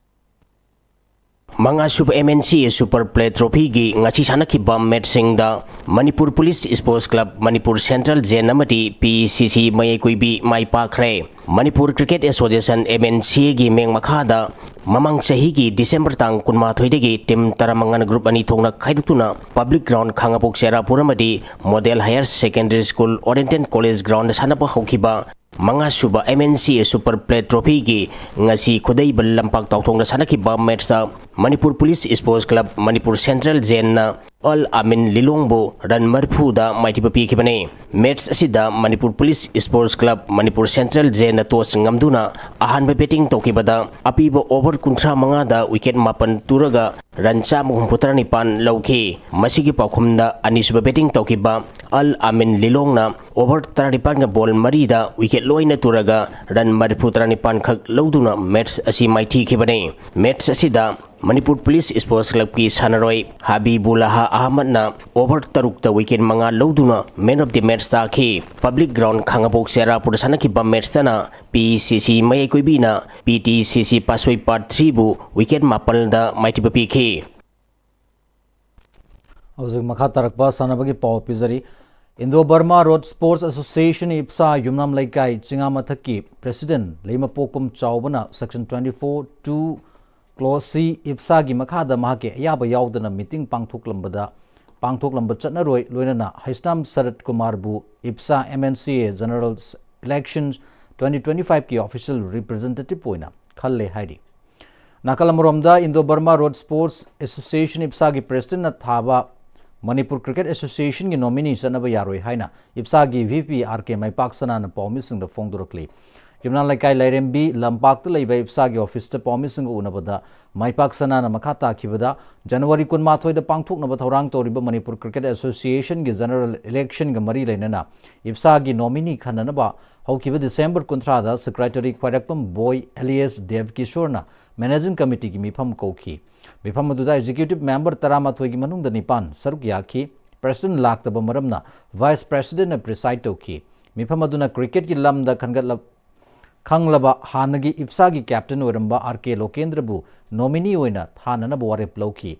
ꯃꯉꯥꯁꯨꯕ MNCA Super Plate Trophyꯒꯤ ꯉꯁꯤ ꯁꯥꯟꯅꯈꯤꯕ ꯃꯦꯠꯁꯁꯤꯡꯗ Manipur police sports club, Manipur central ꯖꯦꯟ ꯑꯃꯗꯤ PCC ꯃꯌꯥꯏ ꯀꯨꯏꯕꯤ ꯃꯥꯏ ꯄꯥꯛꯈ꯭ꯔꯦ꯫ ꯃꯅꯤꯄꯨꯔ ꯀ꯭ꯔꯤꯀꯦꯠ ꯑꯦꯁꯣꯁꯤꯌꯦꯁꯟ, MNCAꯒꯤ ꯃꯤꯡ ꯃꯈꯥꯗ ꯃꯃꯥꯡ ꯆꯍꯤꯒꯤ ꯗꯤꯁꯦꯝꯕꯔ ꯇꯥꯡ ꯀꯨꯟꯃꯥꯊꯣꯏꯗꯒꯤ ꯇꯤꯝ ꯇꯔꯥꯃꯉꯥꯅ ꯒ꯭ꯔꯨꯞ ꯑꯅꯤ ꯊꯣꯛꯅ ꯈꯥꯏꯗꯣꯛꯇꯨꯅ ꯄꯕ꯭ꯂꯤꯛ ꯒ꯭ꯔꯥꯎꯟ ꯈꯥꯉꯕꯣꯛ ꯆꯦꯔꯥꯄꯨꯔ ꯑꯃꯗꯤ model higher secondary school oriental college ground ꯁꯥꯟꯅꯕ ꯍꯧꯈꯤꯕ ꯃꯉꯥꯁꯨꯕ MNCA Super Plate Trophyꯒꯤ ꯉꯁꯤ ꯈꯨꯗꯩꯕ ꯂꯝꯄꯥꯛ ꯇꯥꯎꯊꯣꯡꯗ ꯁꯥꯟꯅꯈꯤꯕ ꯃꯦꯠꯁꯇ Manipur police sports club, Manipur central ꯖꯦꯟꯅ ꯑꯜ ꯑꯃꯤꯟ ꯂꯤꯂꯣꯡꯕꯨ ꯔꯟ ꯃꯔꯤꯐꯨꯗ ꯃꯥꯏꯊꯤꯕ ꯄꯤꯈꯤꯕꯅꯤ꯫ ꯃꯦꯠꯁ ꯑꯁꯤꯗ Manipur police sports club, Manipur central ꯖꯦꯟꯅ ꯇꯣꯁ ꯉꯝꯗꯨꯅ ꯑꯍꯥꯟꯕ ꯕꯦꯇꯤꯡ ꯇꯧꯈꯤꯕꯗ ꯑꯄꯤꯕ ꯑꯣꯚꯔ ꯀꯨꯟꯊ꯭ꯔꯥ ꯃꯉꯥꯗ ꯋꯤꯀꯦꯠ ꯃꯥꯄꯟ ꯇꯨꯔꯒ ꯔꯟ ꯆꯥꯝꯃ ꯍꯨꯝꯐꯨ ꯇꯔꯥꯅꯤꯄꯥꯟ ꯂꯧꯈꯤ꯫ ꯃꯁꯤꯒꯤ ꯄꯥꯎꯈꯨꯝꯗ ꯑꯅꯤꯁꯨꯕ ꯕꯦꯇꯤꯡ ꯇꯧꯈꯤꯕ ꯑꯜ ꯑꯃꯤꯟ ꯂꯤꯂꯣꯡꯅ ꯑꯣꯚꯔ ꯇꯔꯥꯅꯤꯄꯥꯟꯒ ꯕꯣꯜ ꯃꯔꯤꯗ ꯋꯤꯀꯦꯠ ꯂꯣꯏꯅ ꯇꯨꯔꯒ ꯔꯟ ꯃꯔꯤꯐꯨ ꯇꯔꯥꯅꯤꯄꯥꯟ ꯈꯛ ꯂꯧꯗꯨꯅ ꯃꯦꯠꯁ ꯑꯁꯤ ꯃꯥꯏꯊꯤꯈꯤꯕꯅꯤ꯫ ꯃꯦꯠꯁ ꯑꯁꯤꯗ ꯃꯅꯤꯄꯨꯔ ꯄꯨꯂꯤꯁ ꯁ꯭ꯄꯣꯔꯠꯁ ꯀ꯭ꯂꯕꯀꯤ ꯁꯥꯟꯅꯔꯣꯏ ꯍꯥꯕꯤꯕꯨꯂꯥꯍꯥ ꯑꯍꯃꯗꯅ ꯑꯣꯚꯔ ꯇꯔꯨꯛꯇ ꯋꯤꯀꯦꯠ ꯃꯉꯥ ꯂꯧꯗꯨꯅ ꯃꯦꯟ ꯑꯣꯐ ꯗꯤ ꯃꯦꯠꯁ ꯇꯥꯈꯤ꯫ ꯄꯕ꯭ꯂꯤꯛ ꯒ꯭ꯔꯥꯎꯟ ꯈꯥꯉꯕꯣꯛ ꯆꯦꯔꯥꯄꯨꯔꯗ ꯁꯥꯟꯅꯈꯤꯕ ꯃꯦꯠꯁꯇꯅ PCC ꯃꯌꯥꯏ ꯀꯨꯏꯕꯤꯅ PTCC ꯄꯥꯁꯣꯏ ꯄꯥꯔꯠ ꯊ꯭ꯔꯤꯕꯨ ꯋꯤꯀꯦꯠ ꯃꯥꯄꯜꯗ ꯃꯥꯏꯊꯤꯕ ꯄꯤꯈꯤ꯫ ꯍꯧꯖꯤꯛ ꯃꯈꯥ ꯇꯥꯔꯛꯄ ꯁꯥꯟꯅꯕꯒꯤ ꯄꯥꯎ ꯄꯤꯖꯔꯤ꯫ Indo Burma road sports association, ꯏꯞꯁꯥ, ꯌꯨꯝꯅꯥꯝ ꯂꯩꯀꯥꯏ ꯆꯤꯉꯥ ꯃꯊꯛꯀꯤ ꯄ꯭ꯔꯦꯁꯤꯗꯦꯟꯠ ꯂꯩꯃꯄꯣꯛꯀꯨꯝ ꯆꯥꯎꯕꯅ section twenty-four two clause C ꯏꯞꯁꯥꯒꯤ ꯃꯈꯥꯗ ꯃꯍꯥꯛꯀꯤ ꯑꯌꯥꯕ ꯌꯥꯎꯗꯅ ꯃꯤꯇꯤꯡ ꯄꯥꯡꯊꯣꯛꯂꯝꯕꯗ, ꯄꯥꯡꯊꯣꯛꯂꯝꯕ ꯆꯠꯅꯔꯣꯏ, ꯂꯣꯏꯅꯅ ꯍꯩꯁꯅꯥꯝ ꯁꯔꯠ ꯀꯨꯃꯥꯔꯕꯨ ꯏꯞꯁꯥ MNCA General Election twenty twenty-five ꯀꯤ official representative ꯑꯣꯏꯅ ꯈꯜꯂꯦ ꯍꯥꯏꯔꯤ꯫ ꯅꯥꯀꯜ ꯑꯃꯔꯣꯝꯗ, Indo Burma road sports association, ꯏꯞꯁꯥꯒꯤ ꯄ꯭ꯔꯦꯁꯤꯗꯦꯟꯠꯅ ꯊꯥꯕ ꯃꯅꯤꯄꯨꯔ ꯀ꯭ꯔꯤꯀꯦꯠ ꯑꯦꯁꯣꯁꯤꯌꯦꯁꯟꯒꯤ ꯅꯣꯃꯤꯅꯤ ꯆꯠꯅꯕ ꯌꯥꯔꯣꯏ ꯍꯥꯏꯅ ꯏꯞꯁꯥꯒꯤ VP RK ꯃꯥꯏꯄꯥꯛ ꯁꯅꯥꯅ ꯄꯥꯎꯃꯤꯁꯤꯡꯗ ꯐꯣꯡꯗꯣꯔꯛꯂꯤ꯫ ꯌꯨꯝꯅꯥꯝ ꯂꯩꯀꯥꯏ ꯂꯥꯏꯔꯦꯝꯕꯤ ꯂꯝꯄꯥꯛꯇ ꯂꯩꯕ ꯏꯞꯁꯥꯒꯤ ꯑꯣꯐꯤꯁꯇ ꯄꯥꯎꯃꯤꯁꯤꯡꯒ ꯎꯅꯕꯗ ꯃꯥꯏꯄꯥꯛ ꯁꯅꯥꯅ ꯃꯈꯥ ꯇꯥꯈꯤꯕꯗ, ꯖꯅꯋꯥꯔꯤ ꯀꯨꯟꯃꯥꯊꯣꯏꯗ ꯄꯥꯡꯊꯣꯛꯅꯕ ꯊꯧꯔꯥꯡ ꯇꯧꯔꯤꯕ ꯃꯅꯤꯄꯨꯔ ꯀ꯭ꯔꯤꯀꯦꯠ ꯑꯦꯁꯣꯁꯤꯌꯦꯁꯟꯒꯤ ꯖꯦꯅꯔꯦꯜ ꯏꯂꯦꯛꯁꯟꯒ ꯃꯔꯤ ꯂꯩꯅꯅ ꯏꯞꯁꯥꯒꯤ ꯅꯣꯃꯤꯅꯤ ꯈꯟꯅꯅꯕ ꯍꯧꯈꯤꯕ ꯗꯤꯁꯦꯝꯕꯔ ꯀꯨꯟꯊ꯭ꯔꯥꯗ ꯁꯦꯀ꯭ꯔꯦꯇꯔꯤ ꯈ꯭ꯋꯥꯏꯔꯥꯛꯄꯝ ꯕꯣꯏ alias ꯗꯦꯕ ꯀꯤꯁꯣꯔꯅ ꯃꯦꯅꯦꯖꯤꯡ ꯀꯃꯤꯇꯤꯒꯤ ꯃꯤꯐꯝ ꯀꯧꯈꯤ꯫ ꯃꯤꯐꯝ ꯑꯗꯨꯗ ꯑꯦꯛꯖꯤꯀ꯭ꯌꯨꯇꯤꯚ ꯃꯦꯝꯕꯔ ꯇꯔꯥꯃꯥꯊꯣꯏꯒꯤ ꯃꯅꯨꯡꯗ ꯅꯤꯄꯥꯟ ꯁꯔꯨꯛ ꯌꯥꯈꯤ꯫ ꯄ꯭ꯔꯦꯁꯤꯗꯦꯟꯠ ꯂꯥꯛꯇꯕ ꯃꯔꯝꯅ ꯚꯥꯏꯁ ꯄ꯭ꯔꯦꯁꯤꯗꯦꯟꯠꯅ ꯄ꯭ꯔꯤꯁꯥꯏꯗ ꯇꯧꯈꯤ꯫ ꯃꯤꯐꯝ ꯑꯗꯨꯅ ꯀ꯭ꯔꯤꯀꯦꯠꯀꯤ ꯂꯝꯗ ꯈꯟꯒꯠꯂꯕ ꯈꯪꯂꯕ ꯍꯥꯟꯅꯒꯤ ꯏꯞꯁꯥꯒꯤ ꯀꯦꯞꯇꯦꯟ ꯑꯣꯏꯔꯝꯕ ꯑꯥꯔ ꯀꯦ ꯂꯣꯀꯦꯟꯗ꯭ꯔꯕꯨ ꯅꯣꯃꯤꯅꯤ ꯑꯣꯏꯅ ꯊꯥꯅꯅꯕ ꯋꯥꯔꯦꯞ ꯂꯧꯈꯤ꯫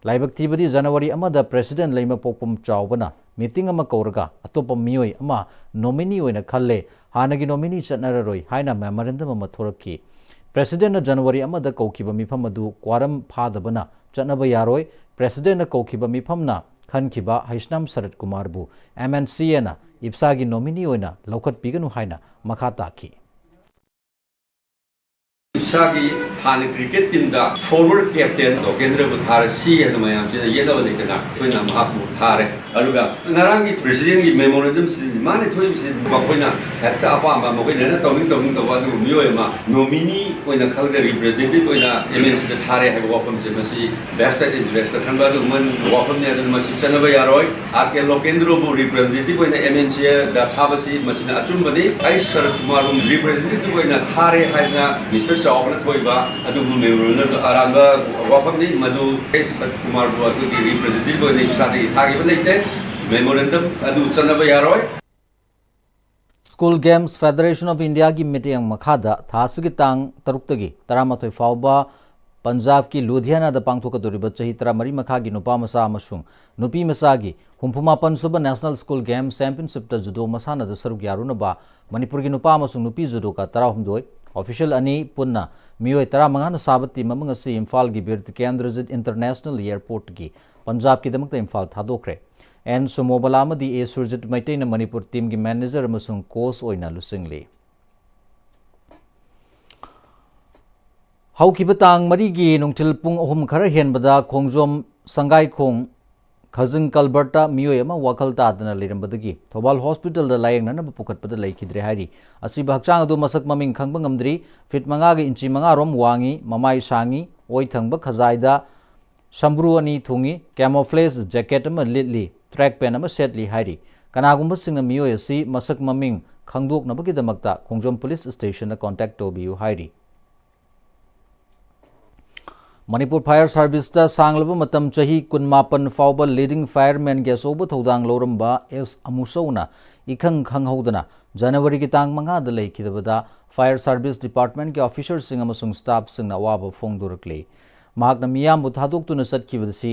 ꯂꯥꯏꯕꯛ ꯊꯤꯕꯗꯤ ꯖꯅꯋꯥꯔꯤ ꯑꯃꯗ ꯄ꯭ꯔꯦꯁꯤꯗꯦꯟꯠ ꯂꯩꯃꯄꯣꯛꯄꯝ ꯆꯥꯎꯕꯅ ꯃꯤꯇꯤꯡ ꯑꯃ ꯀꯧꯔꯒ ꯑꯇꯣꯞꯄ ꯃꯤꯑꯣꯏ ꯑꯃ ꯅꯣꯃꯤꯅꯤ ꯑꯣꯏꯅ ꯈꯜꯂꯦ, ꯍꯥꯟꯅꯒꯤ ꯅꯣꯃꯤꯅꯤ ꯆꯠꯅꯔꯔꯣꯏ ꯍꯥꯏꯅ ꯃꯦꯃꯣꯔꯦꯟꯗꯝ ꯑꯃ ꯊꯣꯔꯛꯈꯤ꯫ ꯄ꯭ꯔꯦꯁꯤꯗꯦꯟꯠꯅ ꯖꯅꯋꯥꯔꯤ ꯑꯃꯗ ꯀꯧꯈꯤꯕ ꯃꯤꯐꯝ ꯑꯗꯨ ꯀ꯭ꯋꯥꯔꯝ ꯐꯥꯗꯕꯅ ꯆꯠꯅꯕ ꯌꯥꯔꯣꯏ꯫ ꯄ꯭ꯔꯦꯁꯤꯗꯦꯟꯠꯅ ꯀꯧꯈꯤꯕ ꯃꯤꯐꯝꯅ ꯈꯟꯈꯤꯕ ꯍꯩꯁꯅꯥꯝ ꯁꯔꯠ ꯀꯨꯃꯥꯔꯕꯨ ꯑꯦꯝ ꯑꯦꯟ ꯁꯤ ꯑꯦꯅ ꯏꯞꯁꯥꯒꯤ ꯅꯣꯃꯤꯅꯤ ꯑꯣꯏꯅ ꯂꯧꯈꯠꯄꯤꯒꯅꯨ ꯍꯥꯏꯅ ꯃꯈꯥ ꯇꯥꯈꯤ꯫ ꯏꯞꯁꯥꯒꯤ ꯍꯥꯟꯅ ꯀ꯭ꯔꯤꯀꯦꯠ ꯇꯤꯝꯗ ꯐꯣꯔꯋꯥꯔꯗ ꯀꯦꯞꯇꯦꯟ ꯂꯣꯀꯦꯟꯗ꯭ꯔꯕꯨ ꯊꯥꯔꯁꯤ ꯍꯥꯏꯅ ꯃꯌꯥꯝꯁꯤꯅ ꯌꯦꯠꯅꯕ ꯂꯩꯇꯅ ꯑꯩꯈꯣꯏꯅ ꯃꯍꯥꯛꯄꯨ ꯊꯥꯔꯦ꯫ ꯑꯗꯨꯒ ꯉꯔꯥꯡꯒꯤ ꯄ꯭ꯔꯦꯁꯤꯗꯦꯟꯠꯀꯤ ꯃꯦꯃꯣꯔꯦꯟꯗꯝꯁꯤꯗꯤ ꯃꯥꯅ ꯊꯣꯛꯏꯕꯁꯤ ꯃꯈꯣꯏꯅ ꯍꯦꯛꯇ ꯑꯄꯥꯝꯕ, ꯃꯈꯣꯏꯅ ꯍꯦꯛꯇ ꯇꯧꯅꯤꯡ ꯇꯧꯅꯤꯡ ꯇꯧꯕ, ꯑꯗꯨꯕꯨ ꯃꯤꯑꯣꯏ ꯑꯃ ꯅꯣꯃꯤꯅꯤ ꯑꯣꯏꯅ ꯈꯜꯂꯒ ꯔꯤꯄ꯭ꯔꯦꯖꯦꯟꯇꯦꯇꯤꯚ ꯑꯣꯏꯅ ꯑꯦꯝ ꯑꯦꯟ ꯁꯤꯗ ꯊꯥꯔꯦ ꯍꯥꯏꯕ ꯋꯥꯐꯝꯁꯦ, ꯃꯁꯤ ꯚꯦꯁꯇꯦꯗ ꯏꯟꯇꯔꯦꯁꯇ ꯈꯟꯕ ꯑꯗꯨꯒꯨꯝꯕ ꯋꯥꯐꯝꯅꯤ꯫ ꯑꯗꯨꯅ ꯃꯁꯤ ꯆꯠꯅꯕ ꯌꯥꯔꯣꯏ꯫ ꯑꯥꯔ ꯀꯦ ꯂꯣꯀꯦꯟꯗ꯭ꯔꯕꯨ ꯔꯤꯄ꯭ꯔꯦꯖꯦꯟꯇꯦꯇꯤꯚ ꯑꯣꯏꯅ ꯑꯦꯝ ꯑꯦꯟ ꯁꯤꯗ ꯊꯥꯕꯁꯤ ꯃꯁꯤꯅ ꯑꯆꯨꯝꯕꯅꯤ꯫ ꯑꯩ ꯁꯔꯠ ꯀꯨꯃꯥꯔꯕꯨ ꯔꯤꯄ꯭ꯔꯦꯖꯦꯟꯇꯦꯇꯤꯚ ꯑꯣꯏꯅ ꯊꯥꯔꯦ ꯍꯥꯏꯗꯅ ꯃꯤꯁꯇꯔ ꯆꯥꯎꯕꯅ ꯊꯣꯛꯏꯕ ꯑꯗꯨꯒꯨꯝꯕ ꯃꯦꯃꯣꯔꯦꯟꯗꯝ ꯑꯔꯥꯟꯕ ꯋꯥꯐꯝꯅꯤ꯫ ꯃꯗꯨ ꯑꯩ ꯁꯔꯠ ꯀꯨꯃꯥꯔꯕꯨ ꯑꯗꯨꯒꯤ ꯔꯤꯄ꯭ꯔꯦꯖꯦꯟꯇꯦꯇꯤꯚ ꯑꯣꯏꯅ ꯏꯁꯥꯗꯒꯤ ꯊꯥꯈꯤꯕ ꯂꯩꯇꯦ꯫ ꯃꯦꯃꯣꯔꯦꯟꯗꯝ ꯑꯗꯨ ꯆꯠꯅꯕ ꯌꯥꯔꯣꯏ꯫ School Games Federation of Indiaꯒꯤ ꯃꯤꯠꯌꯦꯡ ꯃꯈꯥꯗ ꯊꯥ ꯑꯁꯤꯒꯤ ꯇꯥꯡ ꯇꯔꯨꯛꯇꯒꯤ ꯇꯔꯥꯃꯥꯊꯣꯏ ꯐꯥꯎꯕ ꯄꯟꯖꯥꯕꯀꯤ ꯂꯨꯙꯤꯌꯥꯅꯥꯗ ꯄꯥꯡꯊꯣꯛꯀꯗꯧꯔꯤꯕ ꯆꯍꯤ ꯇꯔꯥꯃꯔꯤ ꯃꯈꯥꯒꯤ ꯅꯨꯄꯥ ꯃꯆꯥ ꯑꯃꯁꯨꯡ ꯅꯨꯄꯤ ꯃꯆꯥꯒꯤ ꯍꯨꯝꯐꯨ ꯃꯥꯄꯟ ꯁꯨꯕ National School Games Championshipꯇ ꯖꯨꯗꯣ ꯃꯁꯥꯟꯅꯗ ꯁꯔꯨꯛ ꯌꯥꯔꯨꯅꯕ ꯃꯅꯤꯄꯨꯔꯒꯤ ꯅꯨꯄꯥ ꯑꯃꯁꯨꯡ ꯅꯨꯄꯤ ꯖꯨꯗꯣꯀꯥ ꯇꯔꯥꯍꯨꯝꯗꯣꯏ, official ꯑꯅꯤ, ꯄꯨꯟꯅ ꯃꯤꯑꯣꯏ ꯇꯔꯥꯃꯉꯥꯅ ꯁꯥꯕ team ꯑꯃ ꯉꯁꯤ ꯏꯝꯐꯥꯜꯒꯤ ꯕꯤꯔ ꯇꯤꯀꯦꯟꯗ꯭ꯔꯖꯤꯠ International Airportꯀꯤ ꯄꯟꯖꯥꯕꯀꯤꯗꯃꯛꯇ ꯏꯝꯐꯥꯜ ꯊꯥꯗꯣꯛꯈ꯭ꯔꯦ꯫ ꯑꯦꯟ ꯁꯨꯃꯣꯕꯂꯥ ꯑꯃꯗꯤ ꯑꯦ ꯁꯨꯔꯖꯤꯠ ꯃꯩꯇꯩꯅ ꯃꯅꯤꯄꯨꯔ teamꯒꯤ manager ꯑꯃꯁꯨꯡ coach ꯑꯣꯏꯅ ꯂꯨꯆꯤꯡꯂꯤ꯫ ꯍꯧꯈꯤꯕ ꯇꯥꯡ ꯃꯔꯤꯒꯤ ꯅꯨꯡꯊꯤꯜ ꯄꯨꯡ ꯑꯍꯨꯝ ꯈꯔ ꯍꯦꯟꯕꯗ ꯈꯣꯡꯖꯣꯝ ꯁꯪꯒꯥꯏꯈꯣꯡ ꯈꯖꯤꯡ culvertꯇ ꯃꯤꯑꯣꯏ ꯑꯃ ꯋꯥꯈꯜ ꯇꯥꯗꯅ ꯂꯩꯔꯝꯕꯗꯒꯤ ꯊꯧꯕꯥꯜ hospitalꯗ ꯂꯥꯌꯦꯡꯅꯅꯕ ꯄꯨꯈꯠꯄꯗ ꯂꯩꯈꯤꯗ꯭ꯔꯦ ꯍꯥꯏꯔꯤ꯫ ꯑꯁꯤꯕ ꯍꯛꯆꯥꯡ ꯑꯗꯨ ꯃꯁꯛ ꯃꯃꯤꯡ ꯈꯪꯕ ꯉꯝꯗ꯭ꯔꯤ꯫ ꯐꯤꯠ ꯃꯉꯥꯒ ꯏꯟꯆꯤ ꯃꯉꯥ ꯔꯣꯝ ꯋꯥꯡꯉꯤ, ꯃꯃꯥꯏ ꯁꯥꯡꯉꯤ, ꯑꯣꯏ ꯊꯪꯕ ꯈꯖꯥꯏꯗ ꯁꯝꯕ꯭ꯔꯨ ꯑꯅꯤ ꯊꯨꯡꯏ, camouflage jacket ꯑꯃ ꯂꯤꯠꯂꯤ, track pant ꯑꯃ ꯁꯦꯠꯂꯤ ꯍꯥꯏꯔꯤ꯫ ꯀꯅꯥꯒꯨꯝꯕꯁꯤꯡꯅ ꯃꯤꯑꯣꯏ ꯑꯁꯤ ꯃꯁꯛ ꯃꯃꯤꯡ ꯈꯪꯗꯣꯛꯅꯕꯒꯤꯗꯃꯛꯇ ꯈꯣꯡꯖꯣꯝ police stationꯗ contact ꯇꯧꯕꯤꯌꯨ ꯍꯥꯏꯔꯤ꯫ ꯃꯅꯤꯄꯨꯔ ꯐꯥꯌꯔ ꯁꯥꯔꯚꯤꯁꯇ ꯁꯥꯡꯂꯕ ꯃꯇꯝ ꯆꯍꯤ ꯀꯨꯟꯃꯥꯄꯟ ꯐꯥꯎꯕ ꯂꯤꯗꯤꯡ ꯐꯥꯌꯔꯃꯦꯟꯒꯤ ꯑꯆꯧꯕ ꯊꯧꯗꯥꯡ ꯂꯧꯔꯝꯕ ꯑꯦꯁ ꯑꯃꯨꯆꯧꯅ ꯏꯈꯪ ꯈꯪꯍꯧꯗꯅ ꯖꯅꯋꯥꯔꯤꯒꯤ ꯇꯥꯡ ꯃꯉꯥꯗ ꯂꯩꯈꯤꯗꯕꯗ ꯐꯥꯌꯔ ꯁꯥꯔꯚꯤꯁ ꯗꯤꯄꯥꯔꯠꯃꯦꯟꯒꯤ ꯑꯣꯐꯤꯁꯔꯁꯤꯡ ꯑꯃꯁꯨꯡ ꯁ꯭ꯇꯥꯐꯁꯤꯡꯅ ꯑꯋꯥꯕ ꯐꯣꯡꯗꯣꯔꯛꯂꯤ꯫ ꯃꯍꯥꯛꯅ ꯃꯤꯌꯥꯝꯕꯨ ꯊꯥꯗꯣꯛꯇꯨꯅ ꯆꯠꯈꯤꯕꯁꯤ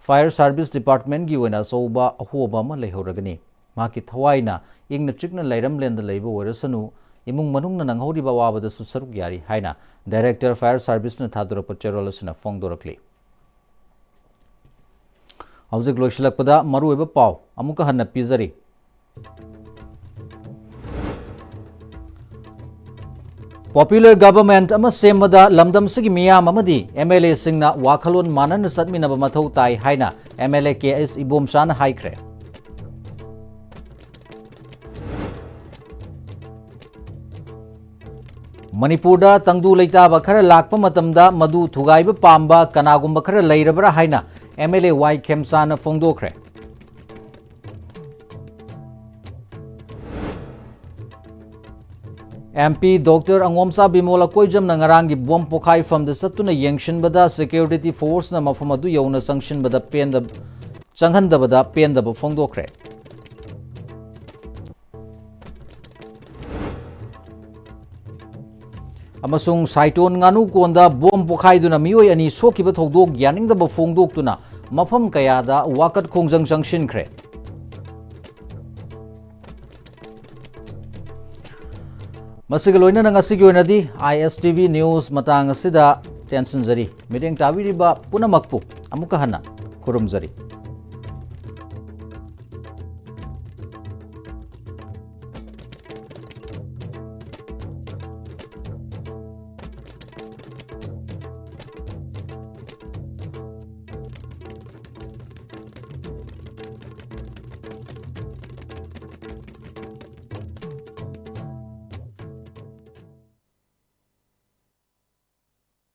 ꯐꯥꯌꯔ ꯁꯥꯔꯚꯤꯁ ꯗꯤꯄꯥꯔꯠꯃꯦꯟꯒꯤ ꯑꯣꯏꯅ ꯑꯆꯧꯕ ꯑꯍꯣꯕ ꯑꯃ ꯂꯩꯍꯧꯔꯒꯅꯤ꯫ ꯃꯍꯥꯛꯀꯤ ꯊꯋꯥꯏꯅ ꯏꯪꯅ ꯆꯤꯛꯅ ꯂꯩꯔꯝꯂꯦꯟꯗ ꯂꯩꯕ ꯑꯣꯏꯔꯁꯅꯨ, ꯏꯃꯨꯡ ꯃꯅꯨꯡꯅ ꯅꯪꯍꯧꯔꯤꯕ ꯑꯋꯥꯕꯗꯁꯨ ꯁꯔꯨꯛ ꯌꯥꯔꯤ ꯍꯥꯏꯅ ꯗꯥꯏꯔꯦꯛꯇꯔ ꯐꯥꯌꯔ ꯁꯥꯔꯚꯤꯁꯅ ꯊꯥꯗꯣꯔꯛꯄ ꯆꯦꯔꯣꯜ ꯑꯁꯤꯅ ꯐꯣꯡꯗꯣꯔꯛꯂꯤ꯫ ꯍꯧꯖꯤꯛ ꯂꯣꯏꯁꯤꯜꯂꯛꯄꯗ ꯃꯔꯨꯑꯣꯏꯕ ꯄꯥꯎ ꯑꯃꯨꯛꯀ ꯍꯟꯅ ꯄꯤꯖꯔꯤ꯫ ꯄꯣꯄꯨꯂꯔ ꯒꯚꯔꯟꯃꯦꯟꯠ ꯑꯃ ꯁꯦꯝꯕꯗ ꯂꯝꯗꯝꯁꯤꯒꯤ ꯃꯤꯌꯥꯝ ꯑꯃꯗꯤ ꯑꯦꯝ ꯑꯦꯜ ꯑꯦꯁꯤꯡꯅ ꯋꯥꯈꯜꯂꯣꯟ ꯃꯥꯟꯅꯅ ꯆꯠꯃꯤꯟꯅꯕ ꯃꯊꯧ ꯇꯥꯏ ꯍꯥꯏꯅ ꯑꯦꯝ ꯑꯦꯜ ꯑꯦ ꯀꯦ ꯑꯦꯁ ꯏꯕꯣꯝꯆꯥꯅ ꯍꯥꯏꯈ꯭ꯔꯦ꯫ ꯃꯅꯤꯄꯨꯔꯗ ꯇꯪꯗꯨ ꯂꯩꯇꯥꯕ ꯈꯔ ꯂꯥꯛꯄ ꯃꯇꯝꯗ ꯃꯗꯨ ꯊꯨꯒꯥꯏꯕ ꯄꯥꯝꯕ ꯀꯅꯥꯒꯨꯝꯕ ꯈꯔ ꯂꯩꯔꯕ꯭ꯔꯥ ꯍꯥꯏꯅ ꯑꯦꯝ ꯑꯦꯜ ꯑꯦ ꯋꯥꯏ ꯈꯦꯝꯆꯥꯅ ꯐꯣꯡꯗꯣꯛꯈ꯭ꯔꯦ꯫ M P doctor Angomcha Bimol ꯑꯀꯣꯏꯖꯝꯅ ꯉꯔꯥꯡꯒꯤ ꯕꯣꯝ ꯄꯣꯈꯥꯏꯐꯝꯗ ꯆꯠꯇꯨꯅ ꯌꯦꯡꯁꯤꯟꯕꯗ ꯁꯦꯀ꯭ꯌꯨꯔꯤꯇꯤ ꯐꯣꯔꯁꯅ ꯃꯐꯝ ꯑꯗꯨ ꯌꯧꯅ ꯆꯪꯁꯤꯟꯕꯗ ꯄꯦꯟꯗ-, ꯆꯪꯍꯟꯗꯕꯗ ꯄꯦꯟꯗꯕ ꯐꯣꯡꯗꯣꯛꯈ꯭ꯔꯦ꯫ ꯑꯃꯁꯨꯡ ꯁꯥꯏꯇꯣꯟ ꯉꯥꯅꯨ ꯀꯣꯟꯗ ꯕꯣꯝ ꯄꯣꯈꯥꯏꯗꯨꯅ ꯃꯤꯑꯣꯏ ꯑꯅꯤ ꯁꯣꯛꯈꯤꯕ ꯊꯧꯗꯣꯛ ꯌꯥꯅꯤꯡꯗꯕ ꯐꯣꯡꯗꯣꯛꯇꯨꯅ ꯃꯐꯝ ꯀꯌꯥꯗ ꯋꯥꯀꯠ ꯈꯣꯡꯖꯪ ꯆꯪꯁꯤꯟꯈ꯭ꯔꯦ꯫ ꯃꯁꯤꯒ ꯂꯣꯏꯅꯅ ꯉꯁꯤꯒꯤ ꯑꯣꯏꯅꯗꯤ ꯑꯥꯏ ꯑꯦꯁ ꯇꯤ ꯚꯤ ꯅ꯭ꯌꯨꯁ ꯃꯇꯥꯡ ꯑꯁꯤꯗ ꯇꯦꯟꯁꯤꯟꯖꯔꯤ꯫ ꯃꯤꯠꯌꯦꯡ ꯇꯥꯕꯤꯔꯤꯕ ꯄꯨꯝꯅꯃꯛꯄꯨ ꯑꯃꯨꯛꯀ ꯍꯟꯅ ꯈꯨꯔꯨꯝꯖꯔꯤ꯫